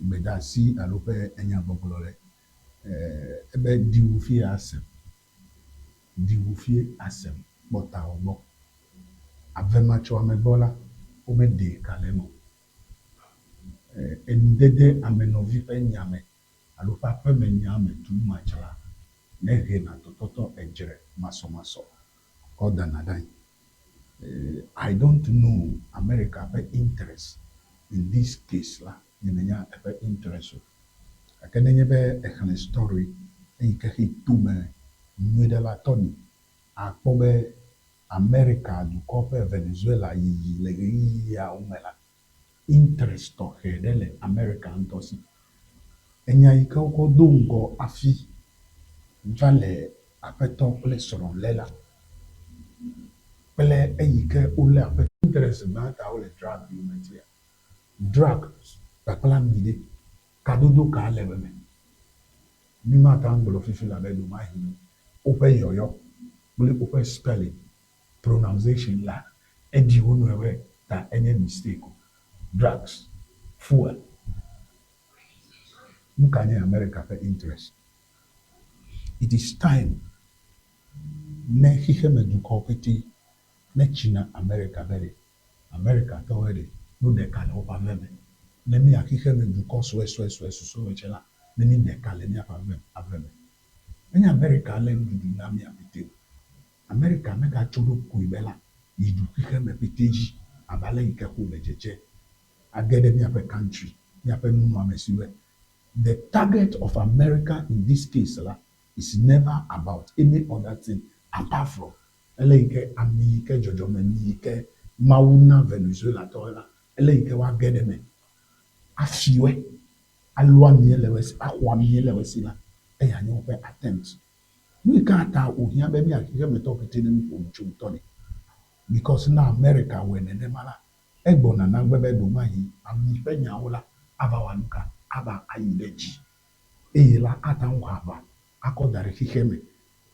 D: gbedeasi alo ƒe enyagbɔgblɔ ɖe. Ebe ɖiwu fie asem, ɖiwu fie asem kpɔ tawò gbɔ. Avematsɔamegbɔ la, womeɖee ka le eme o. Enudede ame nɔvi ƒe nya me alo ƒe aƒeme nya me tu matsra nehena tɔtɔtɔ edzre masɔmasɔ kɔ dana ɖe anyi. I don't know America ƒe interest in this case la, nyemenya eƒe interest o. Gake nenye be exlẽ story eyi ke xe tome nyuiɖe la, Tony, akpɔ be America dukɔ ƒe Venezuela yiyi le ɣeyiɣiawo me la, interest tɔxɛ ɖe le America ŋutɔ si. Enya yi ke wokɔ do ŋgɔ hafi va le aƒetɔ kple srɔ̃ lé la kple eyi ke wolé aƒe. Interest gbãtɔ wole drug yome tia, drug kpakple ami ɖe, kadodo ka le eme? Mi mate ŋu agblɔ fifi la be ɖomahi woƒe yɔyɔ kple woƒe spelling, pronunciation la eɖi wo nɔewoe ta enye mistake o. Drugs, fuel. Nuka nye America ƒe interest? It is time ne xexeme dukɔwo pɛtɛ ne tsi na America be ɖe America tɔwoe ɖe nu ɖeka le woƒe ave me. Ne mía xexeme dukɔ suesuesue susɔewoe tsɛ la, ne mí ɖeka le míaƒe ave ave me. Menye America lé nuɖuɖu na mía pɛtɛ o. Amerika megatso ɖokui be la yi ɖu xexeme pɛtɛ dzi abe ale yi ke xo le dzedze age ɖe míaƒe country, míaƒe nunɔamesiwoe. The target of America in this case la is never about any other thing apart from ele yi ke ami yi ke dzɔdzɔme mi yi ke Mawu na Venezuela tɔwo la, ele yi ke woage ɖe eme afiwoe, alo amie le wo si, axɔ amie le wo si la, eya nye woƒe attempt. Nu yi ka ta wòhiã be mía xexemetɔwo pɛtɛ ne míƒo nu tso ŋutɔ nɛ. Because ne America wɔe nenema la, egbɔna nagbe be ɖomahi ami ƒe nyawo la ava wa nuka? Ava ayi ɖe dzi. Eye la ate ŋu aʋa akɔ da ɖe xexeme.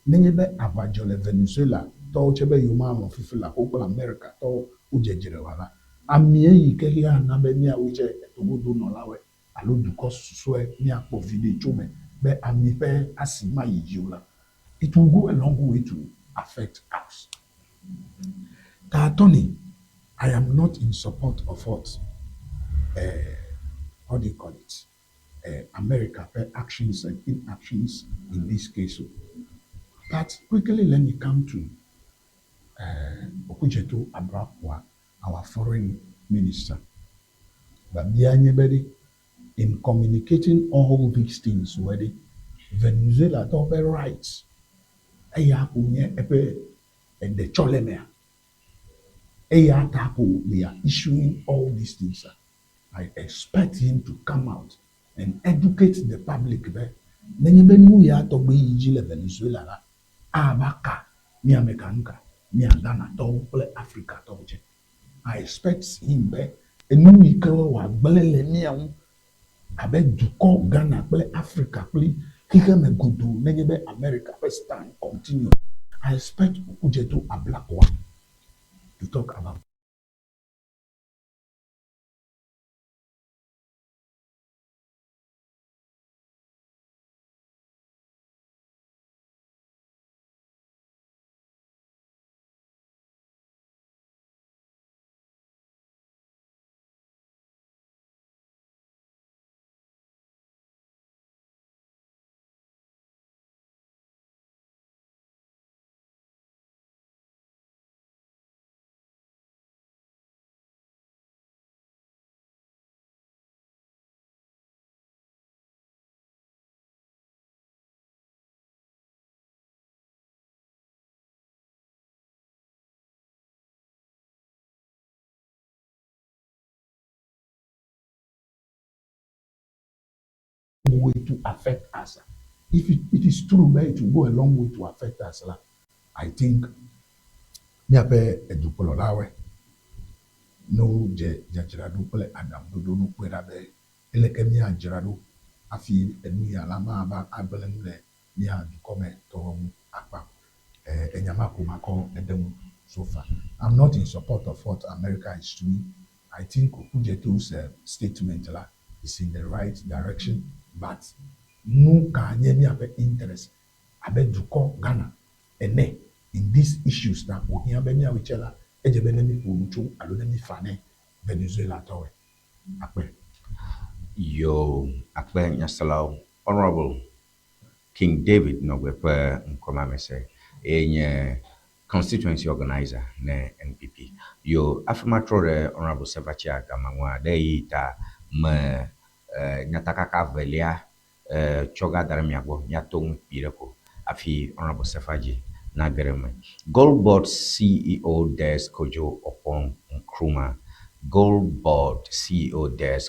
D: Nenye be aʋa dzɔ le Venezuela tɔwo tse be yewomalɔ̃ fifi le aƒewo kple America tɔwo wodze dzre wa la, amie yi ke xexea ana be míawoe tse etogodo nɔlawoe alo dukɔ susɔe míakpɔ viɖe tso eme be ami ƒe asi mayi dzi o la, it will go a long way to affect us. Ta Tony, I am not in support of what, eh, how do you call it, eh, America ƒe actions and inactions in this case o. But quickly let me come to eh, Okudzeto Ablakwa, our foreign minister. Biabia nye be ɖe, in communicating all these things wɔ ɖe, Venezuelatɔwo ƒe rights Eya ko nye eƒe eɖetsɔlemea? Eya ta ko they are issuing all these things. I expect him to come out and educate the public be nenye be nu ya tɔgbi yi dzi le Venezuela la, ava ka mía ame ka nu ka, mía Ghanatɔwo kple Afrikatɔwo tsɛ. I expect him be enu yi ke wòagblẽ le mía ŋu abe dukɔ Ghana kple Afrika kple xexeme godoo nenye be America ƒe stand continue. I expect Okudzeto Ablakwa to talk about. Way to affect us. If it is true be it will go a long way to affect us la, I think míaƒe edukplɔlawoe ne wodze dzadzraɖo kple aɖaŋuɖoɖo ne wokpɔe ɖa be eleke míadzra ɖo hafi enu ya la mava agblẽ nu le mía dukɔme tɔwo ŋu akpa o. Enya ma ko makɔ eɖe ŋu so far. I'm not in support of what America is doing. I think Okudzeto's statement la is in the right direction but nu ka nye míaƒe interest abe dukɔ Ghana ene in these issues ta wòhiã be míawɔe tsɛ la, edze be ne míƒo nu tso alo ne mífa ne Venezuela tɔwoe. Akpe.
A: Yoo, akpe nyaselawo. Honourable King David Nɔgbe ƒe ŋkɔmamese eye nye Constituency Organizer ne NPP. Yoo, hafi matrɔ ɖe Honourable Sefatia Gama ŋua, ɖe ɣeyiɣi ta me nyatakaka evelia tsɔ ga da ɖe mia gbɔ, míato ŋu kpuiɖe ko hafi Honourable Sefa dzi nage ɖe eme. Gold Board CEO dares Kojo Oppong Nkrumah. Gold Board CEO dares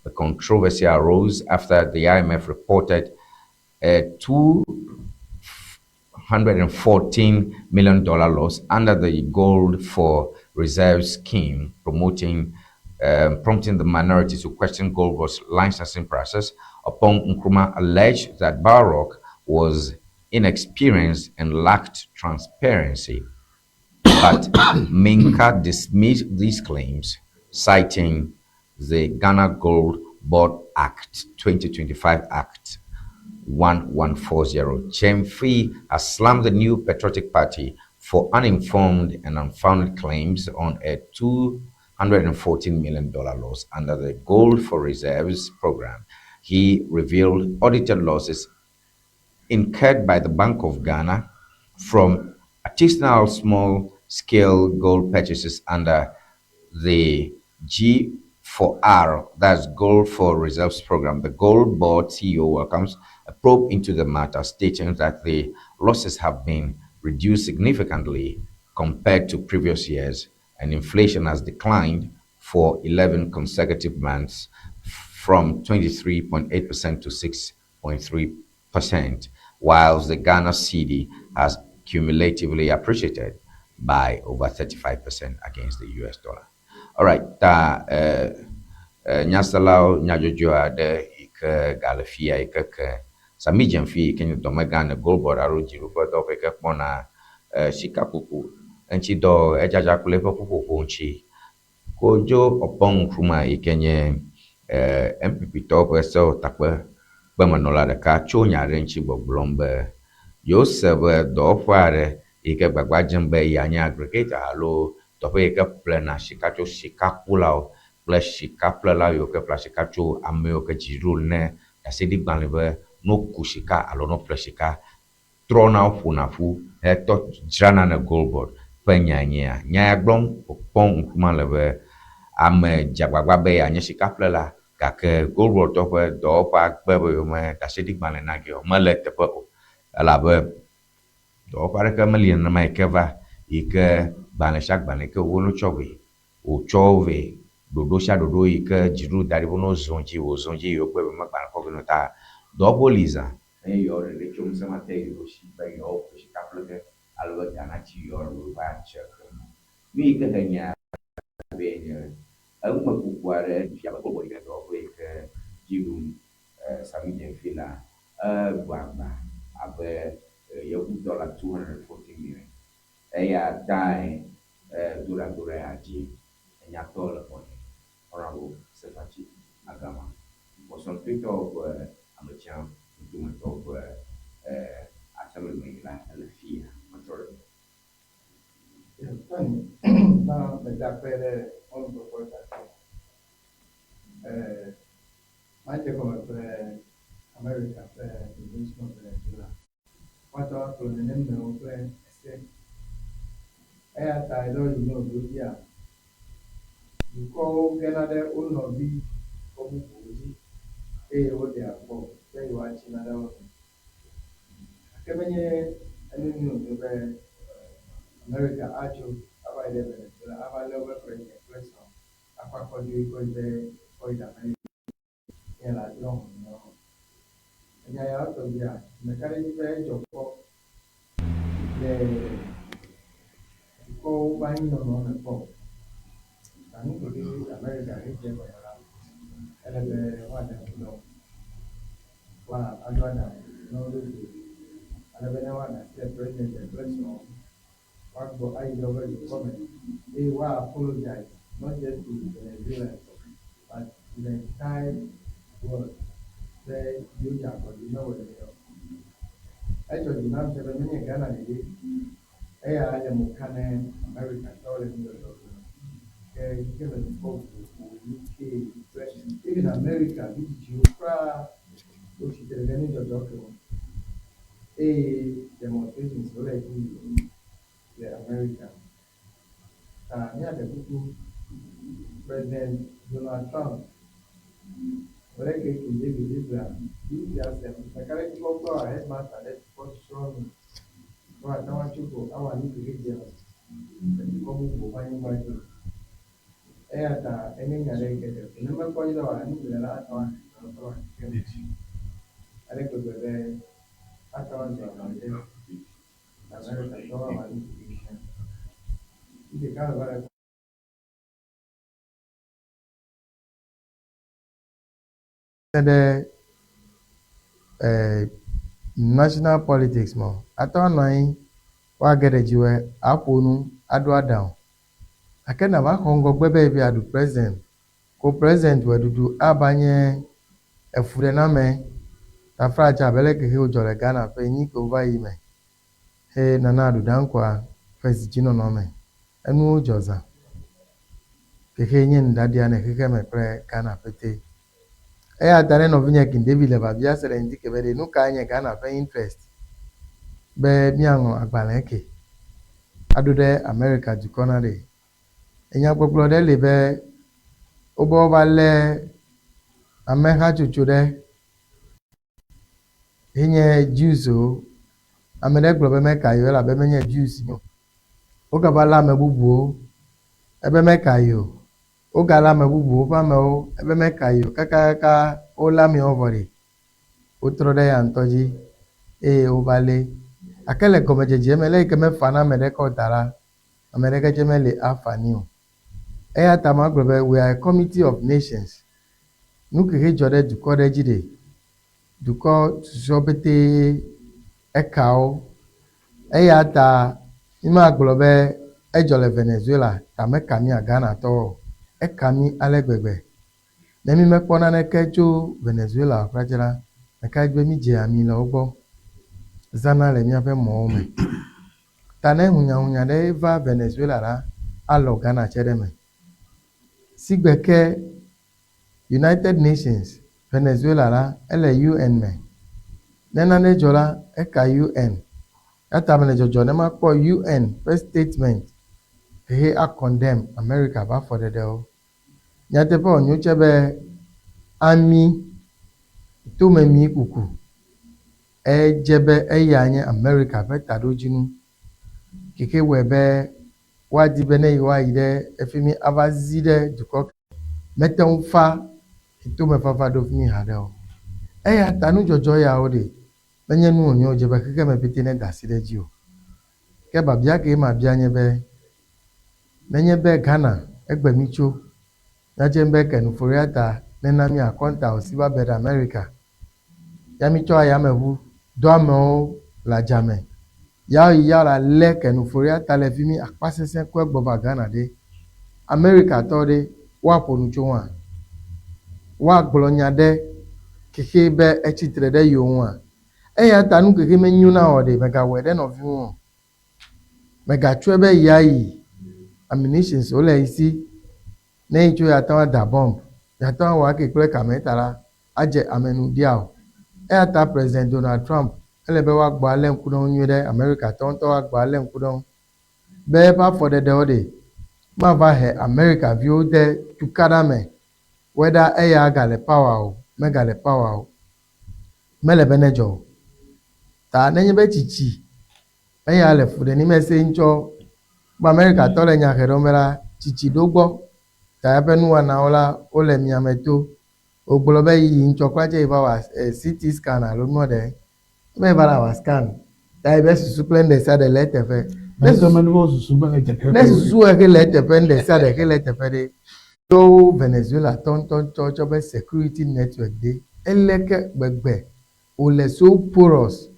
A: The controversy arose after the IMF reported a $214 million loss under the Gold for Reserve scheme, prompting the minority to question GoldBod's licensing process. Oppong Nkrumah alleged that Baroque was inexperienced and lacked transparency. But Minkah dismissed these claims, citing the Ghana Gold Board Act 2025 Act 1140. Chemfi has slammed the New Patriotic Party for uninformed and unfounded claims on a $214 million loss under the Gold for Reserves program. He revealed audited losses incurred by the Bank of Ghana from artisanal small-scale gold purchases under the G4R, that's Gold for Reserves program. The Gold Board CEO welcomes a probe into the matter, stating that the losses have been reduced significantly compared to previous years and inflation has declined for 11 consecutive months from 23.8% to 6.3%. whilst the Ghana cedi has cumulatively appreciated by over 35% against the US dollar. Alright, ta eh, eh, nyaselawo nyadzɔdzɔ aɖe yi ke gale fia yi ke ke Sammy Gyamfi yi ke nye dɔmegã ne Goldboard alo dziɖuƒe dɔwɔƒe yi ke kpɔna eh, sikakuku eŋuti dɔ edzadza kple eƒe ƒuƒoƒo ŋuti. Kojo Oppong Nkrumah yi ke nye eh, NPP tɔwo ƒe sewɔtakpekpemenɔla ɖeka tso nya aɖe ŋuti gbɔgblɔm be yewose be dɔwɔƒe aɖe yi ke gbagba dzem be yeanye aggregator alo teƒe yi ke ƒlena sika tso sikakulawo kple sikaƒlela yiwo ke ƒlea sika tso ame yiwo ke dzi ɖo ne ɖaseɖigbalẽ be ne woku sika alo ne woƒle sika trɔna woƒona ƒu hetɔ dzrana ne Goldboard ƒe nyae nye ya. Nya ya gblɔm wòkpɔ ŋkume le be ame dze agbagba be yeanye sikaƒlela gake Goldboard tɔ ƒe dɔwɔƒea gbe be yewome ɖaseɖigbalẽ na ge o. Mele eteƒe o elabe dɔwɔƒe aɖeke meli nenema yi ke va yi ke gbalẽ sia gbalẽ yi ke wotsɔ vɛ wòtsɔ wo vɛ ɖoɖo sia ɖoɖo yi ke dziɖuɖu da ɖi be ne wozɔ dzi wòzɔ dzi eye wokpɔe be megbalẽ kɔ vɛ na wo ta dɔwɔƒewo li zã eye yewo ɖeɖe tso ŋusẽ ma te yewo si be yewo ƒo sika ƒle ge ale be ga natsi yewo ɖo va tse xe mɔ. Nu yi ke he nya vɛ nye enumekuku aɖe fia be gbɔgbɔ yi ke dɔwɔƒe yi ke dzi ɖum Sammy Gyamfi la, eɖu agba abe yevu dɔla 240 million. Eya tae doɖadoɖa ya dzi enyatɔ le gbɔnye, Honourable Sefachi Agama, Bosomtwetɔwo ƒe ametsã ŋkumetɔwo ƒe assembly me yi la, ele fiya. Metrɔ ɖe.
E: Tony, gbã meda akpe ɖe mɔnukpɔkpɔ ta te. Madze egɔme kple Amerika ƒe invasion of Venezuela. Woate ŋu akplɔ nenem mewo kple ese. Eya ta ɖe yi ne wòɖo dzia, dukɔwo gena ɖe wo nɔvi dukɔ bubuwo dzi eye woɖea gbɔ be yewoatsi na ɖe wo nu. Gake menye enu nyui wònye be Amerika atso ava yi ɖe Venezuela ava lé woƒe president kple srɔ̃ akɔ akɔ dzoe kɔ yi ɖe kɔ yi ɖe Amerika. Nye la drɔ̃ ʋɔnu na wo. Enya yawo tɔgbia, meka ɖe edzi be edzɔ kpɔ le dukɔwo ƒe anyinɔnɔ me kpɔ o. Ta nu ke Amerika hedze egɔme la, ele be woaɖe ŋku ɖe wo, woaɖo aɖaŋu na wo ɖokuiwo ale be ne woaɖe asi le president kple srɔ̃ ŋu, woagbɔ ayi ɖe woƒe dukɔ me eye woa apologize not just to Venezuelans but to the entire world be yewodze agɔ dzi mewɔe nyuie o. Edzɔ dzi nam se be menye Ghana ɖeɖe eya le mo ka ne America tɔwo le nudzɔdzɔ gblɔm ke xexeme dukɔ vovovowo, UK kple even America vidzidziwo kura wotsi tre ɖe nudzɔdzɔ ke ŋu. Eye demonstrations wole edzi yim le America. Ta míaɖe kuku President Donald Trump wòle ke King David Biblia nusia sem. Meka ɖe edzi be wokplɔ headmaster ɖe dukɔ susɔewo nu be wòate ŋu atso ko awɔ nu keɖe dze le dukɔ bubuwo ƒe anyigba dzi o. Eya ta enye nya ɖe yi ke ɖe fu. Ne mekpɔ nyuie oa, nu geɖe la ate ŋu ahe tɔtrɔ va xexea me ale gbegbe be ate ŋu azu aʋa ɖe Amerikatɔwo awɔ nu keɖe sia. Nu ɖeka me va le ɖe national politics me o. Ate ŋu anɔ anyi woage ɖe dziwɔe aƒo nu aɖo aɖaŋu. Gake nava xɔ ŋgɔgbe be yeaɖu president ko president ʋeɖuɖu ava nye efuɖename taflatse abe leke xe wodzɔ le Ghana ƒe enyi kewo va yi me he Nana Addo Dankwa ƒe zidzinɔnɔ me. Enuwo dzɔ zã. Xexe nye nuɖaɖia ne xexeme kple Ghana ƒete. Eya ta ne nɔvinye King David le biabia se le ŋdi ke be ɖe nukae nye Ghana ƒe interest be míaŋlɔ agbalẽ ke aɖo ɖe Amerika dukɔ na ɖe? Enyagbɔgblɔ ɖe li be wobe wova lé amehatsotso ɖe henye Jews o. Ame ɖe gblɔ be meka yi o elabe menye Jews o. Wogava lé ame bubuwo ebe meka yi o. Wogalé ame bubuwo ƒe amewo ebe meka yi o. Kakakaka wolé ameawo vɔ ɖi. Wotrɔ ɖe eya ŋutɔ dzi eye wova lé. Gake le gɔmedzedze me, le yi ke mefa na ame ɖeke o ta la, ame ɖeke tse meli afa ni o. Eya ta magblɔ be we are a committee of nations. Nu ke he dzɔ ɖe dukɔ ɖe dzi ɖe, dukɔ susɔewo pete eka wo. Eya ta mímagblɔ be edzɔ le Venezuela ta meka mía Ghanatɔwo o. Eka mí ale gbegbe. Ne mímekpɔ naneke tso Venezuela o kura tse la, meka ɖe edzi be mídzea ami le wo gbɔ zãna le míaƒe mɔwo me. Ta ne hunyahunya ɖe va Venezuela la, alɔ Ghana tse ɖe eme. Sigbe ke United Nations, Venezuela la, ele UN me. Ne nane dzɔ la, eka UN. Eya ta mele dzɔdzɔ ne makpɔ UN ƒe statement hehe a condemn America ƒe afɔɖeɖewo. Nyateƒe wònyo tsɛ be ami, tomemi kuku, edze be eya nye Amerika ƒe taɖodzinu keke wɔe be woadi be ne yewoayi ɖe efi mi ava zi ɖe dukɔ mete ŋu fa tomefafa ɖo fi mi haɖe o. Eya ta nudzɔdzɔ yawo ɖe menye nu wònye wòdze be xexeme pɛtɛ neda asi ɖe edzi o. Ke biabia kee mabia nye be, nenye be Ghana egbe mí tso, míadze be Ken Ofori-Atta nena mí akɔnta o si va be ɖe Amerika, ya mítsɔ ayameʋu do amewo le adzame, ya yi ya la lé Ken Ofori-Atta le fi mí akpasesẽ kɔe gbɔ va Ghana ɖe, Amerikatɔ ɖe woaƒo nu tso ŋua? Woagblɔ nya ɖe xexe be etsi tre ɖe yewo ŋua? Eya ta nu keke menyo na wò ɖe, mègawɔe ɖe nɔviwò ŋu o. Mègatsɔe be yeayi ammunitions wole yi si, ne yi tso yeate ŋu ada bomb, yeate ŋu awɔ ake kple kameta la, adze ame nu ɖia o. Eya ta President Donald Trump, ele be woagbɔ alé ŋku ɖe eŋu nyuie ɖe, Amerikatɔwo ŋutɔ woagbɔ alé ŋku ɖe eŋu be eƒe afɔɖeɖewo ɖe mava he Amerika viwo de tukaɖa me whether eya gale power o, megale power o. Mele be nedzɔ o. Ta nenye be tsitsi eya le fu ɖe ni mese ŋtsɔ be Amerikatɔ le nya he ɖom be la tsitsi ɖo gbɔ ta eƒe nuwɔnawo la wole miame to. Wogblɔ be yi ŋtsɔ kura tse yi va wɔ CT scan alo nua ɖe ebe yi va la wɔ scan ta yi be susu kple ŋɖe sia ɖe le eteƒe. Ne
D: susu
E: ne susu he le eteƒe ŋɖe sia ɖe he le eteƒe ɖe. Tɔwo Venezuela tɔ ŋutɔŋutɔ tsɔ be security network ɖe eleke gbegbe wòle so porous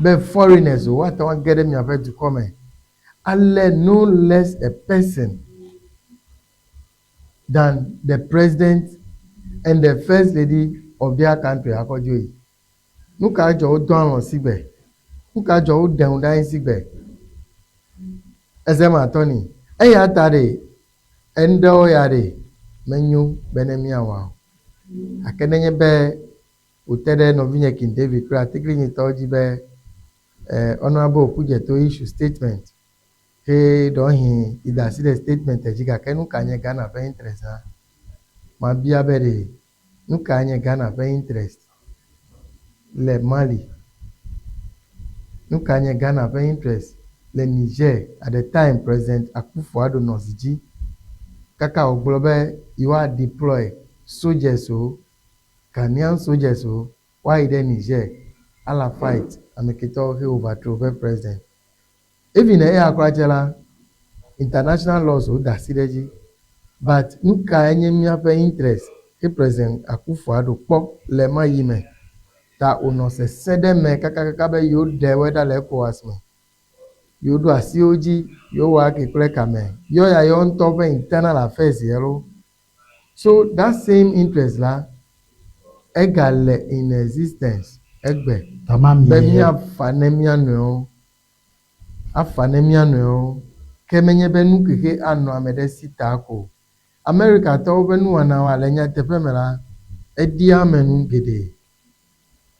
E: be foreigners wo woate ŋu age ɖe miaƒe dukɔ me ale no less a person than the president and the first lady of their country akɔ dzoe. Nu ka dzɔ wodɔ alɔ̃ sigbe? Nu ka dzɔ woɖe ŋu ɖe anyi sigbe? Eze ma tɔ ni. Eya ta ɖe, enuɖewo ya ɖe, menyo be ne míawɔa o. Gake nenye be wòte ɖe nɔvinye King David kple atiglinyitɔwo dzi be eh, Honourable Okudzeto issue statement ke ɖewohĩ yi da asi ɖe statement dzi gake nu ka nye Ghana ƒe interest hã? Mabia be ɖe Nu kae nye Ghana ƒe interest le Mali? Nu kae nye Ghana ƒe interest le Niger at the time President Akufo-Addo nɔ zi dzi kaka wògblɔ be yewoa deploy soldiers wo, Ghanaian soldiers wo woayi ɖe Niger ala fight ameketɔwo he overthrow woƒe president. Even eya kura tse la, international laws woda asi ɖe edzi but nukae nye míaƒe interest ke President Akufo-Addo kpɔ le ema yi me ta wònɔ sese ɖe eme kakakaka be yewo ɖe woe ɖa le ECOWAS me, yewo ɖo asi wo dzi, yewo wɔ ake kple kame, yɔ ya yewo ŋutɔ ƒe internal affairs ye lo. So that same interest la, egale in existence egbe be míafa ne mía nɔewo. afa ne mía nɔewo, ke menye be nu xexe anɔ ame ɖe si ta ko o. Amerikatɔwo ƒe nuwɔnawoa, le nyateƒe me la, eɖia ame nu geɖe.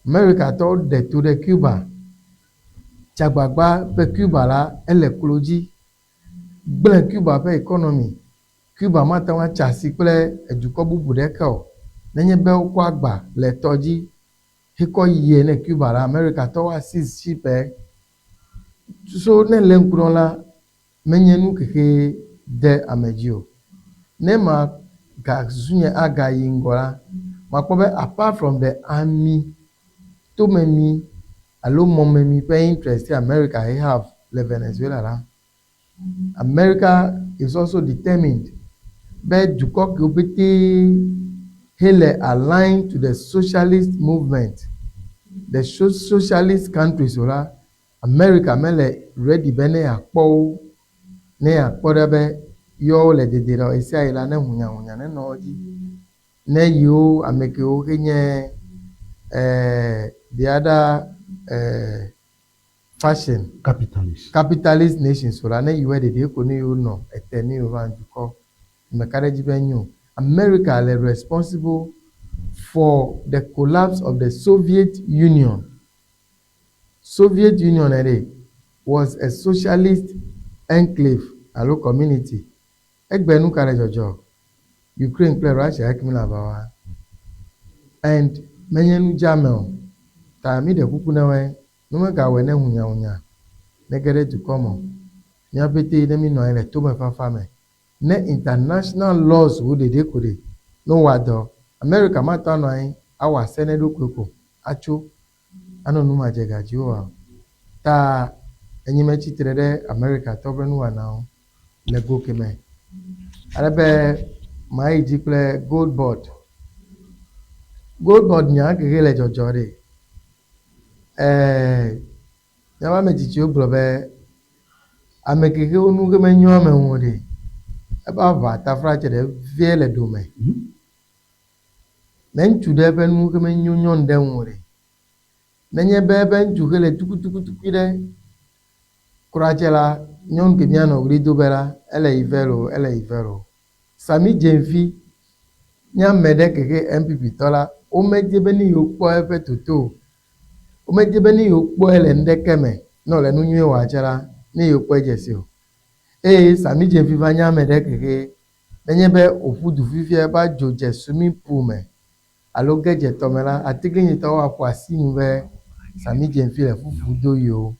E: Amerikatɔwo ɖe to ɖe Cuba, dze agbagba be Cuba la, ele klo dzi, gblẽ Cuba ƒe economy. Cuba mate ŋu atsa asi kple edukɔ bubu ɖeke o nenye be wokɔ agba le tɔ dzi hekɔ yie ne Cuba la, Amerikatɔwo a seize ship ɛ. So ne lé ŋku ɖe la, menye nu xexe de ame dzi o. Ne ma ga susu nye aga yi ŋgɔ la, makpɔ be apart from the ami, tomemi, alo mɔmemi ƒe interest ye America he have le Venezuela la, America is also determined be dukɔ kewo pete he le aligned to the socialist movement, the socialist countries o la, America mele ready be ne yeakpɔ wo, ne yeakpɔ ɖa be yewo le dede ɖe ɣesiaɣi la ne hunyahunya nenɔ wo dzi. Ne yewo ame kewo ke nye the other fashion
D: Capitalist.
E: Capitalist nations o la, ne yewoe ɖeɖe ko ne yewo nɔ ete ne yewo va dukɔ. Meka ɖe edzi be enyo. America le responsible for the collapse of the Soviet Union. Soviet Union ɖe was a socialist enclave alo community. Egbe nu ka le dzɔdzɔ? Ukraine kple Russia ekemi le aʋa wɔa. And menye nu dzeame o. Ta mi ɖe kuku ne wɔe, nu megawɔe ne hunyahunya nege ɖe dukɔ me o. Mía ƒete ne mi nɔ anyi le tomefafa me. Ne international laws wo ɖeɖe ko ɖe, ne wowɔ dɔ, America matɔ anɔ anyi awɔ ase ne eɖokui ko atso anɔ nu madze gadzi oa. Ta enye metsitre ɖe America tɔ ƒe nuwɔnawo le go keme. Ale be mayi dzi kple gold board. Gold board nya keke le dzɔdzɔ ɖe. Míaƒe ame tsitsiwo gblɔ be ame kekewo nu ke menyo ame ŋu o ɖe, eƒe aʋa taflatse ɖe vie le dome. Ne ŋutsu ɖe ƒe nu ke menyo nyɔnu ɖe ŋu o ɖe, nenye be eƒe ŋutsu ke le tukutukutukui ɖe kura tse la, nyɔnu ke míanɔ ɣli do be la, ele yi vɛ loo, ele yi vɛ loo. Sammy Gyamfi nye ame ɖe keke NPP tɔ la, womedi be ne yewokpɔ eƒe toto o. Womedi be ne yewokpɔe le nuɖeke me, ne wòle nu nyui wɔa tse la, ne yewokpɔe dze si o. Eye Sammy Gyamfi va nye ame ɖe keke nenye be wòƒu du fifia va dzo dze swimming pool me alo ge dze tɔme la, atiglinyitɔwo aƒo asi nu be Sammy Gyamfi le fufu do yewo.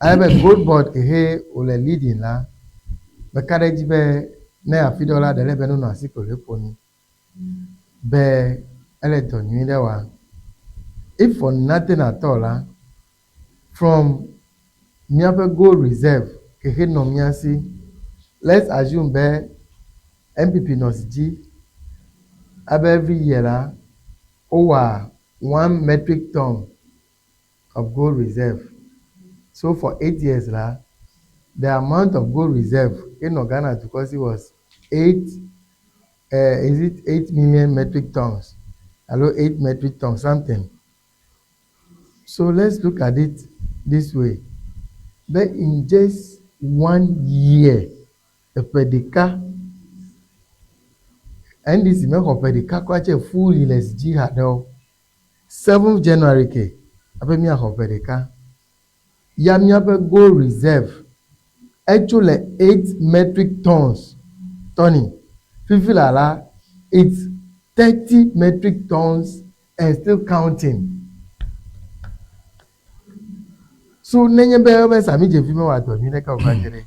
E: Ale be gold board kexe wòle leading la, meka ɖe edzi be ne afi ɖe la, ɖe le be nonɔ asi ko le ƒo nu be ele dɔ nyui ɖe wɔa. If for nothing at all la, from míaƒe gold reserve kexe nɔ mía si, let's assume be NPP nɔ si dzi abe every year la, wowɔa 1 metric ton of gold reserve. So for 8 years la, the amount of gold reserve in Ghana dukɔ si was eight, is it 8 million metric tons? Hello, 8 metric tons, something. So let's look at it this way. But in just one year, eƒe ɖeka, NDC mexɔ ƒe ɖeka kura tse fully le si dzi haɖe o. 7 January ke abe míaxɔ ƒe ɖeka. Ya míaƒe gold reserve etso le 8 metric tons tɔni. Fifi la la, it's 30 metric tons and still counting. So nenye be ebe Sammy Gyamfi mewɔ dɔ nyui ɖeke o kura tse ɖe,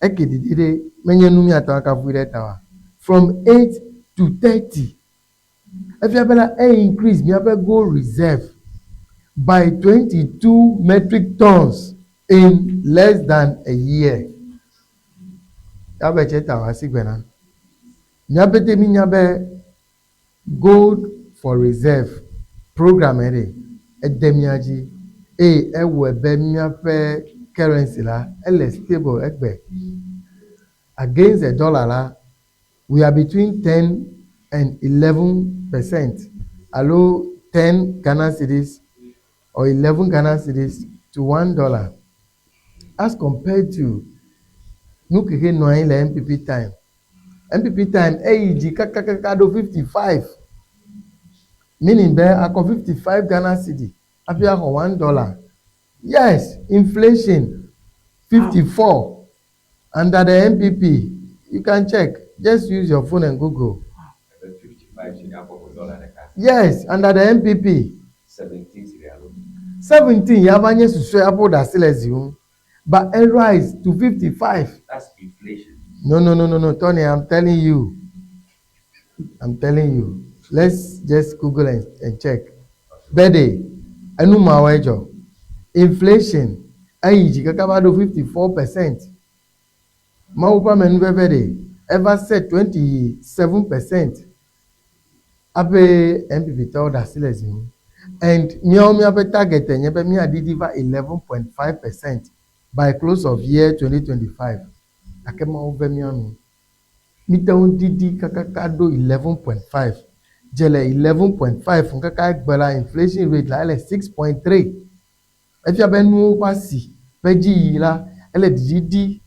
E: eke didi ɖe menye nu míate ŋu akafui ɖe ta oa. From 8 to 30. Efia be la, e increase míaƒe gold reserve by 22 metric tons in less than a year. Yabe tse ta wá si gbena. Míaƒete mi nya be gold for reserve program ɖe ede mía dzi eye ewɔe be míaƒe currency la ele stable egbe. Against the dollar la, we are between 10 and 11% alo 10 Ghana cedis or 11 Ghana cedis to $1 as compared to nu keke nɔ anyi le NPP time. NPP time eyi dzi kakakaka ɖo 55, meaning be akɔ 55 Ghana cedi hafi axɔ $1. Yes, inflation 54 under the NPP. You can check. Just use your phone and Google.
A: 55 cedi akɔ dollar ɖeka.
E: Yes, under the NPP.
A: 17 cedi alo.
E: 17 yava nye susɔe aƒo ɖe asi le zi ŋu. But it rise to 55.
A: That's inflation.
E: No, Tony, I'm telling you. I'm telling you. Let's just Google and check. Birthday. Enu ma wɔ edzɔ. Inflation eyi dzi kaka va ɖo 54%. Mawu ƒe amenuveve ɖe, eva se 27% hafi NPP tɔwo ɖe asi le zi ŋu. And míawo míaƒe target enye be míaɖiɖi va 11.5% by close of year 2025. Gake Mawu ve mía nu. Míte ŋu ɖiɖi kakaka ɖo 11.5. Dze le 11.5 ŋu kaka egbe la, inflation rate la ele 6.3. Efia be nuwo ƒe asi ƒe dziyiyi la, ele ɖiɖiɖi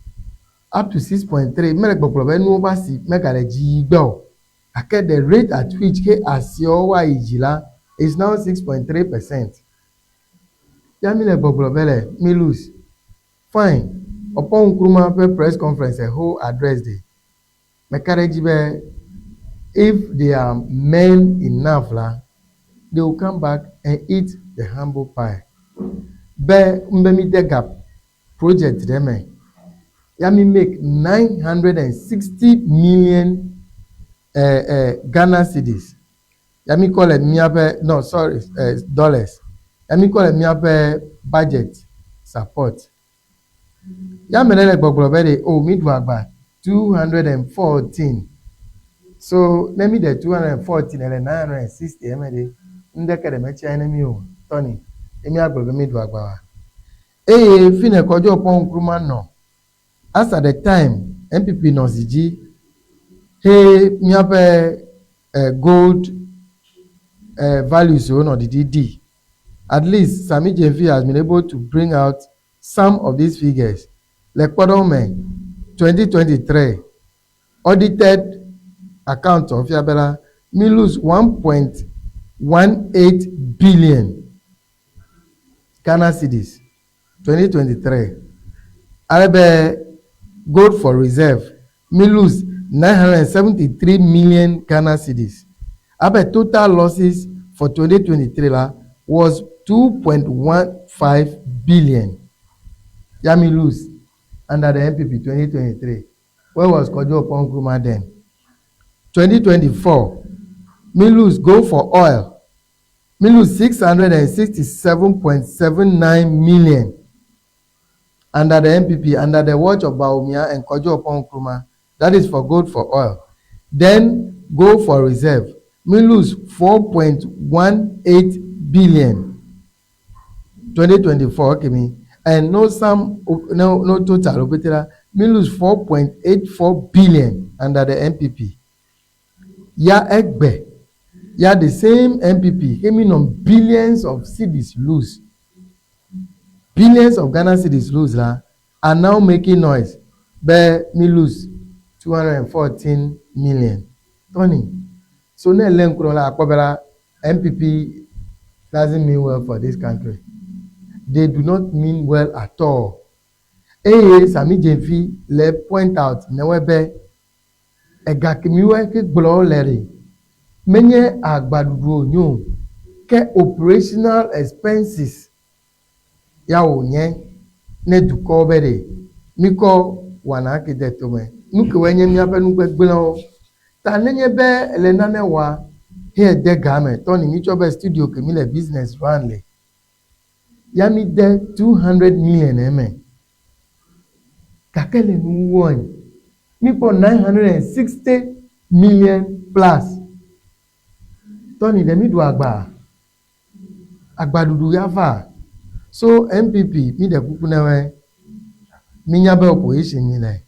E: up to 6.3. Mele gbɔgblɔ be nuwo ƒe asi megale dzi yi gbe o. Gake the rate at which ke asiawo woayi dzi la is now 6.3%. Ya mi le gbɔgblɔ be le mi lose. Fine. Oppong Nkrumah ƒe press conference eho address ɖe. Meka ɖe edzi be if they are men enough la, they will come back and eat the humble pie. Be ŋbe mi de gap project ɖe me, ya mi make 960 million Ghana cedis. Ya mi kɔ le míaƒe, no sorry, dollars. Ya mi kɔ le míaƒe budget support. Ya ame ɖe le gbɔgblɔ be ɖe, oh mi ɖu agba 214. So ne mi ɖe 214 ele 960 eme ɖe, ŋɖeke ɖe metsia ne mi o, Tony, ye míagblɔ be mi ɖu agba wa. Eye fi ne Kojo Oppong Nkrumah nɔ, as at the time NPP nɔ zi dzi, he míaƒe gold values wo nɔ ɖiɖi ɖi. At least Sammy Gyamfi has been able to bring out some of these figures. Le kpɔɖeŋu me, 2023 audited account fia be la, mi lose 1.18 billion Ghana cedis 2023. Ale be gold for reserve, mi lose 973 million Ghana cedis. Abe total losses for 2023 la was 2.15 billion. Ya mi lose under the NPP 2023. Where was Kojo Oppong Nkrumah then? 2024, mi lose gold for oil. Mi lose 667.79 million under the NPP, under the watch of Bawumia and Kojo Oppong Nkrumah. That is for gold for oil. Then gold for reserve. Mi lose 4.18 billion. 2024, okay me. And no some, no, no total, mi lose 4.84 billion under the NPP. Ya egbe, ya the same NPP, ke mi nɔ billions of cedis lose. Billions of Ghana cedis lose la, are now making noise. Be mi lose 214 million. Tony, so ne le ŋku la akpɔ be la NPP doesn't mean well for this country. They do not mean well at all. Eye Sammy Gyamfi le point out newe be ega kemiwoe ke gblɔ le ɖe menye agbaɖuɖu wònye o, ke operational expenses ya wònye ne dukɔwo be ɖe mikɔ wɔna ke de tome. Nu kewoe nye míaƒe nu gbegblẽwo. Ta nenye be ele nane wɔa, he de game tɔni mi tsɔ be studio ke mi le business run le. Ya mi de 200 million eme. Gake le nu wɔe, mi kpɔ 960 million plus. Tɔni ɖe mi ɖu agba. Agbaɖuɖu ya va. So NPP mi ɖe kuku ne wɔe. Mi nya be opposition mi le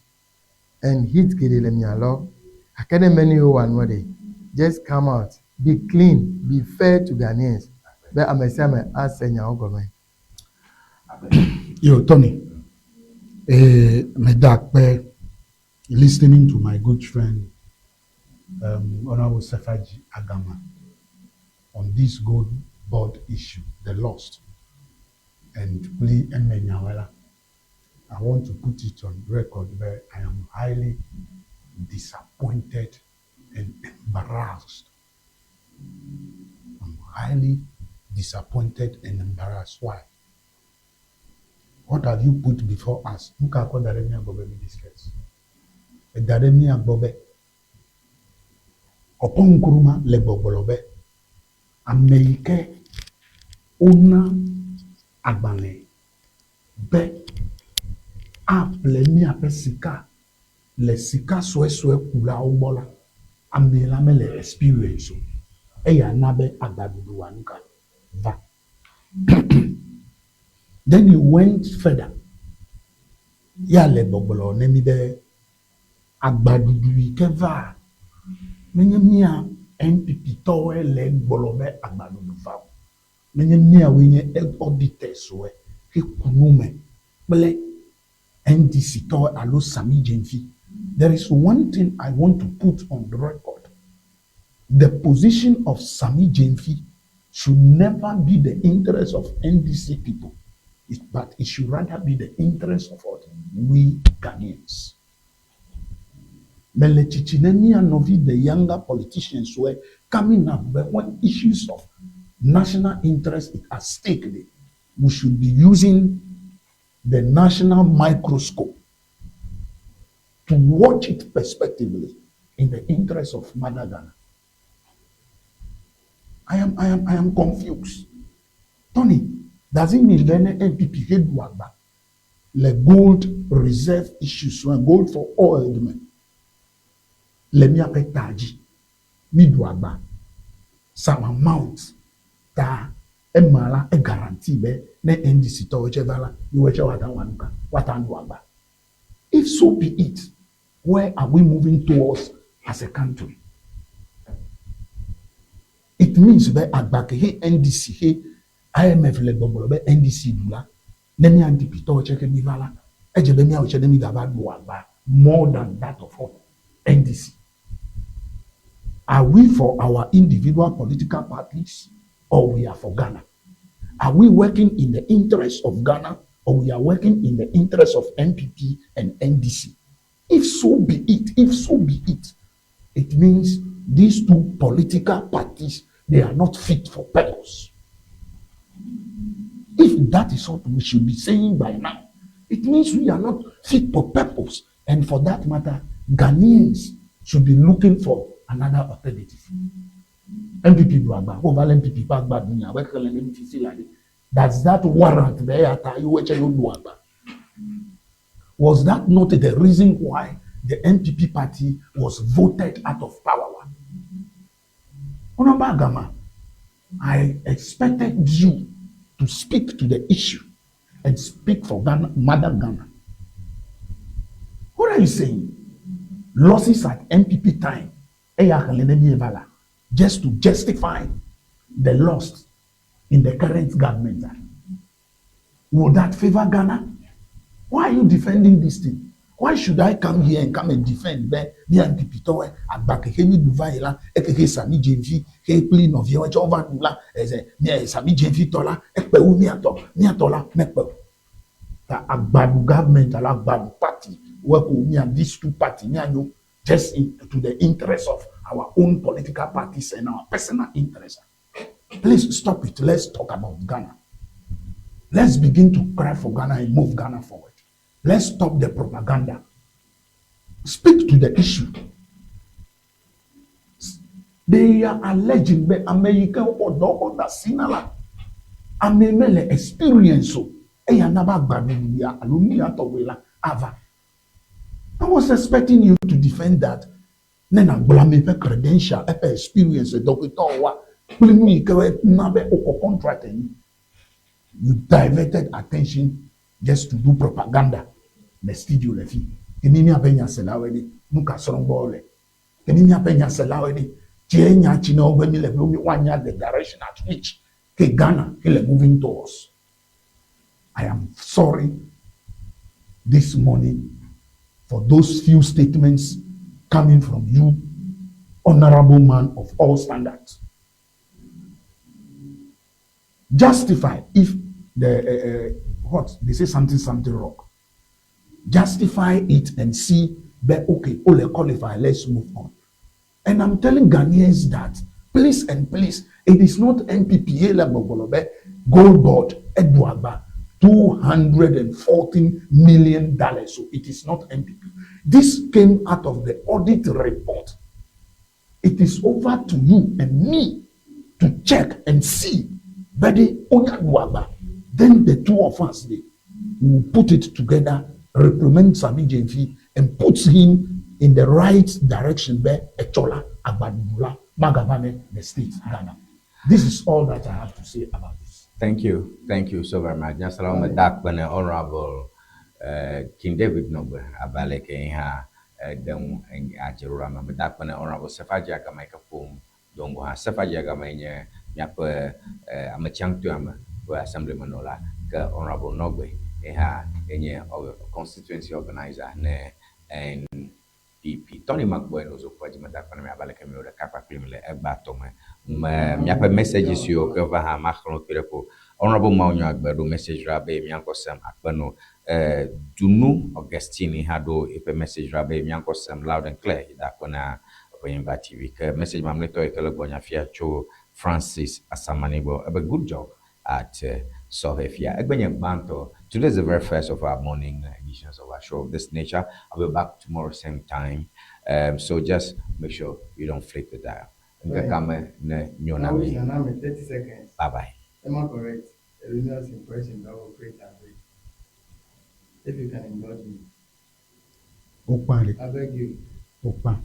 E: and heat geɖe le mia lɔ. Gake ne menu yiwo wɔ nua ɖe, just come out, be clean, be fair to Ghanaians. Be ame sia ame ase nyawo gɔme.
D: Yo, Tony, medakpe listening to my good friend, Honorable Sefaji Agama, on this gold board issue, the lost, and kpli emenyawela. I want to put it on record that I am highly disappointed and embarrassed. I'm highly disappointed and embarrassed. Why? What have you put before us? Nuka kɔ da ɖe mía gbɔ be mi discuss. Eda ɖe mía gbɔ be Oppong Nkrumah le gbɔgblɔ be ame yi ke wona agbalẽ. Be aƒle míaƒe sika le sika suesue kulawo gbɔ la, ame la mele experience o. Eya na be agbaɖuɖu wa nuka va. Then he went further. Ya le gbɔgblɔ ne mi be agbaɖuɖu yi ke va menye mía NPP tɔwoe le gblɔ be agbaɖuɖu va o. Menye míawoe nye auditors woe he ku nu me kple NDC tɔwoe alo Sammy Gyamfi. There is one thing I want to put on record. The position of Sammy Gyamfi should never be the interest of NDC people, but it should rather be the interest of what? We Ghanaians. Mele tsitsi ne mía nɔvi the younger politicians were coming up be when issues of national interest is at stake, we should be using the national microscope to watch it perspectively in the interest of Mother Ghana. I am confused. Tony, does it mean then NPP he ɖu agba le gold reserve issues, gold for oil me le míaƒe ta dzi mi ɖu agba some amount ta ema la e guarantee be ne NDC tɔwo tse va la yewoe tse woate ŋu anuka woate ŋu aɖu agba. If so be it, where are we moving towards as a country? It means be agba ke he NDC he IMF le gbɔgblɔ be NDC ɖu la ne mía NPP tɔwo tse ke mi va la edze be míawo tse ne mi gava ɖu agba more than that of NDC. Are we for our individual political parties or we are for Ghana? Are we working in the interest of Ghana or we are working in the interest of NPP and NDC? If so be it, if so be it, it means these two political parties, they are not fit for purpose. If that is what we should be saying by now, it means we are not fit for purpose. And for that matter, Ghanaians should be looking for another alternative. NPP ɖu agba, wo va le NPP ƒe agba ɖu nya, xlẽ ne mi fifi la ɖe. Does that warrant be eya ta yewo tse yewo ɖu agba? Was that not the reason why the NPP party was voted out of power? Honorable Agama, I expected you to speak to the issue and speak for Ghana, Mother Ghana. What are you saying? Losses at NPP time, just to justify the loss in the current government. Will that favor Ghana? Why are you defending this thing? Why should I come here and come and defend be mi NPP tɔwɛ agba keke mi ɖu va yi la ekeke Sammy Gyamfi ke kpli nɔviawo tsɛ wova ɖu la eze mi Sammy Gyamfi tɔ la ekpe wu miatɔ miatɔ la mekpe o. Ta agbaɖu government alo agbaɖu party wɔ ko mia these two party mianyo just to the interest of our own political parties and our personal interest. Please stop it. Let's talk about Ghana. Let's begin to cry for Ghana and move Ghana forward. Let's stop the propaganda. Speak to the issue. They are alleging be American or the sinala. Ame mele experience o. Eya na ba gbaɖuɖu ya alo nu ya tɔgbe la ava. I was expecting you to defend that. Ne na gblɔ ame ƒe credential, eƒe experience, dɔkitɔ wa kple nu yi ke na be wokɔ contract enyi. You diverted attention just to do propaganda le studio le fi. Kemi miaƒe nyaselawoe ɖe, nu ka srɔ̃ gbɔ le. Kemi miaƒe nyaselawoe ɖe, tsie nya tsi na wo be mi le be woanya the direction at which ke Ghana ke le moving towards. I am sorry this morning for those few statements coming from you, honorable man of all standards. Justify if the what they say something something wrong. Justify it and see that okay, ole qualify, let's move on. And I'm telling Ghanaians that please and please, it is not NPPA level, Gold Board, eɖu agba, $214 million. So it is not NPP. This came out of the audit report. It is over to you and me to check and see. Bede Onya ɖu agba. Then the two of us, they, we will put it together, reprimand Sammy Gyamfi and put him in the right direction be etsɔ la, agbaɖuɖu la magava ne the state Ghana. This is all that I have to say about this.
A: Thank you. Thank you so very much. Nyasalawo me da akpe ne Honorable King David Nogbe abe ale ke ye hã ede ŋu adzeɖoɖoa me. Meda akpe ne Honorable Sefa Agama yi ke ƒom do ŋgɔ hã. Sefa Agama ye nye míaƒe ametsiaŋutɔa me ƒe assemblymenɔla ke Honorable Nogbe ye hã enye constituency organizer ne NPP. Tony Magboe no zo kpɔ dzi meda akpe ne mi abe ale ke miwɔ ɖeka kpakpli mi le egbea tɔ me. Me míaƒe messages siwo ke va hã maxlẽ kpui ɖe ko. Honorable Mawunyo Agbe ɖo message ɖa be mía ŋkɔ sem akpe no. Dunu Augustine hã ɖo eƒe message ɖa be mía ŋkɔ sem loud and clear yi da akpe na Enyimba TV. Ke message mamlɛtɔ yi ke le gbɔnya fia tso Francis Asamani gbɔ ebe good job at Sɔhɛfia. Egbe nye gbãtɔ. Today is the very first of our morning editions of our show of this nature. I'll be back tomorrow same time. So just make sure you don't flip the dial. Ŋkeke me ne nyo na mi.
E: Now, 30 seconds.
A: Bye bye.
E: Am I correct? Erroneous impression that will create and break. If you can indulge me,
D: Okpa le,
E: I beg you.
D: okpa.